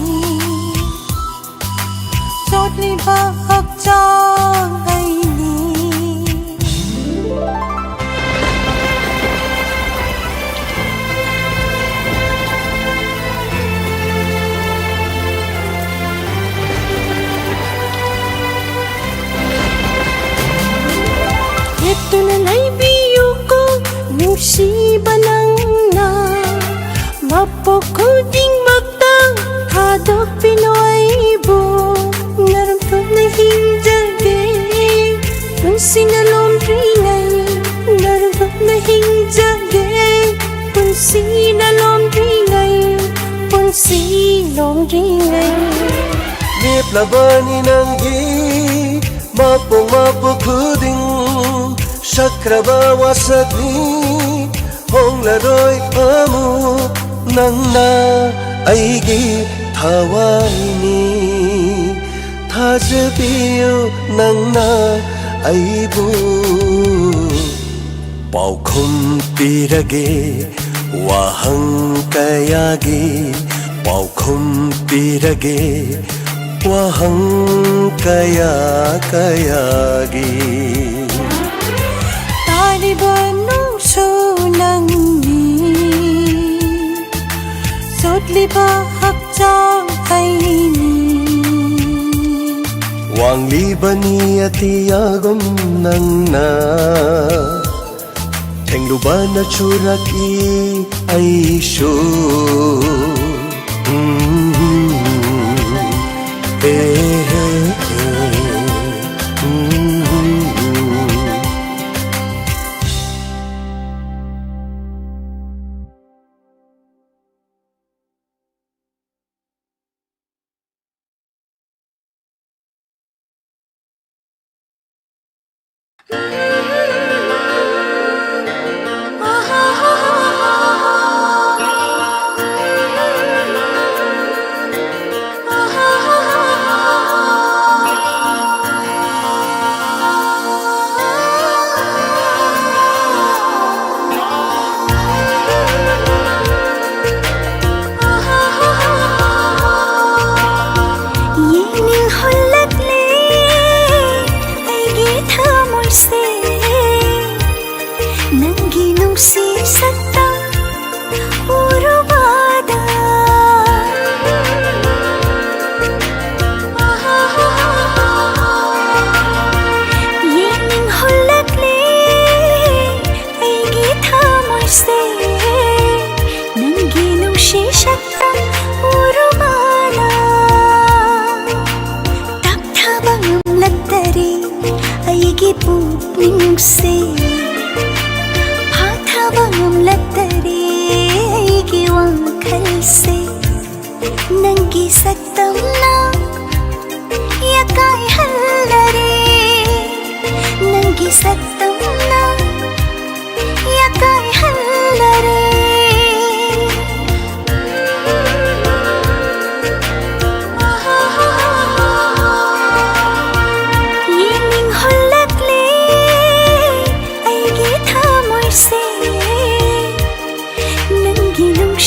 ꯆꯣꯠꯂꯤꯕ ꯍꯛꯆꯥꯡ ꯑꯩꯅꯤ꯫ ꯂꯦꯞꯇꯨꯅ ꯂꯩꯕꯤꯌꯨꯀꯣ ꯅꯨꯡꯁꯤꯕ ꯆꯣꯡꯗ꯭ꯔꯤꯉꯩ꯫ ꯂꯦꯞꯂꯕꯅꯤ ꯅꯪꯒꯤ ꯃꯄꯣꯛ ꯃꯄꯣꯛ ꯈꯨꯗꯤꯡ ꯁꯛꯈ꯭ꯔꯕ ꯋꯥꯁꯛꯅꯤ꯫ ꯍꯣꯡꯂꯔꯣꯏ ꯑꯃꯨꯛ ꯅꯪꯅ ꯑꯩꯒꯤ ꯊꯋꯥꯏꯅꯤ꯫ ꯊꯥꯖꯕꯤꯌꯨ ꯅꯪꯅ ꯑꯩꯕꯨ꯫ ꯄꯥꯎꯈꯨꯝ ꯄꯤꯔꯒꯦ ꯋꯥꯍꯪ ꯀꯌꯥꯒꯤ, ꯄꯥꯎꯈꯨꯝ ꯄꯤꯔꯒꯦ ꯋꯥꯍꯪ ꯀꯌꯥ ꯀꯌꯥꯒꯤ꯫ ꯇꯥꯔꯤꯕ ꯅꯨꯡꯁꯨ ꯅꯪꯅꯤ, ꯆꯣꯠꯂꯤꯕ ꯍꯛꯆꯥꯡ ꯑꯩꯅꯤ꯫ ꯋꯥꯡꯂꯤꯕꯅꯤ ꯑꯇꯤꯌꯥꯒꯨꯝ ꯅꯪꯅ, ꯊꯦꯡꯂꯨꯕꯅ ꯆꯨꯔꯛꯏ ꯑꯩꯁꯨ꯫ ꯎꯝ, ꯍꯦ, ꯍꯦ, ꯍꯦ, ꯎꯝ꯫ ꯌꯦꯡꯅꯤꯡꯍꯜꯂꯛꯂꯦ ꯑꯩꯒꯤ ꯊꯃꯣꯏꯁꯦ, ꯅꯪꯒꯤ ꯅꯨꯡꯁꯤ ꯁꯛꯇꯝ ꯎꯔꯨꯕꯗ꯫ ꯌꯦꯡꯅꯤꯡꯍꯜꯂꯛꯂꯦ ꯑꯩꯒꯤ ꯊꯃꯣꯏꯁꯦ, ꯅꯪꯒꯤ ꯅꯨꯡꯁꯤ ꯁꯛꯇꯝ ꯎꯔꯨꯕꯅ꯫ ꯇꯞꯊꯕ ꯉꯝꯂꯛꯇꯔꯦ ꯑꯩꯒꯤ ꯄꯨꯛꯅꯤꯡꯁꯦ, ꯐꯥꯊꯕ ꯉꯝꯂꯛꯇꯔꯦ ꯑꯩꯒꯤ ꯋꯥꯈꯜꯁꯦ꯫ ꯅꯪ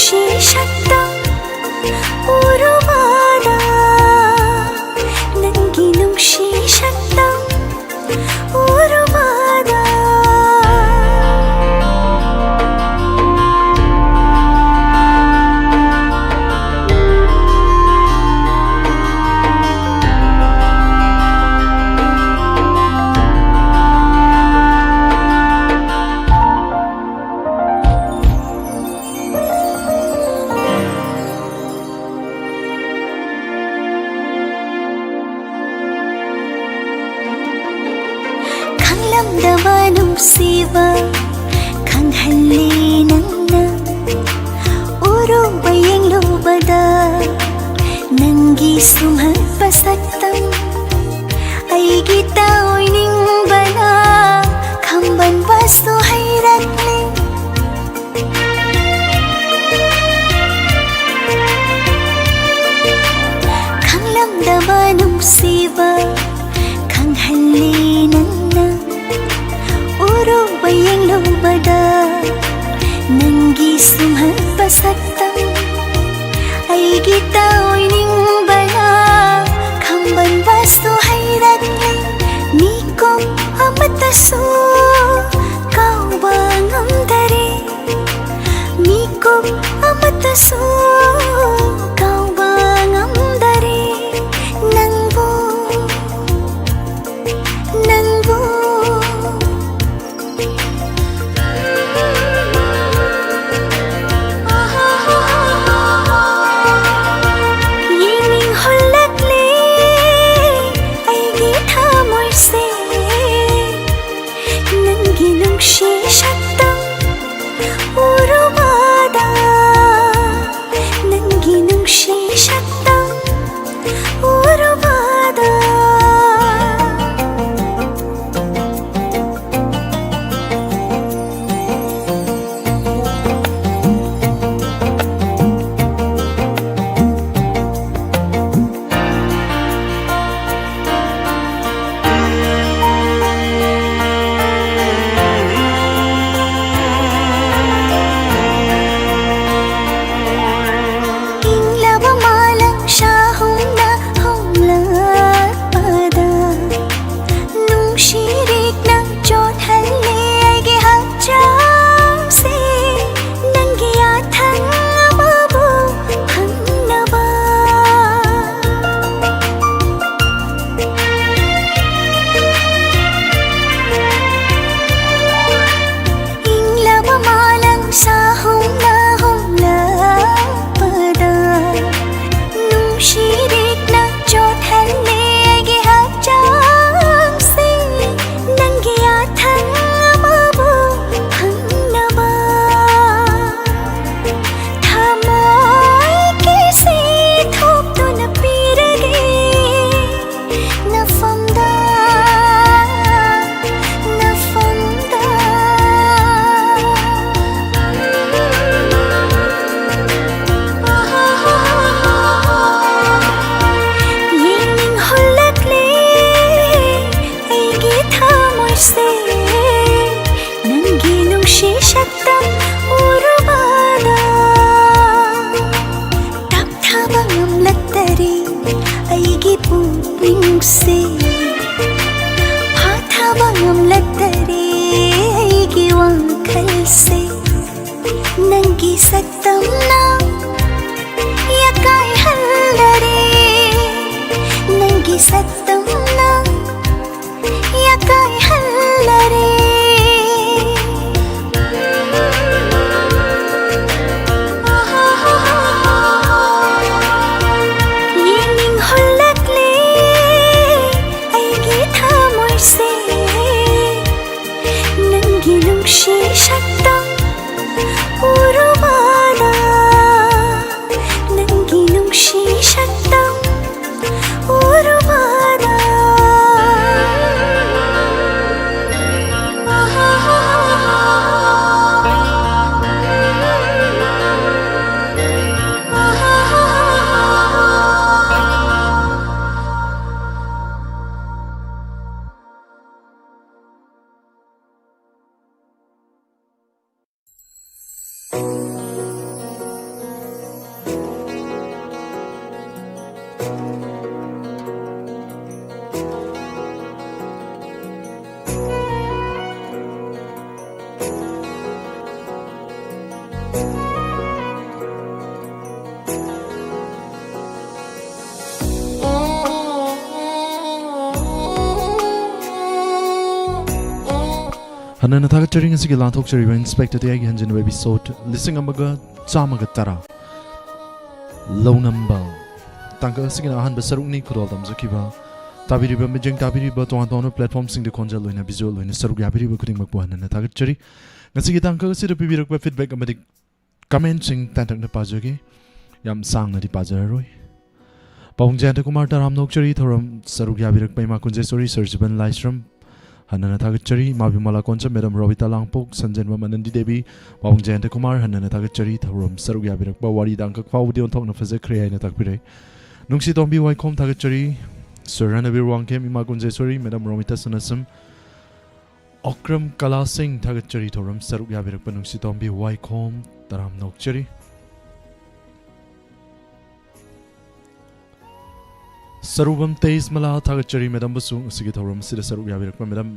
ꯅꯨꯡꯁꯤ ꯁꯛꯇꯝ ꯎꯔꯨꯕꯗ, ꯅꯪꯒꯤ ꯅꯨꯡꯁꯤ ꯁꯛꯇꯝ ꯎꯔꯨꯕꯗ꯫ ꯈꯪꯂꯝꯗꯕ ꯅꯨꯡꯁꯤꯕ ꯈꯪꯍꯜꯂꯤ ꯅꯪꯅ꯫ ꯎꯔꯨꯕ ꯌꯦꯡꯂꯨꯕꯗ ꯅꯪꯒꯤ ꯁꯨꯝꯍꯠꯄ ꯁꯛꯇꯝ ꯑꯩꯒꯤ ꯇꯧꯅꯤꯡꯕꯅ ꯈꯝꯕꯟꯕꯁꯨ ꯍꯩꯔꯛꯂꯦ꯫ ꯈꯪꯂꯝꯗꯕ ꯅꯨꯡꯁꯤꯕ ꯈꯪꯍꯜꯂꯤ ꯅꯪꯅ꯫ ꯎꯔꯨꯕ ꯌꯦꯡꯂꯨꯕꯗ ꯅꯪꯒꯤ ꯁꯨꯝꯍꯠꯄ ꯁꯛꯇꯝ ꯑꯩꯒꯤ ꯇꯧꯅꯤꯡꯕꯅ ꯈꯝꯕꯟꯕꯁꯨ ꯍꯩꯔꯛꯂꯦ꯫ ꯃꯤꯀꯨꯞ ꯑꯃꯠꯇꯁꯨ ꯀꯥꯎꯕ ꯉꯝꯗꯔꯦ꯫ ꯃꯤꯀꯨꯞ ꯑꯃꯠꯇꯁꯨ ꯀꯥꯎꯕ ꯉꯝꯗꯔꯦ꯫ ꯅꯪꯕꯨ, ꯅꯪꯕꯨ ꯌꯦꯡꯅꯤꯡꯍꯜꯂꯛꯂꯦ ꯑꯩꯒꯤ ꯊꯃꯣꯏꯁꯦ꯫ ꯅꯪꯒꯤ ꯅꯨꯡꯁꯤ ꯁꯛꯇꯝ ꯎꯔꯨꯕꯗ꯫ ꯁꯛꯇꯝꯅ ꯌꯥꯀꯥꯏꯍꯜꯂꯔꯦ, ꯅꯪꯒꯤ ꯁꯛꯇꯝꯅ ꯌꯥꯀꯥꯏꯍꯜꯂꯔꯦ꯫ ꯌꯦꯡꯅꯤꯡꯍꯜꯂꯛꯂꯦ ꯑꯩꯒꯤ ꯊꯃꯣꯏꯁꯦ, ꯅꯪꯒꯤ ꯅꯨꯡꯁꯤ ꯁꯛꯇꯝ ꯎꯔꯨꯕꯗ, ꯅꯪꯒꯤ ꯅꯨꯡꯁꯤ ꯁꯛꯇꯝ ꯎꯔꯨꯕꯗ꯫ ꯍꯟꯅꯅ ꯊꯥꯒꯠꯆꯔꯤ꯫ ꯉꯁꯤꯒꯤ ꯂꯥꯟꯊꯣꯛꯆꯔꯤꯕ ꯏꯟꯁꯄꯦꯛꯇꯔ ꯇꯌꯥꯏꯒꯤ ꯍꯟꯖꯤꯟꯕ ꯑꯦꯄꯤꯁꯣꯗ ꯂꯤꯁꯤꯡ ꯑꯃꯒ ꯆꯥꯝꯃꯒ ꯇꯔꯥ, ꯂꯧꯅꯝꯕ꯫ ꯇꯥꯡꯀꯛ ꯑꯁꯤꯒꯤꯅ ꯑꯍꯥꯟꯕ ꯁꯔꯨꯛꯅꯤ꯫ ꯈꯨꯗꯣꯜ ꯇꯝꯖꯈꯤꯕ, ꯇꯥꯕꯤꯔꯤꯕ, ꯃꯤꯠꯌꯦꯡ ꯇꯥꯕꯤꯔꯤꯕ, ꯇꯣꯉꯥꯟ ꯇꯣꯉꯥꯟꯕ ꯄ꯭ꯂꯦꯠꯐꯣꯝꯁꯤꯡꯗ ꯈꯣꯟꯖꯦꯜ ꯑꯣꯏꯅ, ꯚꯤꯖꯨꯑꯦꯜ ꯑꯣꯏꯅ ꯁꯔꯨꯛ ꯌꯥꯕꯤꯔꯤꯕ ꯈꯨꯗꯤꯡꯃꯛꯄꯨ ꯍꯟꯅꯅ ꯊꯥꯒꯠꯆꯔꯤ꯫ ꯉꯁꯤꯒꯤ ꯇꯥꯡꯀꯛ ꯑꯁꯤꯗ ꯄꯤꯕꯤꯔꯛꯄ ꯐꯤꯗꯕꯦꯛ ꯑꯃꯗꯤ ꯀꯃꯦꯟꯁꯤꯡ ꯇꯦꯟꯇꯛꯅ ꯄꯥꯖꯒꯦ꯫ ꯌꯥꯝ ꯁꯥꯡꯅꯗꯤ ꯄꯥꯖꯔꯔꯣꯏ꯫ ꯄꯥꯕꯨꯡ ꯖꯌꯟꯇ ꯀꯨꯃꯥꯔ, ꯇꯔꯥꯝꯅ ꯑꯣꯛꯆꯔꯤ꯫ ꯊꯧꯔꯝ ꯁꯔꯨꯛ ꯌꯥꯕꯤꯔꯛꯄ ꯏꯃꯥ ꯀꯨꯟꯖꯦꯁꯣꯔꯤ, ꯁꯔ ꯖꯤꯕꯟ ꯂꯥꯏꯁ꯭ꯔꯝ, ꯍꯟꯅꯅ ꯊꯥꯒꯠꯆꯔꯤ꯫ ꯏꯃꯥ ꯕꯤꯃꯂꯥ ꯀꯣꯟꯆꯝ, ꯃꯦꯗꯥꯝ ꯔꯣꯕꯤꯇꯥ ꯂꯥꯡꯄꯣꯛ, ꯁꯟꯖꯦꯟꯕꯝ ꯑꯅꯟꯗꯤ ꯗꯦꯕꯤ, ꯄꯥꯕꯨꯡ ꯖꯌꯟꯇ ꯀꯨꯃꯥꯔ, ꯍꯟꯅꯅ ꯊꯥꯒꯠꯆꯔꯤ꯫ ꯊꯧꯔꯝ ꯁꯔꯨꯛ ꯌꯥꯕꯤꯔꯛꯄ ꯋꯥꯔꯤ ꯇꯥꯡꯀꯛ ꯐꯥꯎꯕꯗꯤ ꯑꯣꯟꯊꯣꯛꯅ ꯐꯖꯈ꯭ꯔꯦ ꯍꯥꯏꯅ ꯇꯥꯛꯄꯤꯔꯛꯏ꯫ ꯅꯨꯡꯁꯤ ꯇꯣꯝꯕꯤ ꯋꯥꯏꯈꯣꯝ, ꯊꯥꯒꯠꯆꯔꯤ꯫ ꯁꯔ ꯔꯅꯕꯤꯔ ꯋꯥꯡꯈꯦꯝ, ꯏꯃꯥ ꯀꯨꯟꯖꯦꯁꯣꯔꯤ, ꯃꯦꯗꯥꯝ ꯔꯣꯃꯤꯇꯥ ꯁꯅꯥꯁꯝ, ꯑꯣꯀ꯭ꯔꯝ ꯀꯂꯥ ꯁꯤꯡ, ꯊꯥꯒꯠꯆꯔꯤ꯫ ꯊꯧꯔꯝ ꯁꯔꯨꯛ ꯌꯥꯕꯤꯔꯛꯄ ꯅꯨꯡꯁꯤ ꯇꯣꯝꯕꯤ ꯋꯥꯏꯈꯣꯝ, ꯇꯔꯥꯝꯅ ꯑꯣꯛꯆꯔꯤ꯫ ꯁꯔꯨꯕꯝ ꯇꯦꯖꯃꯂꯥ, ꯊꯥꯒꯠꯆꯔꯤ ꯃꯦꯗꯥꯝꯕꯨꯁꯨ ꯉꯁꯤꯒꯤ ꯊꯧꯔꯝ ꯑꯁꯤꯗ ꯁꯔꯨꯛ ꯌꯥꯕꯤꯔꯛꯄ madam.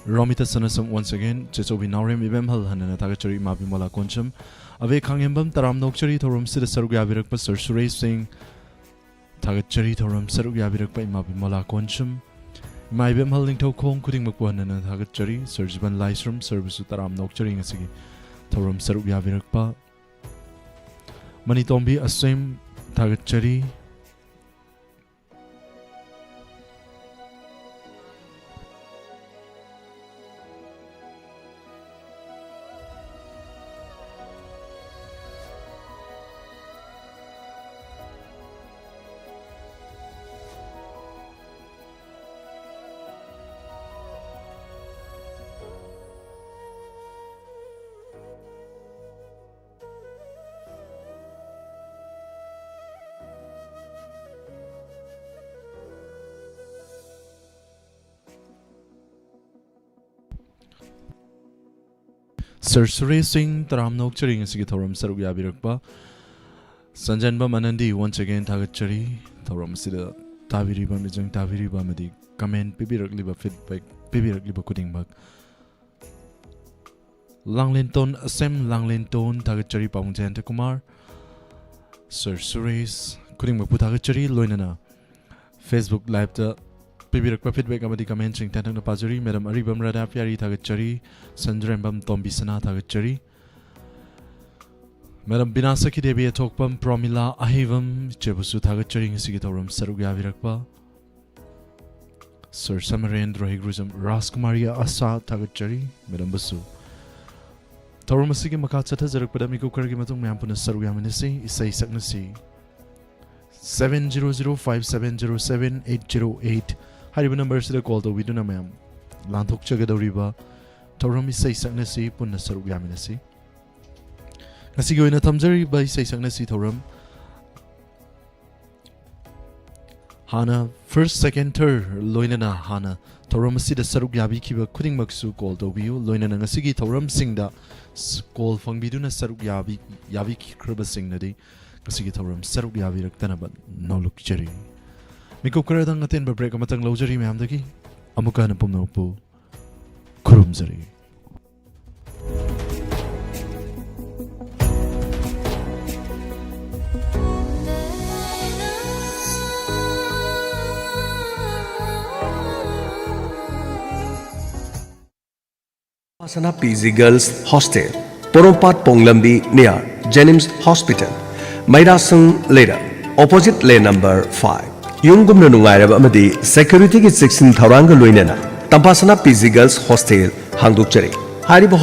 Romita Sanasam, once again, Chechobi Naurem Ibemhal ꯍꯟꯅ ꯊꯥꯒꯠꯆꯔꯤ, ꯏꯃꯥ ꯕꯤꯃꯣꯂꯥ ꯀꯣꯟꯁꯝ꯫ ꯑꯕꯦ ꯈꯥꯡꯉꯦꯝꯕꯝ ꯇꯔꯥꯝꯅ ꯑꯣꯛꯆꯔꯤ, ꯊꯧꯔꯝꯁꯤꯗ ꯁꯔꯨꯛ ꯌꯥꯕꯤꯔꯛꯄ ꯁꯔ ꯁꯨꯔꯦꯁ ꯁꯤꯡ꯫ ꯊꯥꯒꯠꯆꯔꯤ, ꯊꯧꯔꯝ ꯁꯔꯨꯛ ꯌꯥꯕꯤꯔꯛꯄ ꯏꯃꯥ ꯕꯤꯃꯣꯂꯥ ꯀꯣꯟꯁꯝ꯫ ꯏꯃꯥ ꯏꯕꯦꯝꯍꯜ ꯅꯤꯡꯊꯧꯈꯣꯡ ꯈꯨꯗꯤꯡꯃꯛꯄꯨ ꯍꯟꯅ ꯊꯥꯒꯠꯆꯔꯤ꯫ ꯁꯔ ꯖꯤꯕꯟ ꯂꯥꯏꯁ꯭ꯔꯝ ꯁꯔꯕꯨꯁꯨ ꯇꯔꯥꯝꯅ ꯑꯣꯛꯆꯔꯤ ꯉꯁꯤꯒꯤ ꯊꯧꯔꯝ ꯁꯔꯨꯛ ꯌꯥꯕꯤꯔꯛꯄ꯫ ꯃꯅꯤꯇꯣꯝꯕꯤ ꯑꯁꯦꯝ ꯊꯥꯒꯠꯆꯔꯤ꯫ ꯁꯔ ꯁꯨꯔꯦꯁ ꯁꯤꯡ ꯇꯔꯥꯝꯅ ꯑꯣꯛꯆꯔꯤ ꯉꯁꯤꯒꯤ ꯊꯧꯔꯝ ꯁꯔꯨꯛ ꯌꯥꯕꯤꯔꯛꯄ꯫ ꯁꯟꯖꯦꯟꯕꯝ ꯑꯅꯟꯗꯤ, once again, ꯊꯥꯒꯠꯆꯔꯤ꯫ ꯊꯧꯔꯝ ꯑꯁꯤꯗ ꯇꯥꯕꯤꯔꯤꯕ, ꯃꯤꯆꯪ ꯇꯥꯕꯤꯔꯤꯕ ꯑꯃꯗꯤ comment ꯄꯤꯕꯤꯔꯛꯂꯤꯕ, feedback ꯄꯤꯕꯤꯔꯛꯂꯤꯕ ꯈꯨꯗꯤꯡꯃꯛ꯫ ꯂꯥꯡꯂꯦꯟꯇꯣꯟ ꯑꯁꯦꯝ, ꯂꯥꯡꯂꯦꯟꯇꯣꯟ ꯊꯥꯒꯠꯆꯔꯤ, ꯄꯥꯕꯨꯡ ꯖꯌꯟꯇ ꯀꯨꯃꯥꯔ, ꯁꯔ ꯁꯨꯔꯦꯁ ꯈꯨꯗꯤꯡꯃꯛꯄꯨ ꯊꯥꯒꯠꯆꯔꯤ꯫ ꯂꯣꯏꯅꯅ Facebook Live ꯇ ꯄꯤꯕꯤꯔꯛꯄ feedback ꯑꯃꯗꯤ comment ꯁꯤꯡ ꯇꯦꯟꯇꯛꯅ ꯄꯥꯖꯔꯤ꯫ ꯃꯦꯗꯥꯝ ꯑꯔꯤꯕꯝ ꯔꯥꯙꯥ ꯄꯤꯌꯥꯔꯤ ꯊꯥꯒꯠꯆꯔꯤ, ꯁꯟꯗ꯭ꯔꯦꯝꯕꯝ ꯇꯣꯝꯕꯤ ꯁꯅꯥ ꯊꯥꯒꯠꯆꯔꯤ꯫ ꯃꯦꯗꯥꯝ ꯕꯤꯅꯥ ꯁꯈꯤ ꯗꯦꯕꯤ ꯑꯊꯣꯛꯄꯝ, ꯄ꯭ꯔꯣꯃꯤꯂꯥ ꯑꯍꯩꯕꯝ ꯏꯆꯦꯕꯨꯁꯨ ꯊꯥꯒꯠꯆꯔꯤ ꯉꯁꯤꯒꯤ ꯊꯧꯔꯝ ꯁꯔꯨꯛ ꯌꯥꯕꯤꯔꯛꯄ꯫ ꯁꯔ ꯁꯃꯔꯦꯟꯗ꯭ꯔ ꯍꯩꯒ꯭ꯔꯨꯖꯝ, ꯔꯥꯖꯀꯨꯃꯥꯔꯤ ꯑꯁꯥ ꯊꯥꯒꯠꯆꯔꯤ꯫ ꯃꯦꯗꯥꯝꯕꯨꯁꯨ꯫ ꯊꯧꯔꯝ ꯑꯁꯤꯒꯤ ꯃꯈꯥ ꯆꯠꯊꯖꯔꯛꯄꯗ ꯃꯤꯀꯨꯞ ꯈꯔꯒꯤ ꯃꯇꯨꯡ ꯃꯌꯥꯝ ꯄꯨꯟꯅ ꯁꯔꯨꯛ ꯌꯥꯃꯤꯟꯅꯁꯤ, ꯏꯁꯩ ꯁꯛꯅꯁꯤ꯫ Seven zero zero five seven zero seven eight zero eight ꯍꯥꯏꯔꯤꯕ number ꯑꯁꯤꯗ call ꯇꯧꯕꯤꯗꯨꯅ ꯃꯌꯥꯝ ꯂꯥꯟꯊꯣꯛꯆꯒꯗꯧꯔꯤꯕ ꯊꯧꯔꯝ ꯏꯁꯩ ꯁꯛꯅꯁꯤ ꯄꯨꯟꯅ ꯁꯔꯨꯛ ꯌꯥꯃꯤꯟꯅꯁꯤ꯫ ꯉꯁꯤꯒꯤ ꯑꯣꯏꯅ ꯊꯝꯖꯔꯤꯕ ꯏꯁꯩ ꯁꯛꯅꯁꯤ ꯊꯧꯔꯝ ꯍꯥꯟꯅ first, second, third ꯂꯣꯏꯅꯅ ꯍꯥꯟꯅ ꯊꯧꯔꯝ ꯑꯁꯤꯗ ꯁꯔꯨꯛ ꯌꯥꯕꯤꯈꯤꯕ ꯈꯨꯗꯤꯡꯃꯛꯁꯨ call ꯇꯧꯕꯤꯌꯨ꯫ ꯂꯣꯏꯅꯅ ꯉꯁꯤꯒꯤ ꯊꯧꯔꯝꯁꯤꯡꯗ ꯁ-, call ꯐꯪꯕꯤꯗꯨꯅ ꯁꯔꯨꯛ ꯌꯥꯕꯤ-, ꯌꯥꯕꯤꯈ꯭ꯔꯕꯁꯤꯡꯅꯗꯤ ꯉꯁꯤꯒꯤ ꯊꯧꯔꯝ ꯁꯔꯨꯛ ꯌꯥꯕꯤꯔꯛꯇꯅꯕ ꯅꯣꯂꯨꯛꯆꯔꯤ꯫ ꯃꯤꯀꯨꯞ ꯈꯔꯗꯪ ꯑꯇꯦꯟꯕ break ꯑꯃꯇꯪ ꯂꯧꯖꯔꯤ ꯃꯌꯥꯝꯗꯒꯤ꯫ ꯑꯃꯨꯛꯀ ꯍꯟꯅ ꯄꯨꯝꯅꯃꯛꯄꯨ ꯊꯝꯖꯔꯤ꯫ ꯁꯅꯥ ꯄꯤ ꯖꯤ ꯒꯔꯜꯁ ꯍꯣꯁꯇꯦꯜ, ꯄꯣꯔꯣꯝꯄꯥꯠ ꯄꯣꯡꯂꯝꯕꯤ, ꯅꯤꯌꯔ ꯖꯦꯅꯤꯝꯁ ꯍꯣꯁꯄꯤꯇꯥꯜ, ꯃꯩꯔꯥꯁꯪ ꯂꯩꯔꯛ, ꯑꯣꯄꯣꯖꯤꯠ ꯂꯦꯟ ꯅꯝꯕꯔ ꯐꯥꯏꯚ꯫ ꯌꯨꯝꯒꯨꯝꯅ ꯅꯨꯡꯉꯥꯏꯔꯕ ꯑꯃꯗꯤ ꯁꯦꯀ꯭ꯌꯨꯔꯤꯇꯤꯒꯤ ꯆꯦꯛꯁꯤꯟ ꯊꯧꯔꯥꯡꯒ ꯂꯣꯏꯅꯅ ꯇꯝꯐꯥꯁꯅꯥ ꯄꯤ ꯖꯤ ꯒꯔꯜꯁ ꯍꯣꯁꯇꯦꯜ ꯍꯥꯡꯗꯣꯛꯆꯔꯤ꯫ ꯍꯥꯏꯔꯤꯕ